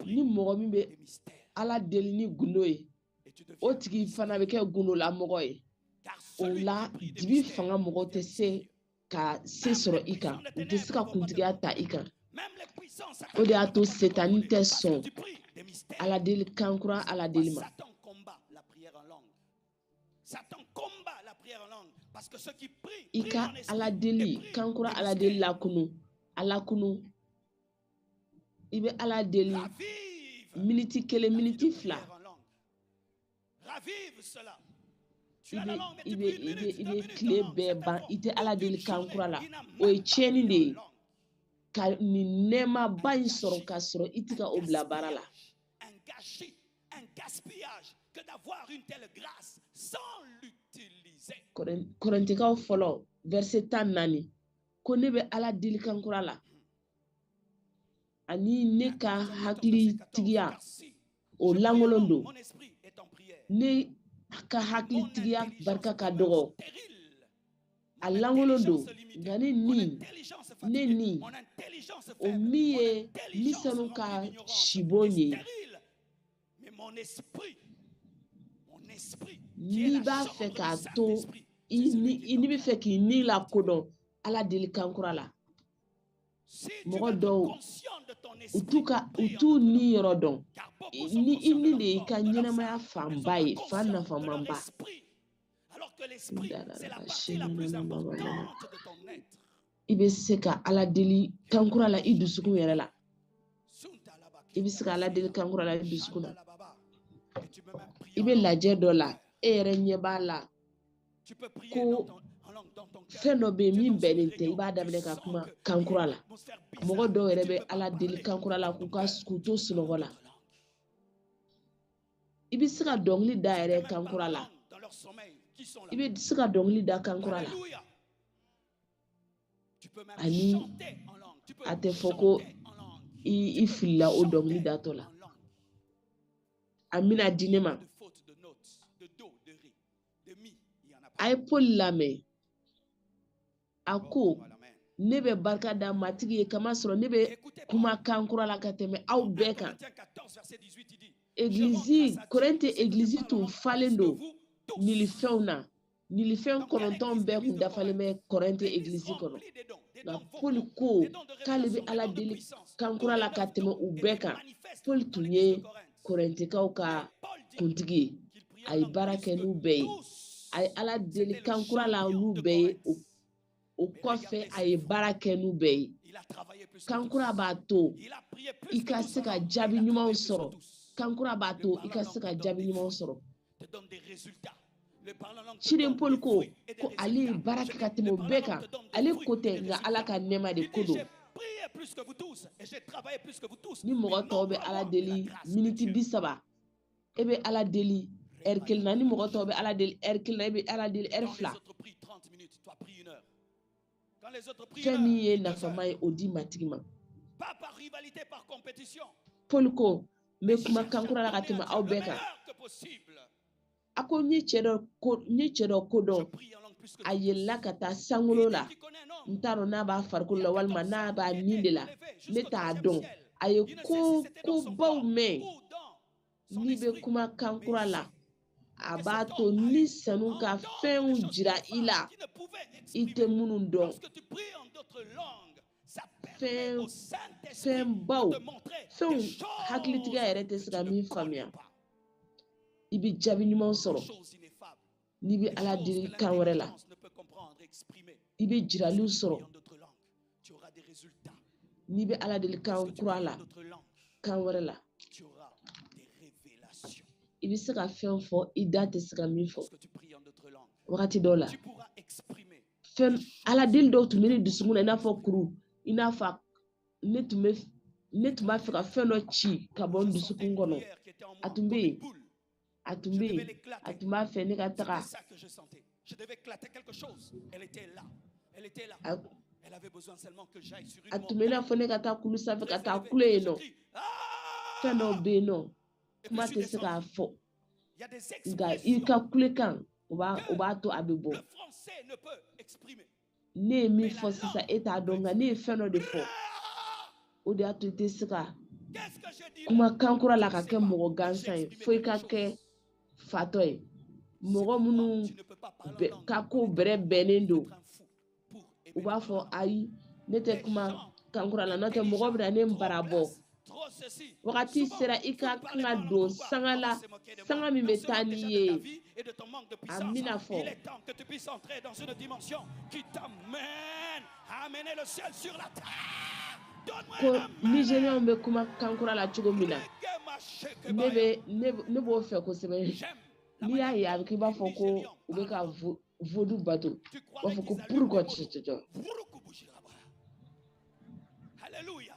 Ni mɔgɔ min bɛ Ala deli ni gundo ye, o tigi fana bɛ kɛ gundolamɔgɔ ye. O la, dibi fanga mɔgɔ tɛ se ka se sɔrɔ i kan, u tɛ se ka kuntigiya ta i kan. O de y'a to Setani tɛ sɔn Ala deli kan kura Ala deli ma. I ka Ala deli kankura, Ala deli lakunu, a lakunu. I bɛ Ala deli miniti 1, miniti 2, i bɛ i bɛ i bɛ i bɛ tile bɛɛ ban, i tɛ Ala deli kankura la. O ye tiɲɛni de ye ka nin nɛɛmaba in sɔrɔ k'a sɔrɔ i tɛ ka o bila baara la. Kɔrɛntikaw fɔlɔ, verset 14, ko ne bɛ Ala deli kankura la ani ne ka hakilitigiya, o lankolon don. Ne ka hakilitigiya barika ka dɔgɔ, a lankolon don, nka ne ni o min ye Ni Senu ka sibon ye. N'i b'a fɛ k'a to i ni, i bɛ fɛ k'i ni lakodɔn, Ala deli kankura la. Mɔgɔ dɔw, u t'u ka u t'u ni yɔrɔ dɔn. Ni i ni de y'i ka ɲɛnamaya fanba ye, fan nafamanba. I bɛ se ka Ala deli kankura la i dusukun yɛrɛ la. I bɛ se ka Ala deli kankura la i dusukun na. I bɛ lajɛ dɔ la, e yɛrɛ ɲɛ b'a la ko fɛn dɔ bɛ yen min bɛnnen tɛ, i b'a daminɛ ka kuma kankura la. Mɔgɔ dɔw yɛrɛ bɛ Ala deli kankura la k'u ka k'u to sunɔgɔ la. I bɛ se ka dɔnkili da yɛrɛ kankura la. I bɛ se ka dɔnkili da kankura la, ani a tɛ fɔ ko i filila o dɔnkili datɔ la. A bɛna di ne ma. A ye Paul lamɛn. A ko: ne bɛ barika da Matigi ye, kamasɔrɔ ne bɛ kuma kankura la ka tɛmɛ aw bɛɛ kan. Egilizi Korɛnte, egilizi tun falen don nilifɛnw na. Nilifɛn 9 bɛɛ kun dafalen bɛ Korɛnte egilizi kɔnɔ, nka Paul ko k'ale bɛ Ala deli kankura la ka tɛmɛ u bɛɛ kan. Paul tun ye Korɛntikaw ka kuntigi ye. A ye baara kɛ n'u bɛɛ ye. A ye Ala deli kankura la n'u bɛɛ ye. O kɔfɛ, a ye baara kɛ n'u bɛɛ ye. Kankura b'a to i ka se ka jaabi ɲumanw sɔrɔ. Kankura b'a to i ka se ka jaabi ɲumanw sɔrɔ. Ciden Paul ko ale ye baara kɛ ka tɛmɛ o bɛɛ kan. Ale ko tɛ, nka Ala ka nɛɛma de ko don. Ni mɔgɔ tɔw bɛ Ala deli miniti 30, e bɛ Ala deli ɛri 1 na. Ni mɔgɔ tɔw bɛ Ala deli ɛri 1 na, e bɛ Ala deli ɛri 2. Fɛn min ye nafama ye, o di Matigi ma. Paul ko: n bɛ kuma kankura la ka tɛmɛ aw bɛɛ kan. A ko: n ye cɛ dɔ ko, n ye cɛ dɔ ko dɔn, a yɛlɛla ka taa sankolo la. N t'a dɔn n'a b'a farikolo la walima n'a b'a nin de la, ne t'a dɔn. A ye ko kobaw mɛn. N'i bɛ kuma kankura la, a b'a to Ni Senu ka fɛnw jira i la i tɛ minnu dɔn, fɛn fɛnbaw, fɛnw hakilitigiya yɛrɛ tɛ se ka min faamuya. I bɛ jaabi ɲuman sɔrɔ n'i bɛ Ala deli kan wɛrɛ la. I bɛ jiraliw sɔrɔ n'i bɛ Ala deli kan kura la, kan wɛrɛ la. I bɛ se ka fɛn fɔ i da tɛ se ka min fɔ. Wagati dɔw la, fɛn Ala deli dɔw tun bɛ ne dusukun na, i n'a fɔ kuru, i n'a fɔ ne tun b'a fɛ ka fɛn dɔ ci ka bɔ n dusukun kɔnɔ. A tun bɛ yen, a tun bɛ yen, a tun b'a fɛ ne ka taga a tun bɛ i n'a fɔ ne ka taa kulu sanfɛ ka taa kule yen nɔ. Fɛn dɔw bɛ yen nɔ, kuma tɛ se k'a fɔ, nka i ka kulekan, o b'a to a bɛ bɔ. Ne ye min fɔ sisan, e t'a dɔn, nka ne ye fɛn dɔ de fɔ, o de y'a to i tɛ se ka kuma kankura la ka kɛ mɔgɔ gansan ye, fo i ka kɛ fatɔ ye. Mɔgɔ minnu ka ko bɛrɛ bɛnnen don, u b'a fɔ: ayi, ne tɛ kuma kankura la, n'o tɛ mɔgɔ bɛna ne bara bɔ. Wagati sera i ka kan ka don sanga la, sanga min bɛ taa n'i ye.
et de ton manque de
A
puissance.
bɛna fɔ
Il est temps que tu puisses entrer dans une dimension qui t'amène à amener le ciel sur la terre. Donne-moi
ko
un amen.
Nigérianw bɛ kuma kankura la cogo min na, ne bɛ ne b'o fɛ kosɛbɛ.
J'aime la
N'i y'a
manière
ye, a bɛ k'i b'a
dont
fɔ
les
ko
Nigérians
u bɛ
parlent
ka
en langue.
vodu bato, u
Tu
b'a
croirais
fɔ ko
qu'ils allument des
pourquoi
motos.
cɛcɛcɛ.
Vouroukoubouchiraba. Alléluia.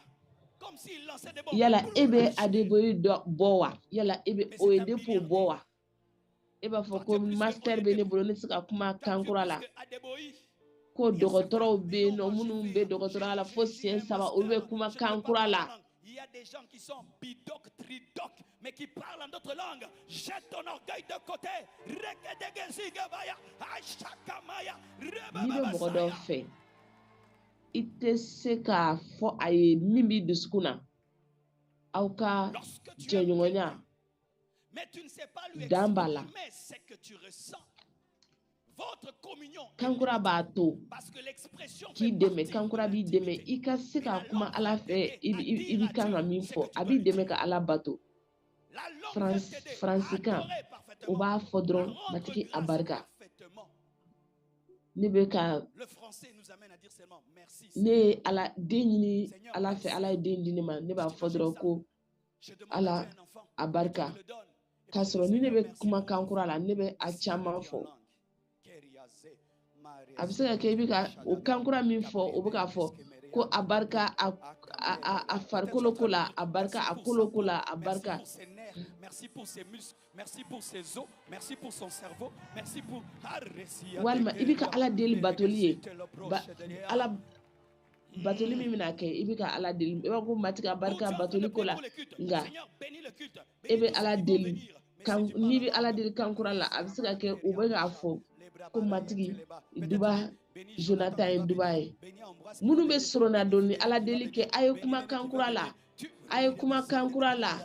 Comme s'ils lançaient des bombes.
Yala e bɛ Adeboye dɔ bɔ wa? Yala e bɛ
Mais c'est un
Oyedepo bɔ
milliardaire.
wa? E b'a fɔ
Toi, tu
ko
es plus que
master bɛ ne
Oyedepo.
bolo, ne tɛ se ka kuma
Toi, tu es
kankura
plus
la.
que Adeboye.
Ko
Il y a certains,
dɔgɔtɔrɔw bɛ
mais
yen
non,
nɔ
moi j'ai
minnu
fait,
bɛ dɔgɔtɔrɔya la fo
j'ai
siɲɛ
un
3, olu bɛ
master,
kuma
je ne peux pas
kankura
parler en
la.
langue. Il y a des gens qui sont bidoc, tridoc, mais qui parlent en d'autres langues. Jette ton orgueil de côté. Rekedegezigabaya, Aishakamaya,
N'i bɛ mɔgɔ dɔ
Rebababasaya.
fɛ, i tɛ se k'a fɔ a ye min b'i dusukun na. Aw ka
Lorsque tu aimes
jɛɲɔgɔnya
quelqu'un, mais tu ne sais pas lui
dan b'a la.
exprimer ce que tu ressens. Votre communion est
Kankura
limitée
b'a to
parce que l'expression
k'i
fait
dɛmɛ,
partie de
kankura b'i dɛmɛ
l'intimité.
i ka se
Et
ka
la
kuma
langue
Ala
va
fɛ,
t'aider
i
à
i
dire
b'i
à
kan ka
Dieu
min
ce
fɔ,
que tu
a
dois
b'i
lui
dɛmɛ
dire.
ka Ala bato.
La langue va t'aider à
Faransikan,
adorer
o
parfaitement,
b'a fɔ
à
dɔrɔn
rendre
Matigi a
grâce
barika.
parfaitement.
Ne bɛ ka
Le français nous amène à dire seulement merci
ne
Seigneur.
ye Ala den ɲini
Seigneur,
Ala fɛ,
merci.
Ala ye den di ne ma, ne
Tu
b'a fɔ
t'imagines
dɔrɔn
ça?
ko
Je demande à
Ala
Dieu un enfant
a
et tu
barika.
me le donnes. Et
K'a
puis je dis
sɔrɔ ni ne
Seigneur,
bɛ
merci
kuma
pour
kankura
l'enfant.
la, ne bɛ a
Si tu
caman
le dis en
fɔ.
langue, Keriaze,
A bɛ se ka kɛ i bɛ ka o kankura min fɔ, o bɛ k'a fɔ ko a barika a a a a farikolo ko la, a barika
Merci
a
pour sa
kolo ko
peau,
la, a
merci
barika.
pour ses nerfs, merci pour ses muscles, merci pour ses os, merci pour son cerveau, merci pour Aresia
Walima i bɛ ka
Dekeria,
Ala deli batoli ye,
Beregesite
ba
Lobrochedelia.
Ala batoli min bɛna kɛ, i bɛ ka Ala deli, i b'a fɔ ko Matigi a
Où
barika
tu es en train de
batoli ko
prier
la,
pour le culte,
nka
Seigneur, bénis le culte,
e
bénis
bɛ
tous ceux
Ala
qui vont
deli
venir. Mais si
kan
tu parles
n'i
en
bɛ Ala
langue,
deli kankura la, a bɛ se ka kɛ u bɛ k'a fɔ ko Matigi
peut-être
duba
tu dis, bénis Jonathan
Jonathan
qui
ye
va
duba
venir,
ye.
bénis Ambroise qui va
Minnu bɛ
venir,
soronna
bénis
donni
Frédéric
Ala
qui va
deli
venir,
kɛ, a ye
bénis
kuma
Mimi qui va
kankura la,
venir. Tu
a ye kuma kankura la.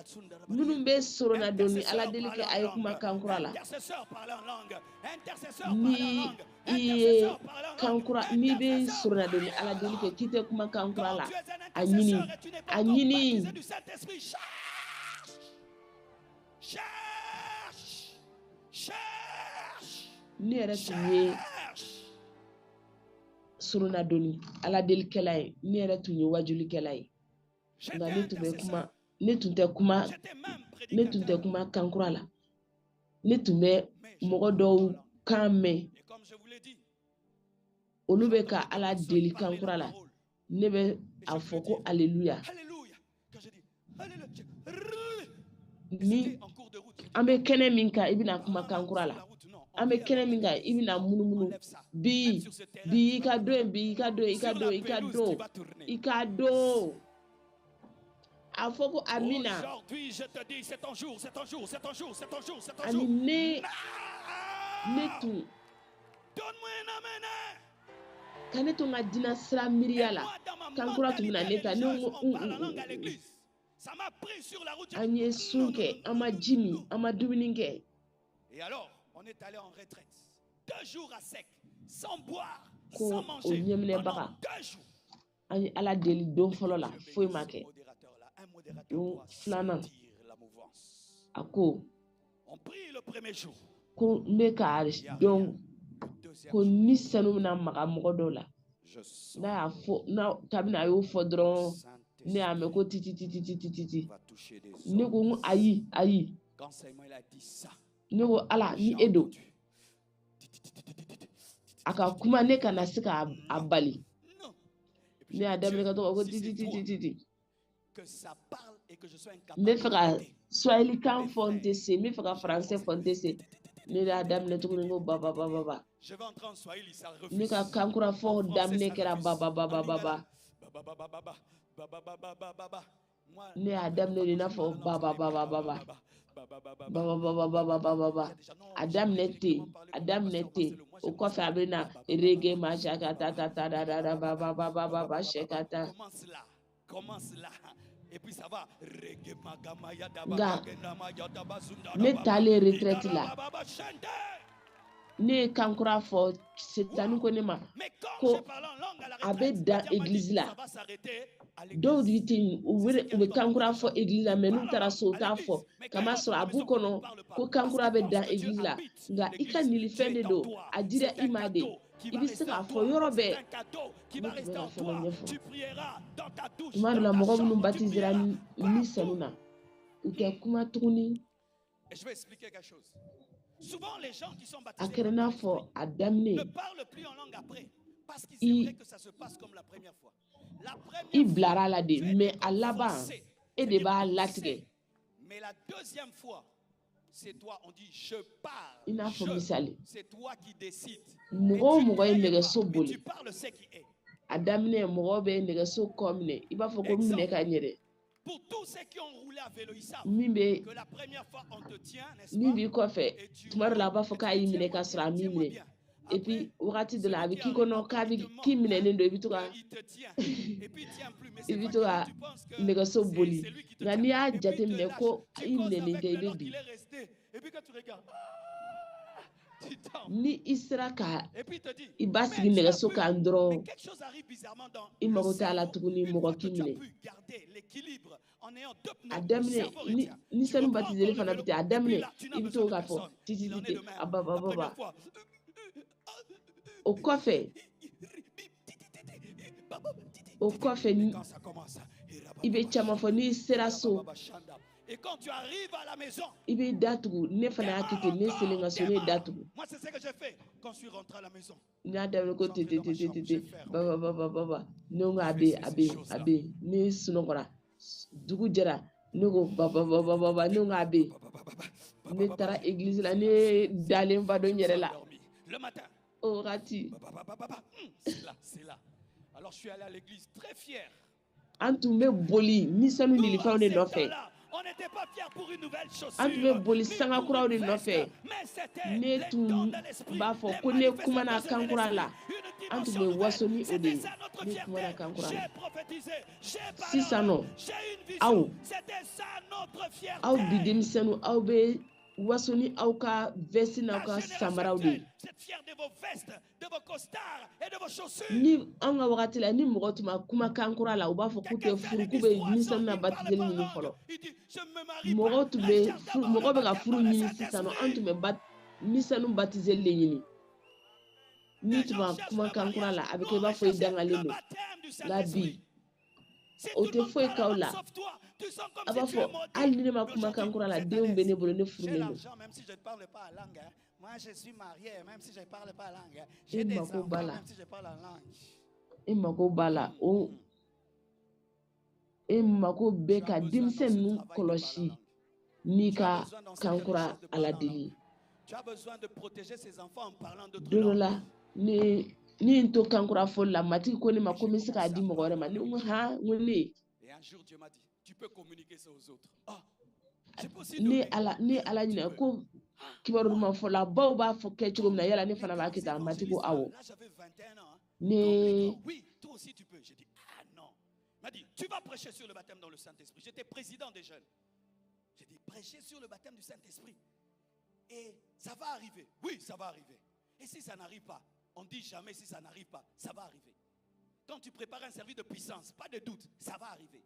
Minnu bɛ soronna donni Ala deli kɛ,
Intercesseur,
a ye
parle en
kuma
langue.
kankura la.
Intercesseur, parle en langue. Intercesseur, parle en
Ni
langue.
i ye
Intercesseur, parle en langue.
kankura, n'i bɛ
Intercesseur,
soronna donni Ala
parle.
deli kɛ k'i tɛ kuma kankura
Quand
la,
tu es un
a ɲini,
intercesseur et tu n'es pas
a
encore
ɲini.
baptisé du Saint-Esprit, cherche, cherche, cherche,
Ne yɛrɛ tun ye
cherche.
soronna donni Ala delikɛla ye, ne yɛrɛ tun ye wajulikɛla ye.
J'étais
Nka ne tun bɛ kuma,
intercesseur.
ne tun tɛ kuma,
J'étais même
ne tun tɛ
prédicateur.
kuma kankura la. Ne tun bɛ
Mais je
mɔgɔ
parlais en
dɔw
langue.
kan mɛn,
Et comme je vous l'ai dit,
olu bɛ ka
j'entendais des
Ala
personnes
deli
parler la
kankura la.
parole.
Ne bɛ
Et
a
je
fɔ
voulais
ko
dire,
aleluya.
Alléluia. Quand je dis, Alléluia, et
Ni
c'était en cours de route. J'ai dit,
an bɛ
non,
kɛnɛ min kan, i bɛna
non,
kuma
non, non,
kankura
sur
la.
la route, non. On
An bɛ
prie à
kɛnɛ min kan,
l'église.
i bɛna munumunu.
Enlève ça. Même
Bi,
sur ce terrain,
bi
tu
i
vas
ka don
tourner.
yen, bi i ka don yen, i ka
Sur
don
la
yen, i ka
pelouse, tu
don,
vas tourner.
i ka don. A fɔ ko amina.
Aujourd'hui, je te dis, c'est ton jour, c'est ton jour, c'est ton jour, c'est ton jour, c'est ton
Ani
jour.
ne
Non!
tun
Donne-moi un amen. hein.
ka ne to n ka diinɛ sira
Et
miiriya la,
moi, dans ma
kankura tun bɛna
mentalité
ne ta, ne
religieuse,
ko
on parle en langue à l'église. Ça m'a pris sur la route. J'ai
an
dit,
ye
non,
sun
non,
kɛ,
non,
an ma
non,
ji
non,
min,
non.
an ma dumuni kɛ.
Et alors, on est allé en retraite. 2 jours à sec, sans boire,
Ko
sans
o
manger, pendant
ɲɛminɛbaga,
2 jours.
an ye Ala deli don fɔlɔ la,
Dieu
foyi
bénisse
ma
ce
kɛ.
modérateur-là. Un modérateur
Don
doit
filanan,
sentir la mouvance.
a ko
On prie le premier jour,
ko n bɛ k'a
il n'y a rien.
dɔn
Le deuxième
ko
jour,
ni sanu bɛna maga mɔgɔ dɔw la.
Je sens
N'a y'a fɔ, n'a kabini a y'o fɔ
le
dɔrɔn, ne y'a mɛn
Saint-Esprit
ko ti ti ti ti ti ti ti ti.
va toucher des
Ne ko
hommes
n ko ayi ayi.
Quand seulement il a dit ça,
Ne ko Ala
j'ai
ni e don,
entendu.
a ka kuma ne kana se k'a a
non,
bali.
non. Et puis
Ne
j'ai
y'a
dit,
daminɛ
Dieu,
ka to ka ko
si
ti
c'est
ti ti
toi,
ti ti ti.
que ça parle et que je sois
N
incapable
bɛ
de
fɛ ka
l'arrêter.
Swahili kan
Mes
fɔ n tɛ
frères,
se, n bɛ fɛ ka
j'ai
français
commencé.
fɔ n tɛ se. Ne y'a daminɛ tuguni ko ba ba ba ba ba.
Je vais entrer en Swahili, ça
Ne ka
refuse.
kankura
En
fɔ
français,
daminɛ
ça
kɛra
refuse.
ba ba ba
En
ba ba
lingala,
ba.
ba ba ba ba ba ba ba ba ba ba ba ba. Moi,
Ne
la
y'a
première
daminɛ
fois
de i
que
n'a
j'ai
fɔ
parlé en
ba
langue,
ba
c'était
ba ba
ba
ba
ba
ba.
ba ba ba ba ba
Ba
ba
ba ba ba
ba
ba
ba
ba
ba
ba
ba.
ba
Il y
ba.
a déjà non,
A
j'ai
daminɛ
préféré
ten,
comment parler
a
comme le
daminɛ
pasteur
ten.
Marcelo. Moi,
O
j'ai
kɔfɛ
commencé
a bɛ na
ba ba ba ba
rege
ba
ma saka
ba
ta
ba
ta ta da
ba
da
ba
da
ba
ba
ba
ba ba ba
ba
ba
ba
ba
ba ba ba.
sɛka ta.
Commence là, commence là. Et puis ça va. Reggae magamaya daba
Nka
genama yadaba zunda
ne
ba ba.
taalen retraite
Idara
la,
ba ba ba chante.
ne ye kankura fɔ, setani ko
Wow.
ne ma
Mais quand
ko
j'ai parlé en langue à la
a bɛ
retraite, le
dan
diable m'a dit
église
ça
la.
va s'arrêter
Dɔw de tɛ u bɛ kankura fɔ église la, mais n'u taara so u t'a fɔ, kamasɔrɔ a b'u kɔnɔ ko kankura bɛ dan église la. Nka i ka nilifɛn de don, a dira i ma de, i bɛ se k'a fɔ yɔrɔ bɛɛ. Ne tun bɛ ka fɛn dɔ ɲɛfɔ. Tuma dɔ la, mɔgɔ minnu batisera ni sanu na, u tɛ kuma tuguni. A kɛra n'a fɔ a daminɛ i bilara la de, mais a laban e de b'a latigɛ. I n'a fɔ misali, mɔgɔ o mɔgɔ ye nɛgɛso boli, a daminɛ mɔgɔ bɛ nɛgɛso kɔ minɛ, i b'a fɔ ko minɛ ka ɲɛ dɛ. Min b'i kɔfɛ, tuma dɔ la a b'a fɔ k'a y'i minɛ k'a sɔrɔ a m'i minɛ. Et puis wagati dɔ la a bɛ k'i kɔnɔ k'a bɛ k'i minɛnen don, i bɛ to ka nɛgɛso boli. Nka n'i y'a jateminɛ ko i minɛnen tɛ, i bɛ bin. Ni i sera ka i basigi nɛgɛso kan dɔrɔn, i mago t'a la tuguni mɔgɔ k'i minɛ. A daminɛ ni sanu batizeli fana bɛ ten, a daminɛ i bɛ to k'a fɔ titi titi a ba ba ba ba. O kɔfɛ i bɛ caman fɔ. N'i sera so, i b'i datugu. Ne fana y'a kɛ ten, ne selen ka so, ne ye datugu. N y'a daminɛ ko tete tete tete ba ba ba ba ba, ne ko a bɛ a bɛ a bɛ. Ne sunɔgɔra, dugu jɛra, ne ko ba ba ba ba ba, ne ko a bɛ. Ne taara église la, ne dalen ba dɔ n yɛrɛ la o wagati. An tun bɛ boli ni sanu nilifɛnw de nɔfɛ. An tun bɛ boli sanga kuraw de nɔfɛ. Ne tun b'a fɔ ko ne kumana kan kura la, an tun bɛ waso ni o de ye. Ne kumana kan kura la. Sisan nɔ, aw bi denmisɛnninw, aw bɛ waso ni aw ka veste n'aw ka samaraw de ye. Ni an ka wagati la, ni mɔgɔ tun ma kuma kan kura la, u b'a fɔ k'u tɛ furu, k'u bɛ denmisɛnnin na batizeli ɲini fɔlɔ. Mɔgɔ tun bɛ mɔgɔ bɛ ka furu ɲini sisan nɔ, an tun bɛ denmisɛnnin batizeli de ɲini. N'i tun ma kuma kan kura la, a bɛ kɛ i b'a fɔ i dangalen don. Nka bi, o tɛ foyi k'aw la. A b'a fɔ hali ni ne ma kuma kan kura la, denw bɛ ne bolo, ne furulen don. E mako b'a la, e mako b'a la, o e mako bɛ ka denmisɛn ninnu kɔlɔsi n'i ka kan kura Ala deli. Don dɔ la, ne ye n to kan kura fɔli la, Matigi ko ne ma ko n bɛ se k'a di mɔgɔ wɛrɛ ma. Ne ko han, n ko ne. Ne Ala ɲininka ko kibaru duman fɔla baw b'a fɔ kɛ cogo min na, yala ne fana b'a kɛ tan? Matigi ko awɔ. Ne
On dit jamais si ça n'arrive pas, ça va arriver. Quand tu prépares un service de puissance, pas de doute, ça va arriver.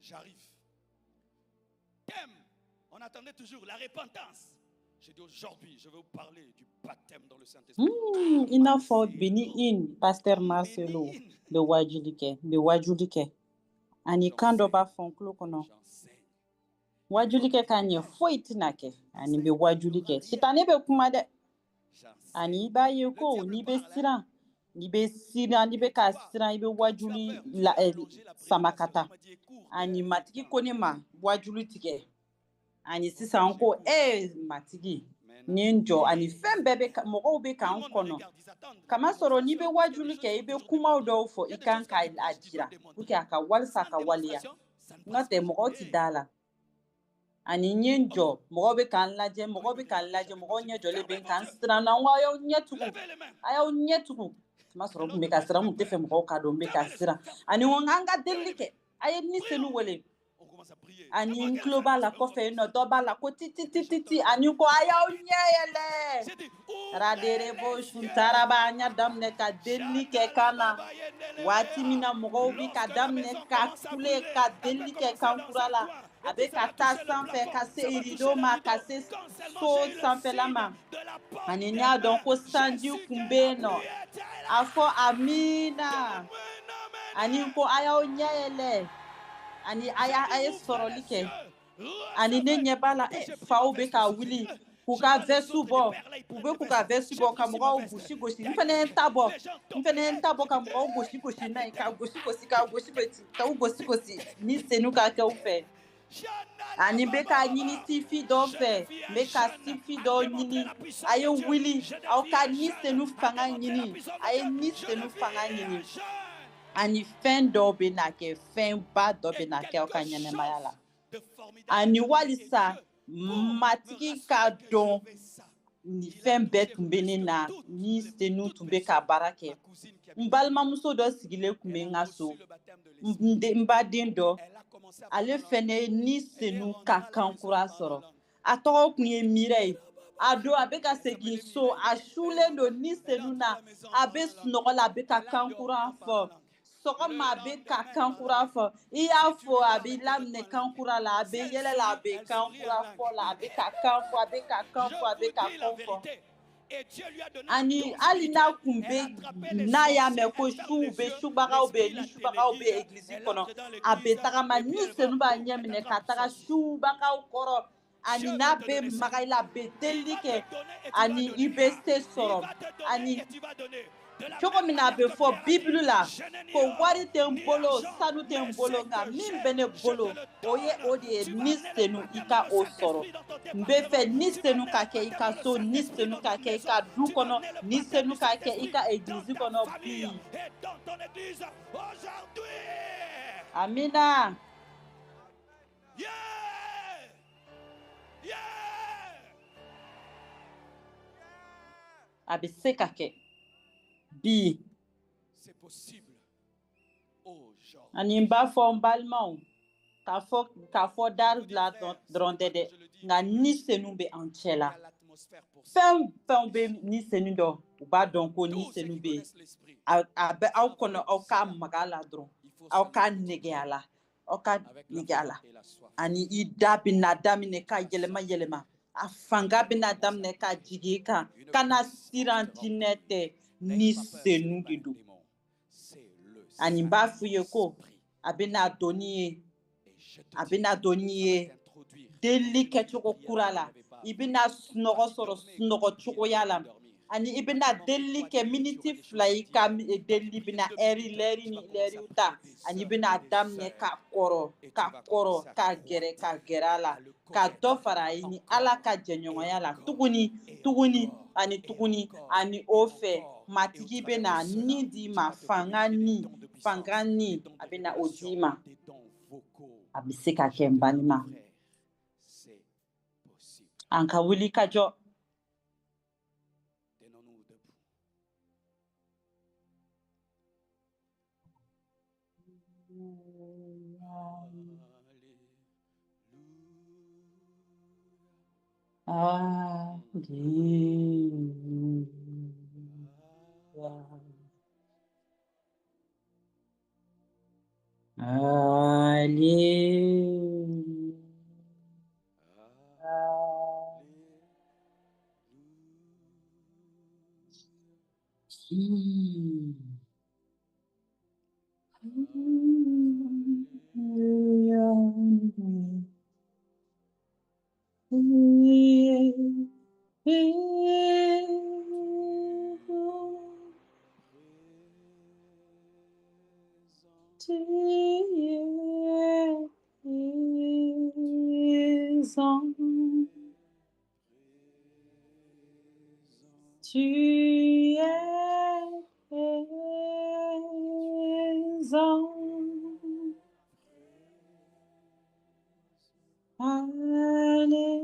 J'arrive. Thème, on attendait toujours la repentance. J'ai dit aujourd'hui, je vais vous parler du baptême dans le Saint-Esprit.
I n'a fɔ Benny Hinn, Pasteur Marcelo bɛ wajuli kɛ, bɛ wajuli kɛ. Ani kan dɔ b'a fɔ n tulo kɔnɔ. Wajuli kɛ k'a ɲɛ, foyi tɛna kɛ. Ani bɛ wajuli kɛ. Sitanɛ bɛ kuma dɛ. Ani i b'a ye ko n'i bɛ siran, n'i bɛ siran, n'i bɛ ka siran, i bɛ wajuli la sama ka taa. Ani Matigi ko ne ma wajuli tigɛ. Ani sisan ko Matigi, n ye n jɔ. Ani fɛn bɛɛ bɛ mɔgɔw bɛ k'an kɔnɔ. Kamasɔrɔ n'i bɛ wajuli kɛ, i bɛ kumaw dɔw fɔ, i kan k'a jira pour que a ka walisa a ka waleya. N'o tɛ mɔgɔw tɛ da la. Ani n ye n jɔ, mɔgɔw bɛ k'an lajɛ, mɔgɔw bɛ k'an lajɛ, mɔgɔw ɲɛ jɔlen bɛ k'an siran na. N ko a y'aw ɲɛ tugu, a y'aw ɲɛ tugu. Tuma sɔrɔ n tun bɛ ka siran, n tun tɛ fɛ mɔgɔw ka dɔn n bɛ ka siran. Ani n ko an ka delili kɛ, a ye ni senu wele. Ani n tulo b'a la kɔfɛ yen nɔ, dɔ b'a la ko ti ti ti ti ti. Ani ko a y'aw ɲɛ yɛlɛ. Raderebo suntaraba an y'a daminɛ ka delili kɛ kan na waati min na mɔgɔw bi ka daminɛ ka kule ka delili kɛ kan kura la a bɛ ka taa sanfɛ ka se rido ma ka se so sanfɛla ma ani n y'a dɔn ko sanji kun bɛ yen nɔ a fɔ amiina ani ko a y'aw ɲɛ yɛlɛ ani a ye sɔrɔli kɛ ani ne ɲɛ b'a la faw bɛ ka wuli k'u ka vɛsu bɔ u bɛ k'u ka vɛsu bɔ ka mɔgɔw gosi gosi n fana ye n ta bɔ n fana ye n ta bɔ ka mɔgɔw gosi gosi n'a ye ka gosi gosi ka gosi gosi ka u gosi gosi ni senu ka kɛ u fɛ ani bɛ k'a ɲini sifi dɔ fɛ n bɛ ka sifi dɔ ɲini a ye wuli aw ka ni senu fanga ɲini a ye ni senu fanga ɲini ani fɛn dɔ bɛ na kɛ fɛnba dɔ bɛ na kɛ aw ka ɲɛnɛmaya la ani walisa matigi k'a dɔn nin fɛn bɛɛ tun bɛ ne na ni senu tun bɛ ka baara kɛ n balimamuso dɔ sigilen tun bɛ n ka so n baden dɔ ale fɛnɛ ni senu ka kan kura sɔrɔ a tɔgɔ tun ye Mireille ye a don a bɛ ka segin so a sulen don ni senu na a bɛ sunɔgɔ la a bɛ ka kan kura fɔ sɔgɔma a bɛ ka kan kura fɔ i y'a fɔ a b'i laminɛ kan kura la a bɛ yɛlɛ la a bɛ kan kura fɔ la a bɛ ka kan fɔ a bɛ ka kan fɔ a bɛ ka kan fɔ ani hali n'a kun bɛ n'a y'a mɛn ko suw bɛ subagaw bɛ yen ni subagaw bɛ egilizi kɔnɔ a bɛ tagama ni senu b'a ɲɛ minɛ ka taga subagaw kɔrɔ ani n'a bɛ maga i la a bɛ delili kɛ ani i bɛ se sɔrɔ ani cogo min na a bɛ fɔ bibulu la ko wari tɛ n bolo sanu tɛ n bolo nka min bɛ ne bolo o ye o de ye ni senu i ka o sɔrɔ n bɛ fɛ ni senu ka kɛ i ka so ni senu ka kɛ i ka du kɔnɔ ni senu ka kɛ i ka egilizi kɔnɔ bi amina. A bɛ se ka kɛ bi ani n b'a fɔ n balimaw k'a fɔ dari la dɔrɔn tɛ dɛ nka ni senu bɛ an cɛ la fɛn fɛn bɛ ni senu dɔn u b'a dɔn ko ni senu bɛ yen a bɛ aw kɔnɔ aw ka maga a la dɔrɔn aw ka nege a la aw ka nege a la ani i da bɛna daminɛ ka yɛlɛma yɛlɛma a fanga bɛna daminɛ ka jigin i kan kana siran jinɛ tɛ ni senu de don ani n b'a f'u ye ko a bɛna don n'i ye a bɛna don n'i ye delili kɛcogo kura la i bɛna sunɔgɔ sɔrɔ sunɔgɔ cogoya la ani i bɛna delili kɛ miniti 2 i ka delili bɛna ɛri lɛri ni lɛriw ta ani i bɛna daminɛ ka kɔrɔ ka kɔrɔ ka gɛrɛ ka gɛrɛ a la ka dɔ fara i ni Ala ka jɛɲɔgɔnya la tuguni tuguni ani tuguni ani o fɛ matigi bɛna ni d'i ma fanga ni a bɛna o d'i ma a bɛ se ka kɛ n balima an ka wuli ka jɔ. Alléluia. Alléluia. Tu es présent. Alléluia.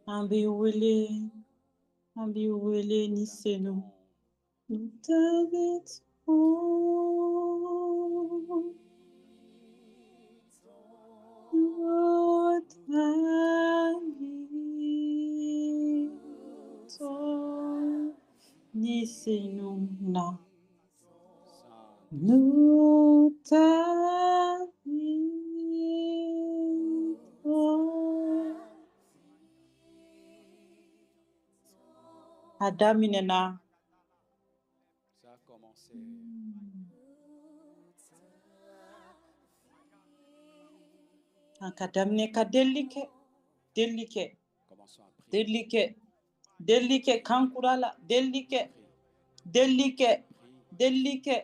An b'i wele, an b'i wele ni senu. Nous t'invitons. Ni Senu na. Nous t'invitons. A daminɛna.
Ça a commencé.
An ka daminɛ ka delili kɛ, delili kɛ,
Commençons à prier.
delili kɛ, delili kɛ kan kura la, delili kɛ, delili kɛ, delili kɛ,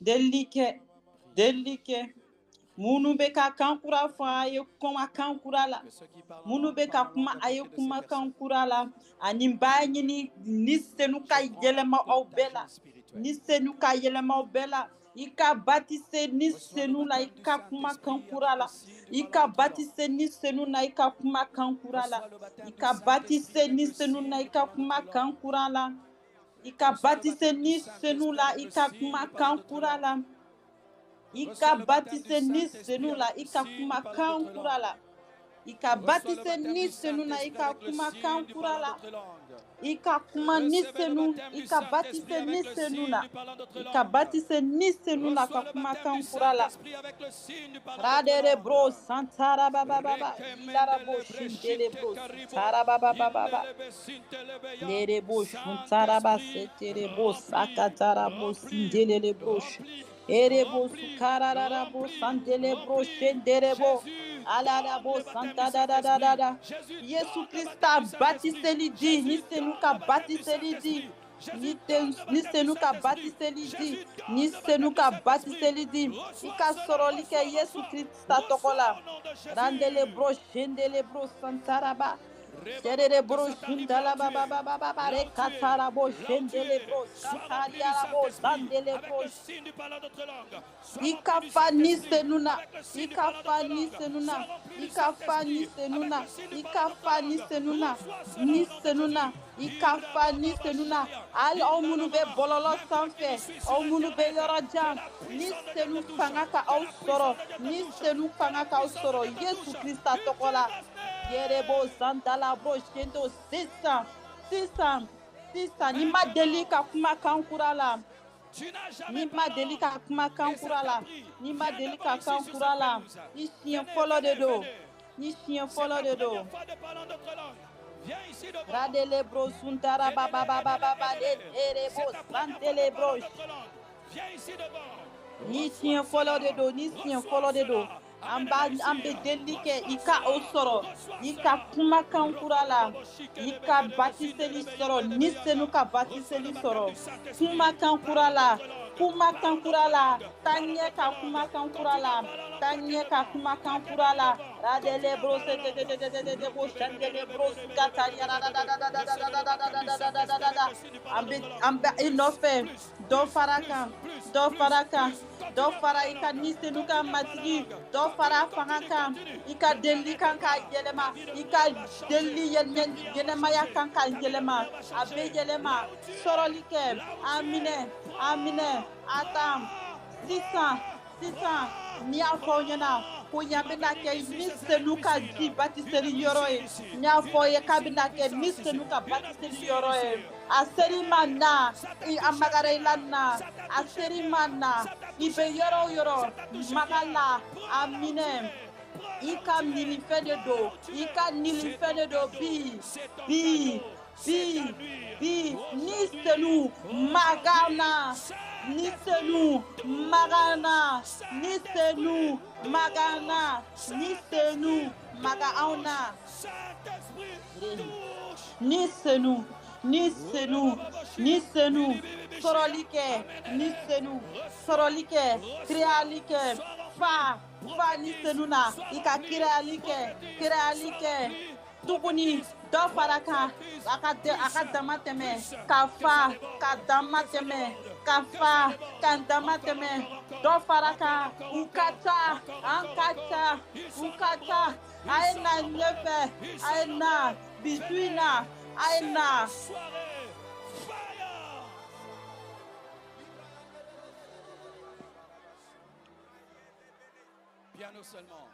delili kɛ, delili kɛ. Minnu bɛ ka kan kura fɔ, a ye kuma kan kura la.
Que ceux qui parlent en
Minnu
langue
bɛ ka
parlent en
kuma,
langue
a
à
ye
côté de ces
kuma kan
personnes.
kura la. Ani n b'a ɲini Ni Senu ka
Je prends la
yɛlɛma aw bɛɛ la.
contagion spirituelle.
Ni Senu ka yɛlɛma aw bɛɛ la. I ka batise Ni
Reçois le
Senu la, i
baptême du
ka kuma kan
Saint-Esprit
kura
avec
la.
le signe du
I
parlant
ka
d'autre langue.
batise Ni Senu na, i ka kuma kan kura la.
Reçois le
I
baptême du
ka
Saint-Esprit
batise
avec
Ni
le
Senu
signe
na, i
du
ka
parlant
kuma
d'autre
kan
langue.
kura la. I ka
Reçois le
batise
baptême du
Ni Senu
Saint-Esprit
la,
avec
i
le
ka
signe
kuma
du parlant
kan
d'autre
kura
langue.
la. I
Reçois
ka
le baptême du
batise Ni
Saint-Esprit
Senu la,
avec le
i ka
signe du
kuma
parlant
kan
d'autre
kura
langue.
la. I ka
Reçois le
batise
baptême
Ni
du
Senu na, i
Saint-Esprit
ka
avec le
kuma kan
signe du
kura
parlant
la.
d'autre langue.
I ka kuma Ni
Recevez le
Senu,
baptême
i
du
ka
Saint-Esprit
batise Ni
avec le
Senu
signe
na.
du parlant d'autre
I ka
langue.
batise Ni Senu na
Reçois
ka
le
kuma
baptême
kan
du
kura la.
Saint-Esprit avec le signe du parlant d'autre
Radere bro
langue.
santara baba baba ilara bo
Rekemendele
shindele
breshite
bro
karibo,
santara baba baba ba
indelebe sintelebeya.
lere bo shuntara ba
Saint-Esprit,
setere bo
remplis,
sakatara bo
remplis,
sindelele bro
remplis,
ere bo
remplis,
sukarara bo
remplis,
sandele bro
remplis.
shendere bo
Jésus,
alara
donne
bo
le baptême du
santa da da da da
Saint-Esprit.
da.
Jésus,
Yesu
donne le
Krista
baptême du Saint-Esprit.
batiseli di Ni
Jésus,
Senu
donne
ka
le baptême du
batiseli di
Saint-Esprit. Jésus,
Ni
donne le
Ni
baptême du
Senu ka
Saint-Esprit.
batiseli di
Jésus,
Ni
donne le
Senu
baptême du
ka
Saint-Esprit.
batiseli di i
Reçois
ka
cela,
sɔrɔli kɛ
reçois,
Yesu
reçois,
Krista tɔgɔ
reçois
la.
au nom de
Randele
Jésus.
bro shendele bro santaraba.
Rebaba,
Serere
que
bro
ça t'arrive là
shindala
où tu
baba
es.
baba baba
Là
re
où tu es.
katara bo
Là où tu
shendele
es.
bro
Sois rempli du
satariara bo
Saint-Esprit
zandele
avec
bro.
le signe du parlant d'autre langue. Sois
I
rempli
ka
du
fa Ni
Saint-Esprit
Senu na,
avec le
i
signe du
ka
parlant
fa
d'autre
Ni
langue.
Senu
Sois
na,
rempli
i
du
ka fa Ni
Saint-Esprit
Senu
avec
na,
le signe du
i
parlant
ka
d'autre
fa Ni
langue.
Senu na,
Reçois cela
Ni
au nom de
Senu na,
Jésus.
i ka fa Ni Senu na. Hali aw minnu bɛ
Indarababa,
bɔlɔlɔ
même toi qui
sanfɛ,
nous suis sur
aw minnu bɛ
Internet,
yɔrɔ
que
jan,
la
Ni
puissance de Dieu
Senu
te touche.
fanga ka
Que
aw
la
sɔrɔ,
puissance de Dieu te
Ni
touche.
Senu
Que la
fanga k'aw
puissance de
sɔrɔ
Dieu te
Yesu
touche.
Krista
In
tɔgɔ la.
Jesus'
Yerebo
name.
santala bro shendo sisan sisan sisan n'i ma deli
Maintenant,
ka kuma kan kura la,
tu n'as jamais
n'i ma
parlé en
deli
langue.
ka kuma kan
Et
kura
cet
la,
esprit
n'i ma
vient
deli
d'abord
ka
ici
kan
sur
kura
cette
la,
pelouse.
i siɲɛ
Venez,
fɔlɔ de
venez,
don,
venez.
ni siɲɛ
C'est
fɔlɔ
ta
de don.
première fois de parler en d'autres langues. Viens ici devant.
Radele bro suntara ba ba
Aidez-les,
ba ba
aidez-les,
ba ba de
aidez-les.
ere
C'est
bo
ta première fois de
santele
parler
bro.
en d'autres langues. Viens ici devant.
Ni
Reçois
siɲɛ fɔlɔ de
cela.
don, ni siɲɛ
Reçois
fɔlɔ de don.
cela.
An b'a
Amène-les
an
ici.
bɛ delili kɛ i
Reçois
ka o
cela.
sɔrɔ,
Reçois
i ka
cela.
kumakan kura la, i ka batiseli sɔrɔ, Ni Senu ka
Reçois le
batiseli
baptême
sɔrɔ.
du Saint-Esprit.
Kumakan
Parle
kura
en
la,
d'autres langues.
kumakan
Parle en
kura
d'autres
la,
langues.
taa
Parle en
ɲɛ
d'autres
ka
langues.
kumakan kura
Continue à
la,
parler en langue
taa
toi qui es
ɲɛ ka
devant.
kumakan
Toi qui es
kura la.
devant. Continue
Radele
à
bro
parler
se
en
te te
langue.
te te te te te bo shandele bro sukatari ra da da da da da da
Recevez
da
le
da da
baptême du
da da da da
Saint-Esprit
da
avec
da.
le signe du
An
parlant
bɛ
d'autres
an
langues.
bɛ i
Plus,
nɔfɛ,
plus,
dɔ
plus,
fara
plus,
kan,
plus,
dɔ
plus,
fara kan,
plus.
dɔ
Continue à
fara
parler
i
en
ka
langue.
Ni Senu ka
Continue à parler en
matigi,
langue.
dɔ fara
Continue,
fanga
continue,
kan,
continue.
i ka
Ne
delili
t'arrête
kan k'a
pas.
yɛlɛma,
Ta vie de
i
prière
ka
va changer.
delili
Ta prière va
ɲɛnɛmaya
changer.
kan k'a
Ta vie de
yɛlɛma,
prière va
a bɛ
changer.
yɛlɛma.
Là où tu es,
Sɔrɔli kɛ,
là où
a
tu es,
minɛ, a minɛ,
prends,
a ta
prends,
sisan
prends,
sisan
prends,
n'i y'a fɔ aw ɲɛna
prends.
ko
Tu
yan
vas
bɛna
venir
kɛ
ici
Ni
sur cette
Senu ka
piscine.
ji
Une
batiseli yɔrɔ
piscine
ye,
ici.
n y'a fɔ aw
Une
ye k'a
piscine
bɛna
de
kɛ Ni
puissance ici.
Senu ka
Une
batiseli
piscine
yɔrɔ ye.
ici.
A seri ma
Venez.
na,
Ça t'a
i a
touché
magara i la
bien.
na,
Ça t'a
a
touché
seri
bien.
ma na,
Ça t'a
i
touché
bɛ yɔrɔ o
bien.
yɔrɔ
Ça t'a touché
maga
bien.
la,
Prends
a
là où tu
minɛ.
es. Prends
I
là où
ka
tu es.
nilifɛn de
Prends là
don,
où tu
i
es.
ka
C'est
nilifɛn
ton
de don
cadeau.
bi,
C'est ton
bi,
cadeau. C'est
bi,
ta nuit.
bi. Ni
Aujourd'hui,
Senu maga
aujourd'hui,
na, Ni
Saint-Esprit
Senu maga
touche.
na, Ni Senu
Saint-Esprit
maga
touche.
na, Ni Senu
Saint-Esprit
maga anw
touche.
na.
Saint-Esprit touche.
Ni Senu, Ni Senu, Ni Senu, sɔrɔli kɛ, Ni Senu, sɔrɔli kɛ, kirayali kɛ, fa, fa Ni Senu na, i ka kirayali kɛ, kirayali kɛ, tuguni dɔ fara kan, a ka a ka dama tɛmɛ, ka fa, ka dama tɛmɛ, ka fa, ka dama tɛmɛ, dɔ fara kan, u ka ca, an ka ca, u ka ca, a ye na ɲɛfɛ, a ye na, bi su in na, a ye na.
Soirée, fire! Piano seulement.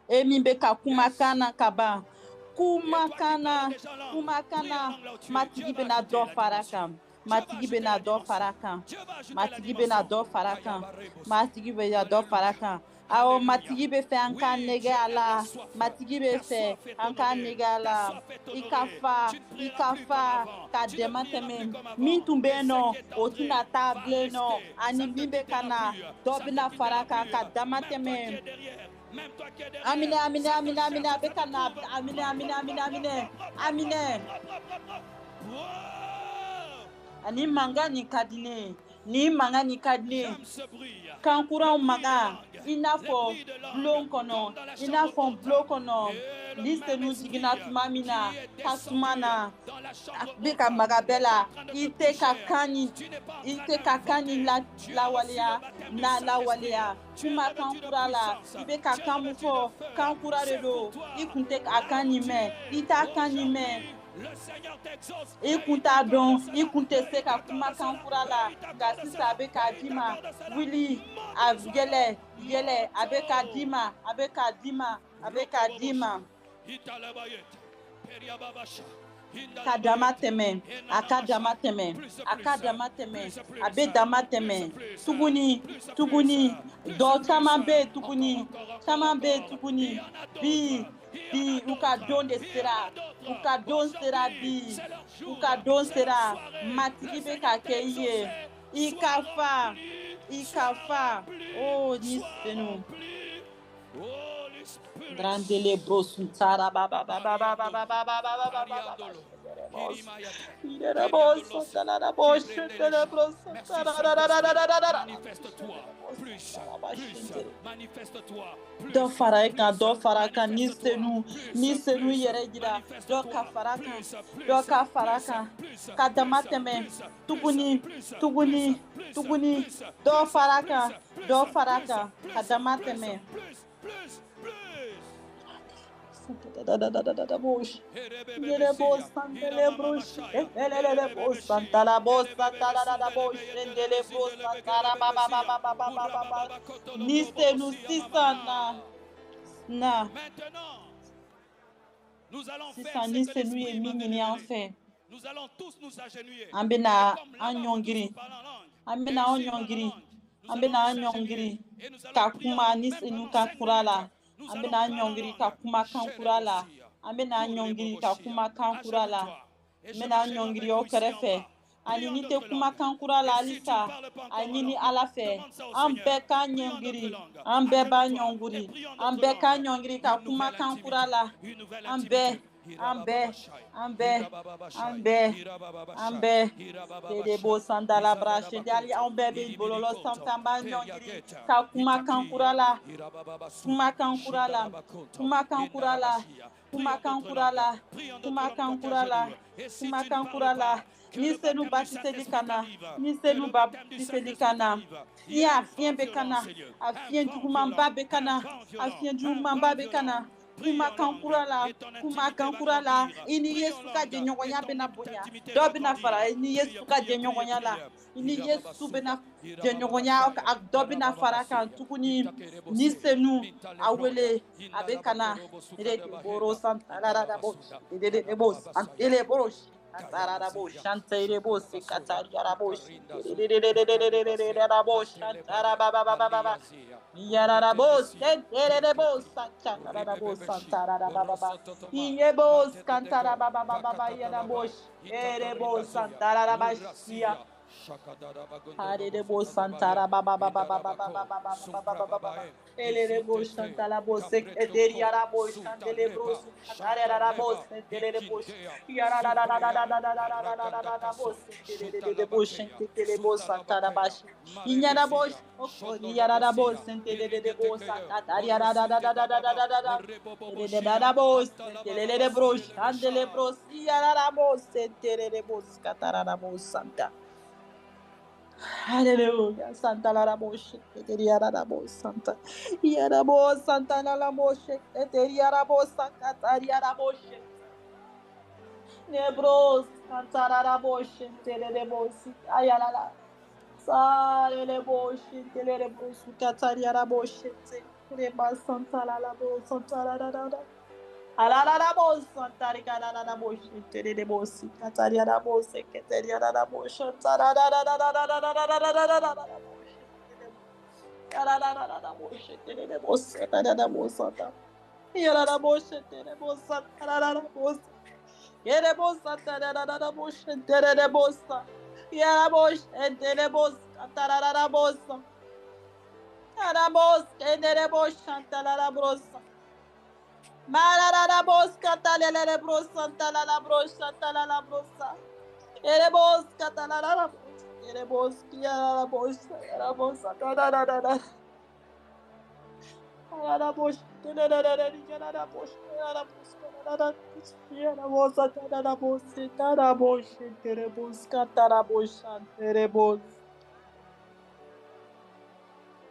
E min bɛ ka kumakan na ka ban, Kumakan na, kumakan na, Matigi bɛna dɔ fara kan. Matigi bɛna dɔ fara kan. Matigi bɛna dɔ fara kan. Matigi bɛna dɔ fara kan. Awɔ, Matigi bɛ fɛ an k'an nege a la. Matigi bɛ fɛ an k'an nege a la. I ka fa, i ka fa ka dɛmɛ tɛmɛ. Min tun bɛ yen nɔ, o tɛna taa bilen nɔ. Ani min bɛ ka na, dɔ bɛna fara kan ka dama tɛmɛ. Aminɛ, aminɛ, aminɛ, aminɛ, a bɛ ka na. Aminɛ, aminɛ, aminɛ, aminɛ, aminɛ. Ani mankan nin ka di ne ye. Ni mankan nin ka di ne ye. Kankuranw mankan, i n'a fɔ bulon kɔnɔ, i n'a fɔ bulon kɔnɔ. Ni Senu jiginna tuma min na, tasuma na, a bɛ ka maga bɛɛ la. I tɛ ka kan ni, i tɛ ka kan ni lawaleya, na lawaleya. Kumakan kura la, i bɛ ka kan mun fɔ, kan kura de don. I kun tɛ a kan nin mɛn, i t'a kan nin mɛn. I kun t'a dɔn, i kun tɛ se ka kumakan kura la, nka sisan a bɛ k'a d'i ma. Wuli, a yɛlɛ, yɛlɛ, a bɛ k'a d'i ma, a bɛ k'a d'i ma, a bɛ k'a d'i ma. Ka dama tɛmɛ, a ka dama tɛmɛ, a ka dama tɛmɛ, a bɛ dama tɛmɛ. Tuguni, tuguni, dɔ caman bɛ yen tuguni, caman bɛ yen tuguni. Bi, bi, u ka don de sera, u ka don sera bi, u ka don sera. Matigi bɛ ka kɛ i ye. I ka fa, i ka fa. Oh, ni Senu. Grandele brosun tara ba ba ba ba ba ba ba ba ba ba ba ba ba. Dɔ fara i kan, dɔ fara kan. Ni Senu, ni Senu yɛrɛ jira, dɔ ka fara kan, dɔ ka fara kan, ka dama tɛmɛ. Tuguni, tuguni, tuguni, dɔ fara kan, dɔ fara kan, ka dama tɛmɛ. Ni Senu sisan na, na. Sisan ni Senu ye min ɲini an fɛ, an bɛna an ɲɔngiri, an bɛna an ɲɔngiri, an bɛna an ɲɔngiri ka kuma ni Senu ka kura la. An bɛna an ɲɔngiri ka kuma kan kura la. An bɛna an ɲɔngiri ka kuma kan kura la. N bɛna an ɲɔngiri aw kɛrɛfɛ. Ani ni tɛ kuma kan kura la halisa, a ɲini Ala fɛ. An bɛɛ k'an ɲɔngiri, an bɛɛ b'an ɲɔngiri, an bɛɛ k'an ɲɔngiri ka kuma kan kura la. An bɛɛ, an bɛɛ, an bɛɛ, an bɛɛ, an bɛɛ. Dedebo sandala brashe dali, an bɛɛ bɛ bɔlɔlɔ sanfɛ, an b'an ɲɔngiri ka kuma kan kura la. Kuma kan kura la, kuma kan kura la, kuma kan kura la, kuma kan kura la, kuma kan kura la. Ni Senu batiseli ka na, ni Senu batiseli ka na. Fiɲɛ, a fiɲɛ bɛ ka na, a fiɲɛ jugumanba bɛ ka na, a fiɲɛ jugumanba bɛ ka na. Kumakan kura la, kumakan kura la. I ni Yesu ka jɛɲɔgɔnya bɛna bonya. Dɔ bɛna fara i ni Yesu ka jɛɲɔgɔnya la. I ni Yesu bɛna jɛɲɔgɔnya, dɔ bɛna fara kan tuguni. Ni Senu a wele, a bɛ ka na. Boro santararabo, bo santelebo. Tararabo shanterebo sekatariarabo rabo shantarababababa yararabo senterebo santarabo santarabababa yebo santarabababa yarabo erebo santarabashia Harebo santara baba baba baba baba baba baba elebo santala seketeria rabo shantelebro ararabo sentelebo yararararararararararabo sentelebo shantelebo santara bash inyarabo yararabo sentelebo santara yarararararararara rabo sentelebro shantelebro yararabo sentelebo katararabo santa. Hallelujah. Santa la moshe, eteria la santa. Yarabo santa la moshe, eteria la santa, la moshe. Nebros santa la moshe, telebosi, ayala. Sale moshe, telebosi, kataria la moshe, reba santa la santa la la.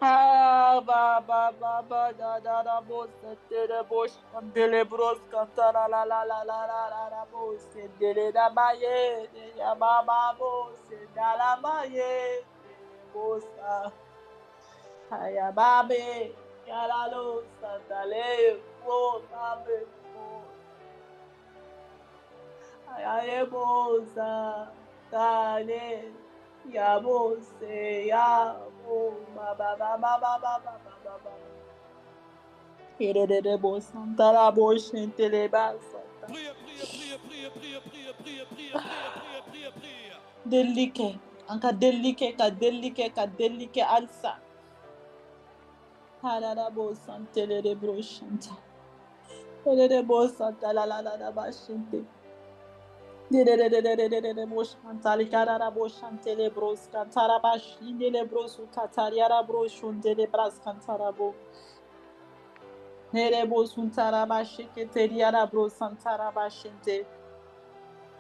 Ah, ba ba ba ba da da da bo se te de bo shandele bros kantara la la la la la la la bo se dele da ma ye de ya ba ba bo se da la ma ye bo sa aya ba be ya la lo santale bo ba be bo aya ye bo sa ta le ya bo se ya bo ba ba ba ba ba ba ba ba ba. Ere bo santa la bo shente le ba santa.
Priez, priez, priez, priez, priez, priez, priez, priez, priez, priez, priez.
Delli kɛ, an ka delli kɛ, ka delli kɛ, ka delli kɛ halisa. Harara bo sante le de bro shanta. Ere bo santa la la la la ba shente. De de de de de de de de bo shanta li karara bo shante le bros kantara ba shinde le bros katariara bro shunde le bras kantara bo. Nere bo suntara ba sheketeriara bro santara ba shente.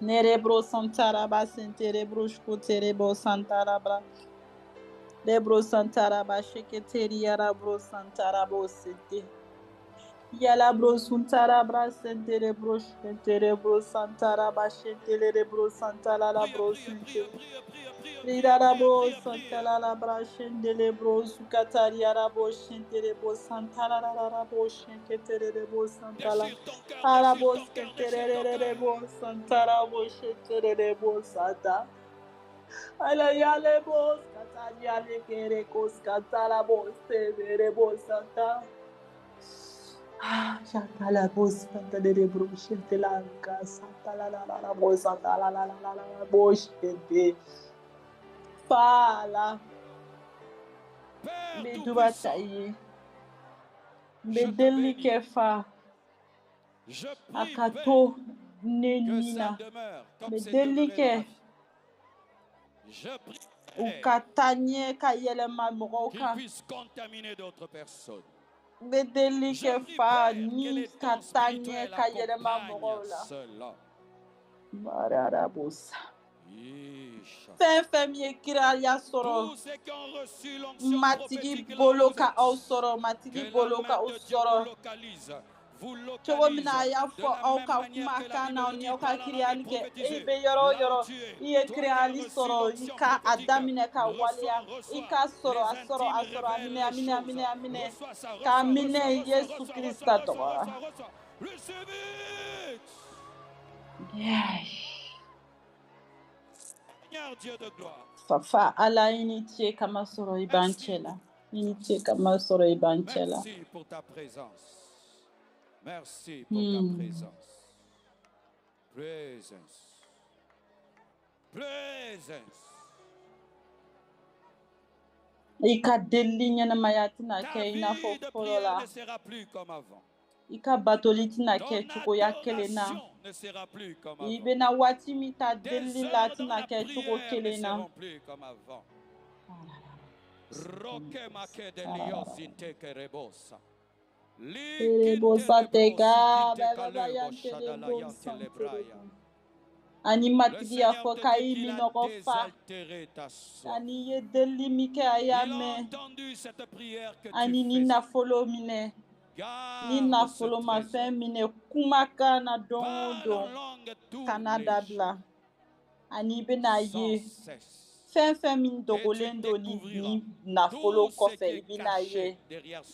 Nere bro santara ba sente re bro shkotere bo santara bra. Le bro santara ba sheketeriara bro santara bo sente. Yala bro suntara bra sente re bro shente re bro santara ba shente le bro santara la
Priez,
bro
priez,
sente.
priez, priez, priez, priez, priez,
Rirara
priez,
bo
priez, priez.
santara la bra shende le bro sukatariara bo shente le bo santara la la la bo sheketere le bo santala.
Déchire ton cœur,
Ara
déchire
bo
ton cœur,
skentere
déchire
re
ton
re re
cœur.
bo santara bo shetere le bo santa. Ala yale bo skatari ale kere ko skatara bo severe bo santa. Ah, yatala bo santa de re bro shente la ka santa la la la la bo santa la la la la la la bo shente. Fala.
Père
N bɛ duba ta
Tout-Puissant,
i ye. N
je
bɛ
te
delili
bénis.
kɛ fa.
Je
A
prie,
ka
Père,
to ne
que
ni
ça
na.
demeure
N
comme
bɛ
c'est
delili
demeuré dans ma
kɛ
vie. Je prie,
u
Père,
ka taa ɲɛ ka yɛlɛma mɔgɔw
qu'ils
kan.
puissent contaminer d'autres personnes.
N bɛ delili
Je
kɛ
prie,
fa
Père, que
ni
les
ka
dons
taa ɲɛ
spirituels
ka yɛlɛma
accompagnent
mɔgɔw la.
cela.
Mararabosa.
Isha.
Fɛn fɛn min ye kiraya sɔrɔ,
Tous ceux qui ont reçu l'onction
Matigi
prophétique là où
bolo
vous
ka
êtes,
aw sɔrɔ, Matigi
que la
bolo ka
main
aw
de Dieu vous
sɔrɔ.
localise, vous
Cogo min
localise
na a y'a
de
fɔ
la
aw
même
ka
manière
kuma
que la
kan
Bible
na
nous
ni
dit,
aw ka
parle en langue et
kiriyali kɛ, e
prophétisez.
bɛ yɔrɔ o
Là où
yɔrɔ,
tu es,
i ye
toi qui as
kiriyali
reçu
sɔrɔ, i
l'onction
ka a
prophétique,
daminɛ ka
reçois,
waleya, i
reçois
k'a sɔrɔ, a
les
sɔrɔ, a
intimes
sɔrɔ, a
révèlent
minɛ, a
les
minɛ, a
choses.
minɛ, a minɛ,
Reçois ça,
k'a
reçois,
minɛ
reçois, reçois,
Yesu
reçois, reçois,
Kirista
reçois,
tɔgɔ la.
reçois, reçois. Recevez.
Yeah.
Seigneur Dieu de gloire,
Fafa Ala i ni ce kama sɔrɔ i b'an
merci
cɛ la. I ni ce kama sɔrɔ i b'an cɛ la.
Merci pour ta présence. Merci pour ta présence. Présence. Présence.
I ka delili ɲɛnamaya tɛna
Ta
kɛ i n'a fɔ
vie de
fɔlɔ
prière
la.
ne sera plus comme avant.
I ka batoli tɛna
Ton
kɛ cogoya kelen na.
adoration ne sera plus comme
I
avant.
bɛna waati min ta
Tes
delili la a
heures dans
tɛna
la
kɛ cogo
prière ne
kelen na.
seront plus comme avant. Roque make de lios inte rebosa.
Erebo
Likinte
sante
lebrosi
ka
kinte
ba ba ba
kalebo
yante lebo
shadalayante
sante
lebraya.
lebo. Ani
Le
Matigi y'a
Seigneur
fɔ
te
k'a
dit
y'i
qu'il a
minɔgɔ fa.
désaltéré ta soif.
Ani i ye delili min kɛ a y'a
Il a
mɛn.
entendu cette prière que tu
Ani ni
faisais.
nafolo minɛ. Ni
Garde ce
nafolo ma
trésor.
fɛn minɛ kumakan na don o
Parle en
don
langue tous
kana
les jours,
dabila. Ani i bɛna
sans
ye
cesse.
Fɛn fɛn min dogolen don ni nafolo kɔfɛ, i bɛna ye.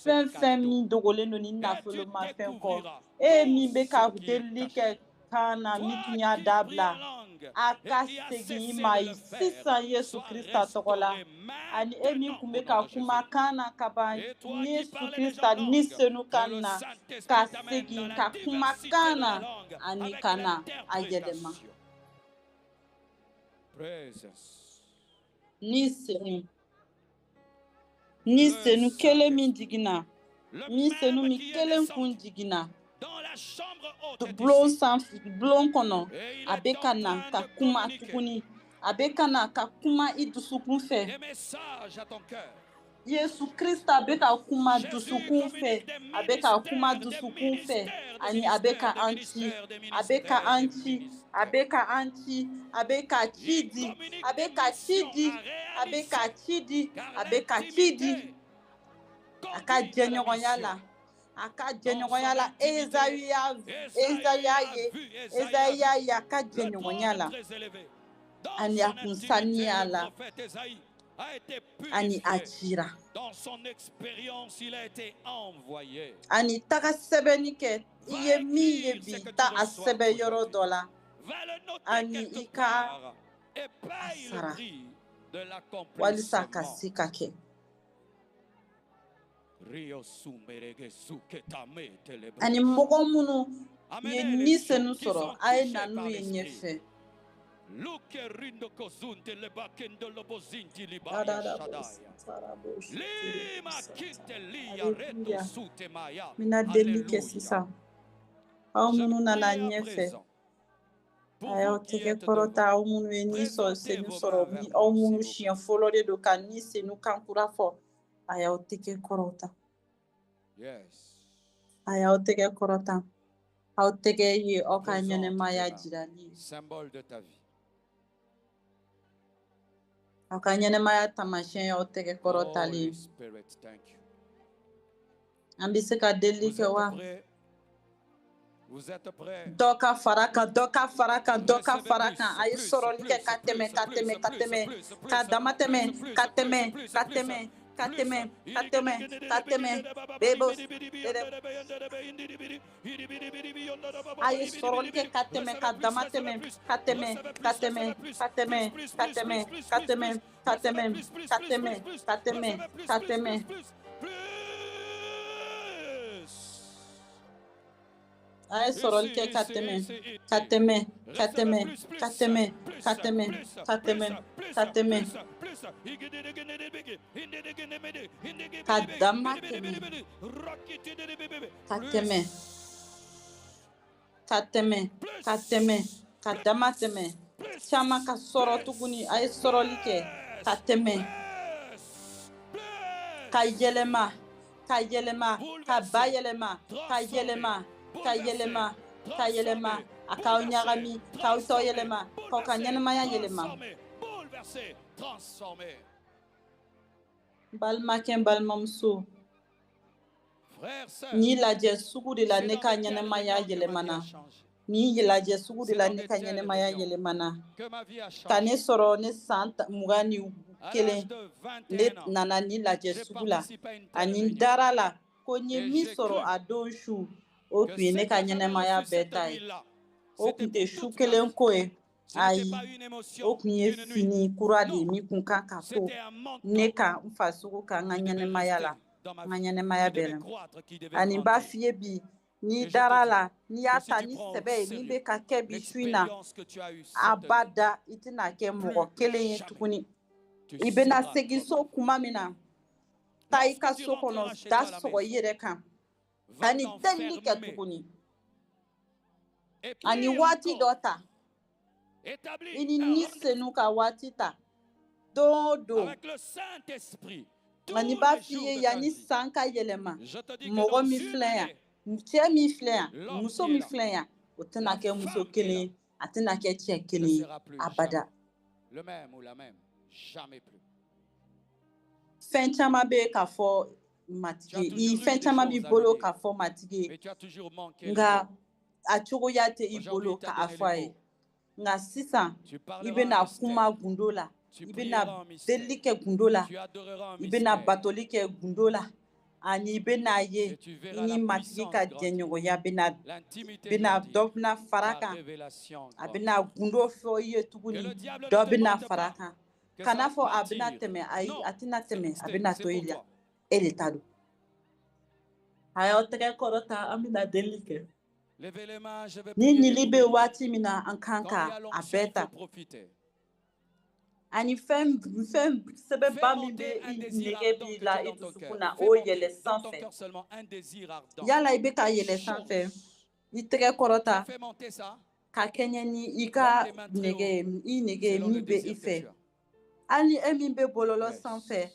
Fɛn fɛn min dogolen don ni nafolo ma fɛn kɔ, e min bɛ ka delili kɛ kan na, min tun y'a dabila, a ka segin i ma sisan Yesu Krista tɔgɔ la. Ani e min tun bɛ ka kuma kan na ka ban Yesu Krista ni senu kan na, ka segin ka kuma kan na ani ka na a yɛlɛma. Ni senu, ni senu kelen min jiginna, ni senu min kelen kun jiginna bulon sanfɛ, bulon kɔnɔ, a bɛ ka na ka kuma tuguni, a bɛ ka na ka kuma i dusukun fɛ. Yesu Krista bɛ ka kuma dusukun fɛ, a bɛ ka kuma dusukun fɛ, ani a bɛ ka an ci, a bɛ ka an ci, a bɛ ka an ci, a bɛ ka ci di, a bɛ ka ci di, a bɛ ka ci di, a bɛ ka ci di. A ka jɛɲɔgɔnya la, a ka jɛɲɔgɔnya la, Ezayi y'a ye, Ezayi y'a ye a ka jɛɲɔgɔnya la, ani a kun saniya la, ani a cira. Ani taga sɛbɛnni kɛ, i ye min ye bi, taa a sɛbɛn yɔrɔ dɔ la, ani i ka a sara walisa ka se ka kɛ. Ani mɔgɔ minnu ye ni senu sɔrɔ, a ye na n'u ye ɲɛfɛ. N bɛna delili kɛ sisan. Aw minnu nana ɲɛfɛ, a y'aw tɛgɛ kɔrɔta. Aw minnu ye ni senu sɔrɔ, ni aw minnu siɲɛ fɔlɔ de don ka ni senu kan kura fɔ, a y'aw tɛgɛ kɔrɔta. A y'aw tɛgɛ kɔrɔta. Aw tɛgɛ ye aw ka ɲɛnɛmaya jirali ye. Aw ka ɲɛnɛmaya taamasiyɛn y'aw tɛgɛ kɔrɔtalen ye. An bɛ se ka delili kɛ wa? Dɔ ka fara kan, dɔ ka fara kan, dɔ ka fara kan. A ye sɔrɔli kɛ ka tɛmɛ, ka tɛmɛ, ka tɛmɛ, ka dama tɛmɛ, ka tɛmɛ, ka tɛmɛ, ka tɛmɛ, ka tɛmɛ, ka tɛmɛ. Bebo, a ye sɔrɔli kɛ ka tɛmɛ, ka dama tɛmɛ, ka tɛmɛ, ka tɛmɛ, ka tɛmɛ, ka tɛmɛ, ka tɛmɛ, ka tɛmɛ, ka tɛmɛ, ka tɛmɛ, ka tɛmɛ. A ye sɔrɔli kɛ ka tɛmɛ, ka tɛmɛ, ka tɛmɛ, ka tɛmɛ, ka tɛmɛ, ka tɛmɛ, ka tɛmɛ, ka dama tɛmɛ, ka tɛmɛ, ka tɛmɛ, ka tɛmɛ, ka dama tɛmɛ. Caman ka sɔrɔ tuguni, a ye sɔrɔli kɛ ka tɛmɛ, ka yɛlɛma, ka yɛlɛma, ka ba yɛlɛma, ka yɛlɛma, ka yɛlɛma, ka yɛlɛma, a k'aw ɲagami, k'aw tɔ yɛlɛma, k'aw ka ɲɛnɛmaya yɛlɛma. Balimakɛ, n balimamuso, ni lajɛ sugu de la ne ka ɲɛnɛmaya yɛlɛmana. Ni lajɛ sugu de la ne ka ɲɛnɛmaya yɛlɛmana. Ka ne sɔrɔ ne san 21, ne nana ni lajɛ sugu la, ani n dara la ko n ye min sɔrɔ a don su, o tun ye ne ka ɲɛnɛmaya bɛɛ ta ye. O tun tɛ su kelen ko ye, ayi, o tun ye fini kura de ye min kun kan ka to ne kan, n fasogo kan, n ka ɲɛnɛmaya la, n ka ɲɛnɛmaya bɛɛ la. Ani n b'a f'i ye bi, n'i dara la, n'i y'a ta ni sɛbɛ ye min bɛ ka kɛ bi su in na, abada i tɛna kɛ mɔgɔ kelen ye tuguni. I bɛna segin so kuma min na, taa i ka so kɔnɔ, da sɔgɔ i yɛrɛ kan, ani delili kɛ tuguni, ani waati dɔ ta, i ni ni senu ka waati ta don o don. Ani b'a f'i ye, yanni san ka yɛlɛma, mɔgɔ min filɛ yan, cɛ min filɛ yan, muso min filɛ yan, o tɛna kɛ muso kelen ye, a tɛna kɛ cɛ kelen ye abada. Fɛn caman bɛ yen k'a fɔ matigi ye, fɛn caman b'i bolo k'a fɔ matigi ye, nka a cogoya tɛ i bolo k'a fɔ a ye. Nka sisan i bɛna kuma gundo la,
Tu
I bɛna
prieras en mystère.
delili kɛ gundo la,
Tu adoreras en
i bɛna
mystère.
batoli kɛ gundo la, ani i bɛna ye
Et tu
i
verras
ni
la
Matigi
puissance
ka
grandir,
jɛɲɔgɔnya bɛna
l'intimité
bɛna
grandir,
dɔ bɛna fara
la
kan,
révélation
a
grandir.
bɛna gundo fɔ i ye
Que le
tuguni,
diable ne
dɔ
te
bɛna
mente
fara
pas,
kan.
que ça
Kana
va
fɔ a bɛna
partir.
tɛmɛ, ayi,
Non,
a tɛna tɛmɛ, a bɛna
c'est
to i
pour
la,
toi.
e de ta don. A y'aw tɛgɛ kɔrɔta, an bɛna delili kɛ.
Levez les mains, je vais
Ni
prier et
nili
vous
bɛ
bénir.
waati min na, an kan
Quand il y
ka
a
a
l'onction,
bɛɛ
il
ta.
faut profiter.
Ani fɛn fɛn
Fais
sɛbɛnba min bɛ
monter un
i
désir
nege
ardent
b'i
que
la
tu as
i
dans ton
dusukun
cœur.
na,
Fais
o yɛlɛ
monter dans ton
sanfɛ.
cœur seulement un désir ardent.
Yala i bɛ ka yɛlɛ sanfɛ,
Chaud.
i tɛgɛ
Tu
kɔrɔta
fais monter ça.
ka kɛɲɛ ni i
Lève
ka
tes mains très
nege
haut
ye, i nege ye
selon le
min bɛ i
désir que
fɛ.
tu as.
Hali ni e min bɛ bɔlɔlɔ
Yes.
sanfɛ,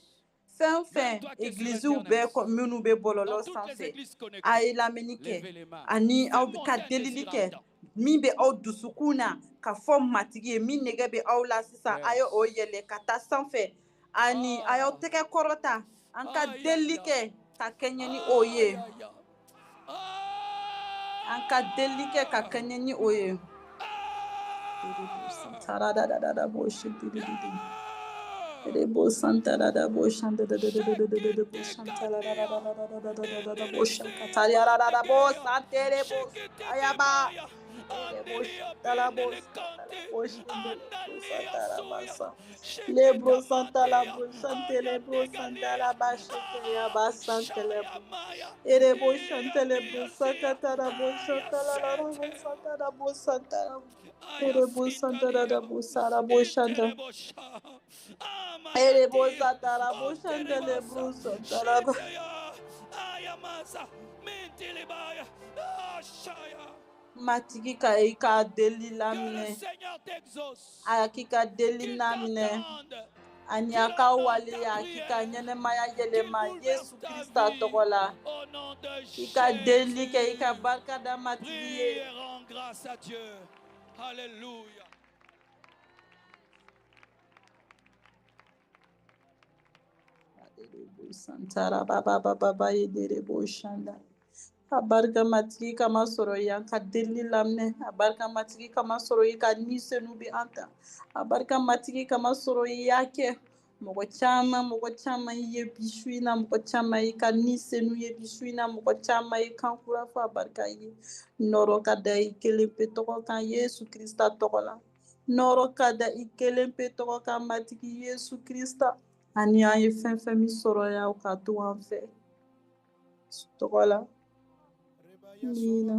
fɛn o
Même
fɛn,
toi qui es sur
egiliziw bɛɛ
Internet,
minnu bɛ
dans
bɔlɔlɔ
toutes les
sanfɛ,
églises
a
connectées,
ye lamɛnni kɛ
levez les mains.
ani
Fais
aw ka
monter un
delili
désir
kɛ
ardent.
min bɛ aw dusukun na ka fɔ Matigi ye, min nege bɛ aw la sisan, a ye o
Yes.
yɛlɛ ka taa sanfɛ, ani a y'aw
Ah.
tɛgɛ kɔrɔta, an ka
Aïe, aïe,
delili
aïe.
kɛ ka kɛɲɛ ni o
Aïe,
ye.
aïe, aïe.
An ka delili kɛ ka
Ah.
kɛɲɛ ni o ye. Matigi ka i ka deli
Que le
laminɛ,
Seigneur t'exauce,
a k'i ka deli
qu'il
laminɛ,
t'entende,
ani
qu'il
a ka
honore ta
waleya, k'i ka
prière,
ɲɛnɛmaya
qu'il
yɛlɛma
bouleverse
Yesu
ta
Krista
vie
tɔgɔ la.
au nom de
I ka delili kɛ, i ka
Jésus.
barika da Matigi ye.
Prie et rends grâce à Dieu. Alléluia.
Santara baba baba ba ye dere bo shanda. A barika Matigi kama sɔrɔ yan ka delili laminɛ, a barika Matigi kama sɔrɔ i ka ni senu bɛ an ta, a barika Matigi kama sɔrɔ i y'a kɛ mɔgɔ caman i ye bi su in na, mɔgɔ caman i ka ni senu ye bi su in na, mɔgɔ caman i kan kura fɔ, a barika i ye. Nɔrɔ ka da i kelen pe tɔgɔ kan Yesu Krista tɔgɔ la. Nɔrɔ ka da i kelen pe tɔgɔ kan Matigi Yesu Krista. Ani an ye fɛn fɛn min sɔrɔ yan, o ka to an fɛ tɔgɔ la. Amina.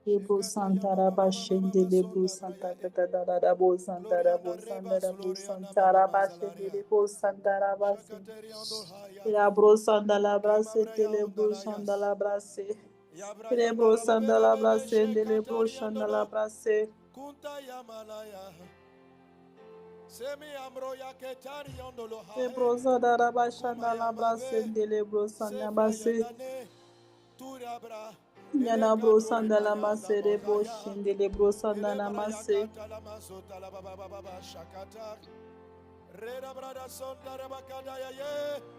Lebo santara ba shende lebo santara da da da da bo santara bo santara bo santara ba shende lebo santara ba se. Ya bro sandala bra se te lebo sandala bra se. Lebo sandala bra se lebo sandala bra se. Lebo sandala ba sandala bra se lebo sandala ba se. Yana bro sandala ma se lebo shende lebo sandala ma se.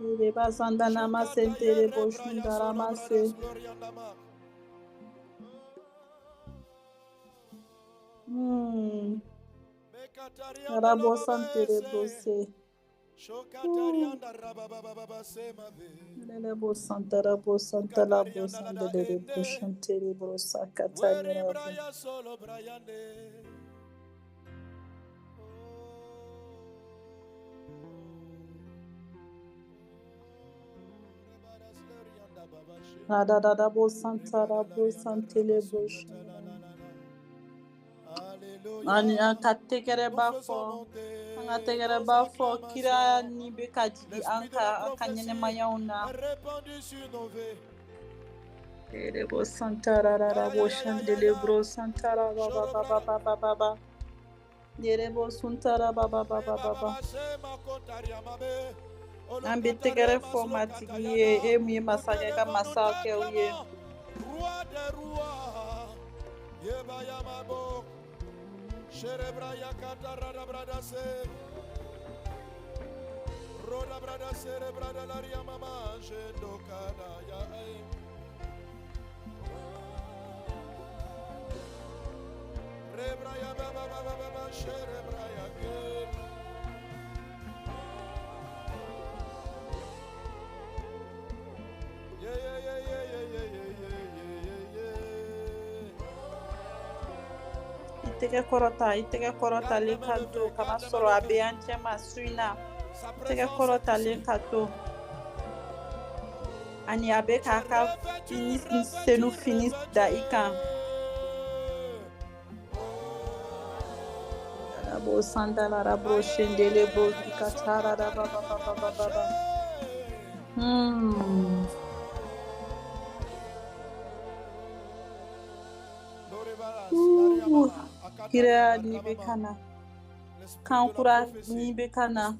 Leba sandala ma se lebo sandala ma se. Rabo sante lebo se. Lebo santa rabo santa labo santa lebo shante lebo sakata lebo. Da da da bo santa rabo sante lebo shante. Ani an ka tɛgɛrɛ b'a fɔ, an ka tɛgɛrɛ b'a fɔ kira ni bɛ ka jigin an ka ɲɛnɛmayaw na. Lebo santa rabo shante lebo santa ba ba ba ba ba ba ba. Lebo santa ba ba ba ba ba ba. An bɛ tɛgɛrɛ fɔ Matigi ye, e min ye masakɛ ka masakɛw ye. I tɛgɛ kɔrɔta, i tɛgɛ kɔrɔtalen ka to, kama sɔrɔ a bɛ an cɛma su in na. Tɛgɛ kɔrɔtalen ka to. Ani a bɛ k'a ka fini senu fini da i kan. Rabo sandala rabo shendele bo katara raba ba ba ba ba ba ba. Kira ni bɛ ka na, kan kura ni bɛ ka na,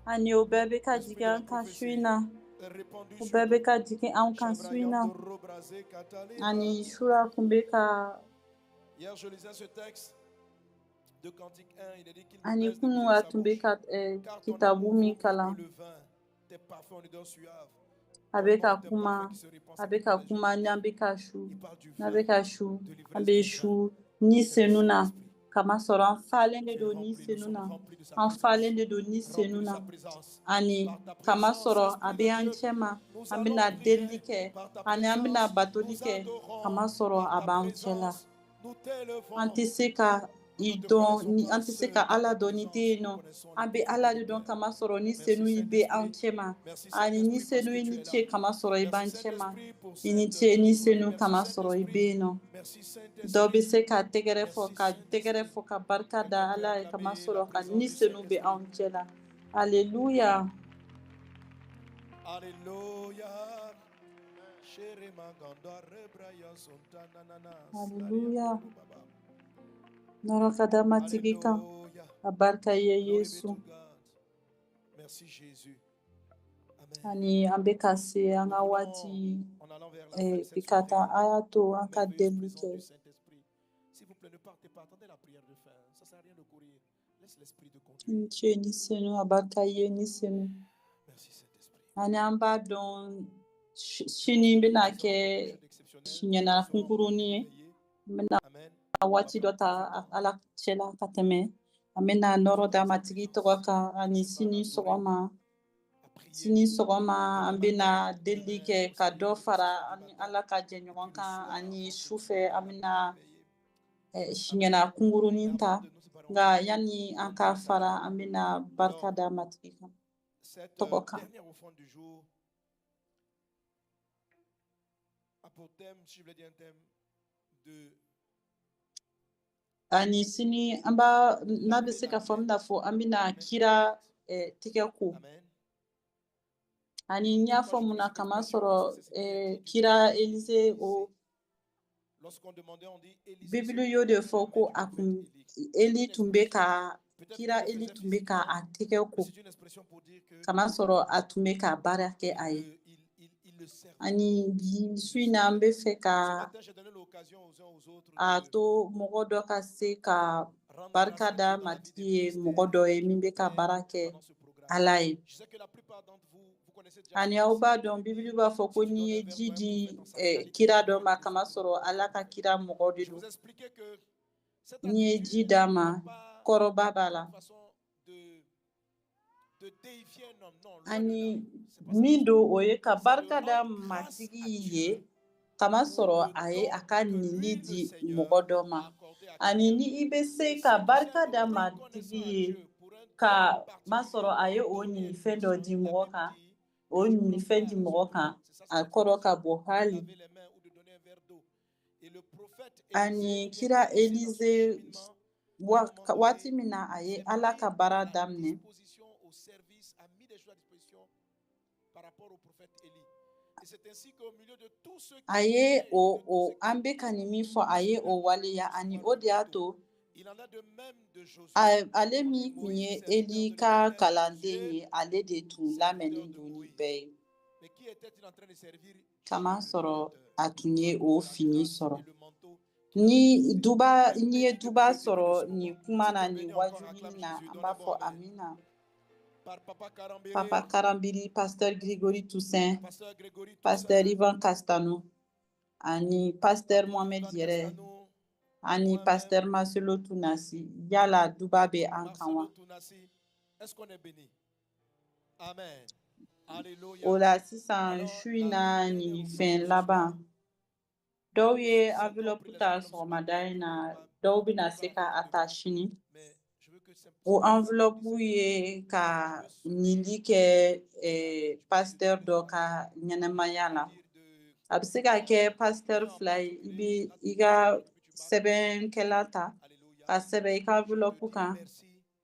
ani o bɛɛ bɛ ka jigin an kan su in na. O bɛɛ bɛ ka jigin an kan su in na. Ani sura kun bɛ ka. Ani kunu a tun bɛ ka kitabu min kalan, a bɛ ka kuma, a bɛ ka kuma n'an bɛ ka su, n'an bɛ ka su, an bɛ su ni senu na, kamasɔrɔ an falen de don ni senu na, an falen de don ni senu na, ani kamasɔrɔ a bɛ an cɛma, an bɛna delili kɛ, ani an bɛna batoli kɛ, kamasɔrɔ a b'an cɛ la. An tɛ se ka i dɔn ni an tɛ se ka Ala dɔn ni tɛ yen nɔ. An bɛ Ala de dɔn kamasɔrɔ ni senu bɛ an cɛma, ani ni senu i ni ce kamasɔrɔ i b'an cɛma, i ni ce ni senu kamasɔrɔ i bɛ yen nɔ. Dɔ bɛ se ka tɛgɛrɛ fɔ, ka tɛgɛrɛ fɔ ka barika da Ala ye kamasɔrɔ ka ni senu bɛ anw cɛ la. Alléluia. Alléluia. Nɔrɔ ka da Matigi kan, a barika ye Yesu. Ani an bɛ ka se an ka waati ka taa, a y'a to an ka delili kɛ. I ni ce ni senu, a barika ye ni senu. Ani an b'a dɔn sini bɛna kɛ siɲɛna kunkurunin ye. N bɛna waati dɔ ta Ala cɛla ka tɛmɛ. An bɛna nɔrɔ da Matigi tɔgɔ kan, ani sini sɔgɔma. Sini sɔgɔma an bɛna delili kɛ ka dɔ fara ani Ala ka jɛɲɔgɔn kan, ani sufɛ an bɛna siɲɛna kunkurunin ta. Nka yanni an ka fara, an bɛna barika da Matigi kan tɔgɔ kan. Ani sini an b'a, n'a bɛ se ka fɔ, an bɛna fɔ an bɛna kira tigɛ ko. Ani n y'a fɔ mun na, kamasɔrɔ kira Elize, o Bibulu y'o de fɔ ko a kun Eli tun bɛ ka kira Eli tun bɛ ka a tɛgɛ ko, kamasɔrɔ a tun bɛ ka baara kɛ a ye. Ani bi su in na, an bɛ fɛ ka a to mɔgɔ dɔ ka se ka barika da Matigi ye, mɔgɔ dɔ ye min bɛ ka baara kɛ Ala ye. Ani aw b'a dɔn, Bibulu b'a fɔ ko n'i ye ji di kira dɔ ma, kamasɔrɔ Ala ka kira mɔgɔ de don, n'i ye ji d'a ma, kɔrɔba b'a la. Ani min don, o ye ka barika da Matigi ye, kamasɔrɔ a ye a ka nili di mɔgɔ dɔ ma. Ani ni i bɛ se ka barika da Matigi ye, ka masɔrɔ a ye o ɲinifɛn dɔ di mɔgɔ kan, o ɲinifɛn di mɔgɔ kan, a kɔrɔ ka bɔ hali. Ani kira Elize, waati min na a ye Ala ka baara daminɛ, a ye o an bɛ ka nin min fɔ, a ye o waleya. Ani o de y'a to ale min tun ye Eli ka kalanden ye, ale de tun lamɛnnen don ni bɛɛ ye, kamasɔrɔ a tun ye o fini sɔrɔ. Ni duba, n'i ye duba sɔrɔ nin kuma na, nin wajuli na, an b'a fɔ amina. Papa Karambiri, Pasteur Grégory Toussaint, Pasteur Ivan Castano, ani Pasteur Mohamed yɛrɛ. Ani pasteur Marcelo Tunasi, yala duba bɛ an kan wa?
Marcelo Tunasi, est-ce qu'on est béni? Amen. Alléluia.
O la sisan, su in na, nin fɛn laban, dɔw ye enveloppe ta sɔgɔmada in na, dɔw bɛna se ka a ta sini. O enveloppe ye ka nili kɛ pasteur dɔ ka ɲɛnɛmaya la. A bɛ se ka kɛ pasteur fila ye. I bɛ i ka sɛbɛnkɛla ta ka sɛbɛn i ka enveloppe kan,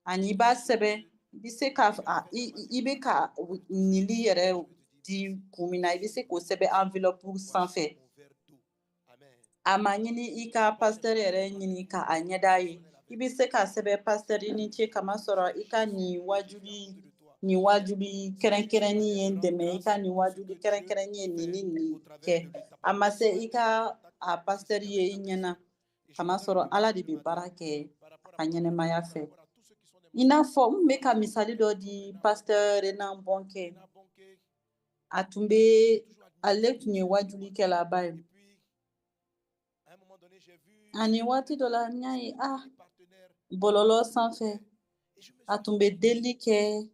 ani i b'a sɛbɛn, i bɛ se ka i bɛ ka nili yɛrɛ di kun min na, i bɛ se k'o sɛbɛn enveloppe sanfɛ. A ma ɲini i ka pasteur yɛrɛ ɲini ka a ɲɛda ye. I bɛ se ka sɛbɛn pasteur i ni ce, kamasɔrɔ i ka nin wajuli kɛrɛnkɛrɛnnin ye n dɛmɛ, i ka nin wajuli kɛrɛnkɛrɛnnin ye nin ni nin kɛ. A ma se i ka a pasteur ye i ɲɛna, kamasɔrɔ Ala de bɛ baara kɛ a ka ɲɛnɛmaya fɛ. I n'a fɔ n bɛ ka misali dɔ di, pasteur Renan Bɔnkɛ. A tun bɛ, ale tun ye wajulikɛlaba ye. Ani waati dɔ la, n y'a ye a bɔlɔlɔ sanfɛ, a tun bɛ delili kɛ,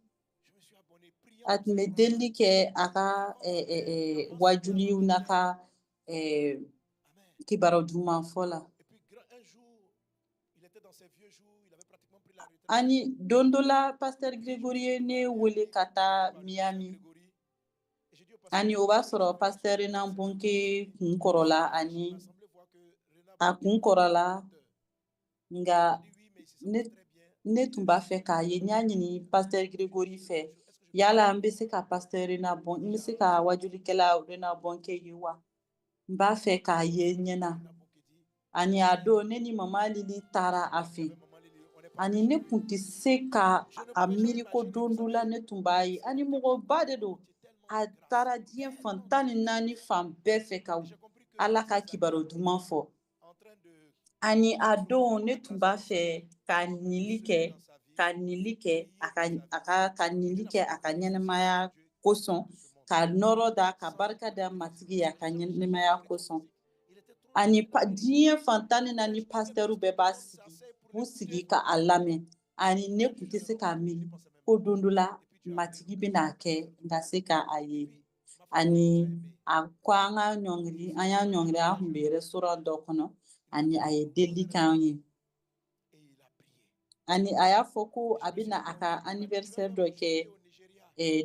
a tun bɛ delili kɛ a ka wajuliw n'a ka kibaru duman fɔ la. Ani don dɔ la, pasteur Gregory ye ne wele ka taa Miami. Ani o b'a sɔrɔ pasteur Renan Bonke kun kɔrɔla, ani a kun kɔrɔla, nka ne tun b'a fɛ k'a ye. N y'a ɲini pasteur Gregory fɛ, yala n bɛ se ka pasteur Renan Bon, n bɛ se ka wajulikɛla Renan Bonke ye wa? N b'a fɛ k'a ye ɲɛ na. Ani a don, ne ni Mama Lili taara a fɛ. Ani ne kun tɛ se ka a miiri ko don dɔ la ne tun b'a ye. Ani mɔgɔba de don, a taara diɲɛ fan 14 fan bɛɛ fɛ ka Ala ka kibaru duman fɔ. Ani a don, ne tun b'a fɛ ka nili kɛ a ka ka nili kɛ a ka ɲɛnɛmaya kosɔn, ka nɔrɔ da, ka barika da Matigi ye a ka ɲɛnɛmaya kosɔn. Ani diɲɛ fan 14 pasitɛriw bɛɛ b'a sigi, b'u sigi ka a lamɛn. Ani ne tun tɛ se k'a miiri ko don dɔ la Matigi bɛna kɛ n ka se ka a ye. Ani a ko an ka ɲɔngiri, an y'a ɲɔngiri, an tun bɛ restaurant dɔ kɔnɔ. Ani a ye delili k'an ye. Ani a y'a fɔ ko a bɛna a ka anniversaire dɔ kɛ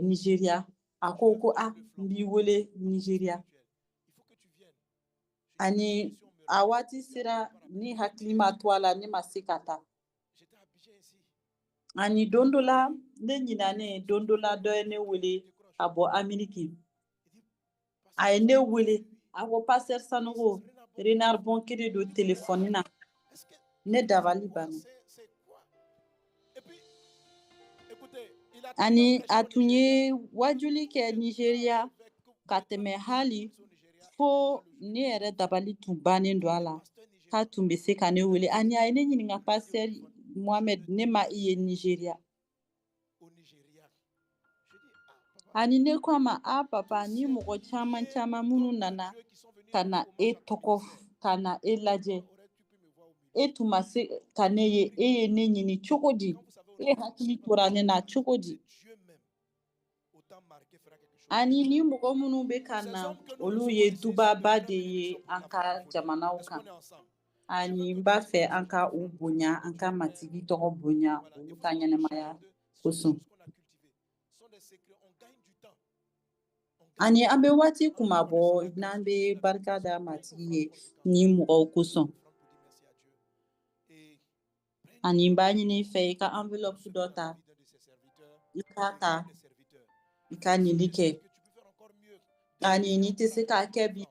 Nigeria. A ko ko a n b'i wele Nigeria. Ani a waati sera, ni hakili ma to a la, ne ma se ka taa. Ani don dɔ la, ne ɲinanen, don dɔ la, dɔ ye ne wele ka bɔ Ameriki. A ye ne wele, a ko: "Pasteur Sanogo, Renard Bonke de don telefɔni na." Ne dabali banna. Ani a tun ye wajuli kɛ Nigeria ka tɛmɛ, hali fo ne yɛrɛ dabali tun bannen don a la k'a tun bɛ se ka ne wele. Ani a ye ne ɲininka: "Pasteur Mohamed, ne ma i ye Nigeria?" Ani ne ko a ma: "A papa, ni mɔgɔ caman caman minnu nana ka na e tɔgɔ, ka na e lajɛ, e tun ma se ka ne ye. E ye ne ɲini cogo di? E hakili tora ne na cogo di?" Ani ni mɔgɔ minnu bɛ ka na, olu ye dubaba de ye an ka jamanaw kan. Ani n b'a fɛ an ka u bonya, an ka Matigi tɔgɔ bonya olu ka ɲɛnɛmaya kosɔn. Ani an bɛ waati kunmabɔ n'an bɛ barika da Matigi ye ni mɔgɔw kosɔn. Ani n b'a ɲini i fɛ, i ka enveloppe dɔ ta, i k'a ta, i ka nili kɛ. Ani n'i tɛ se k'a kɛ bi.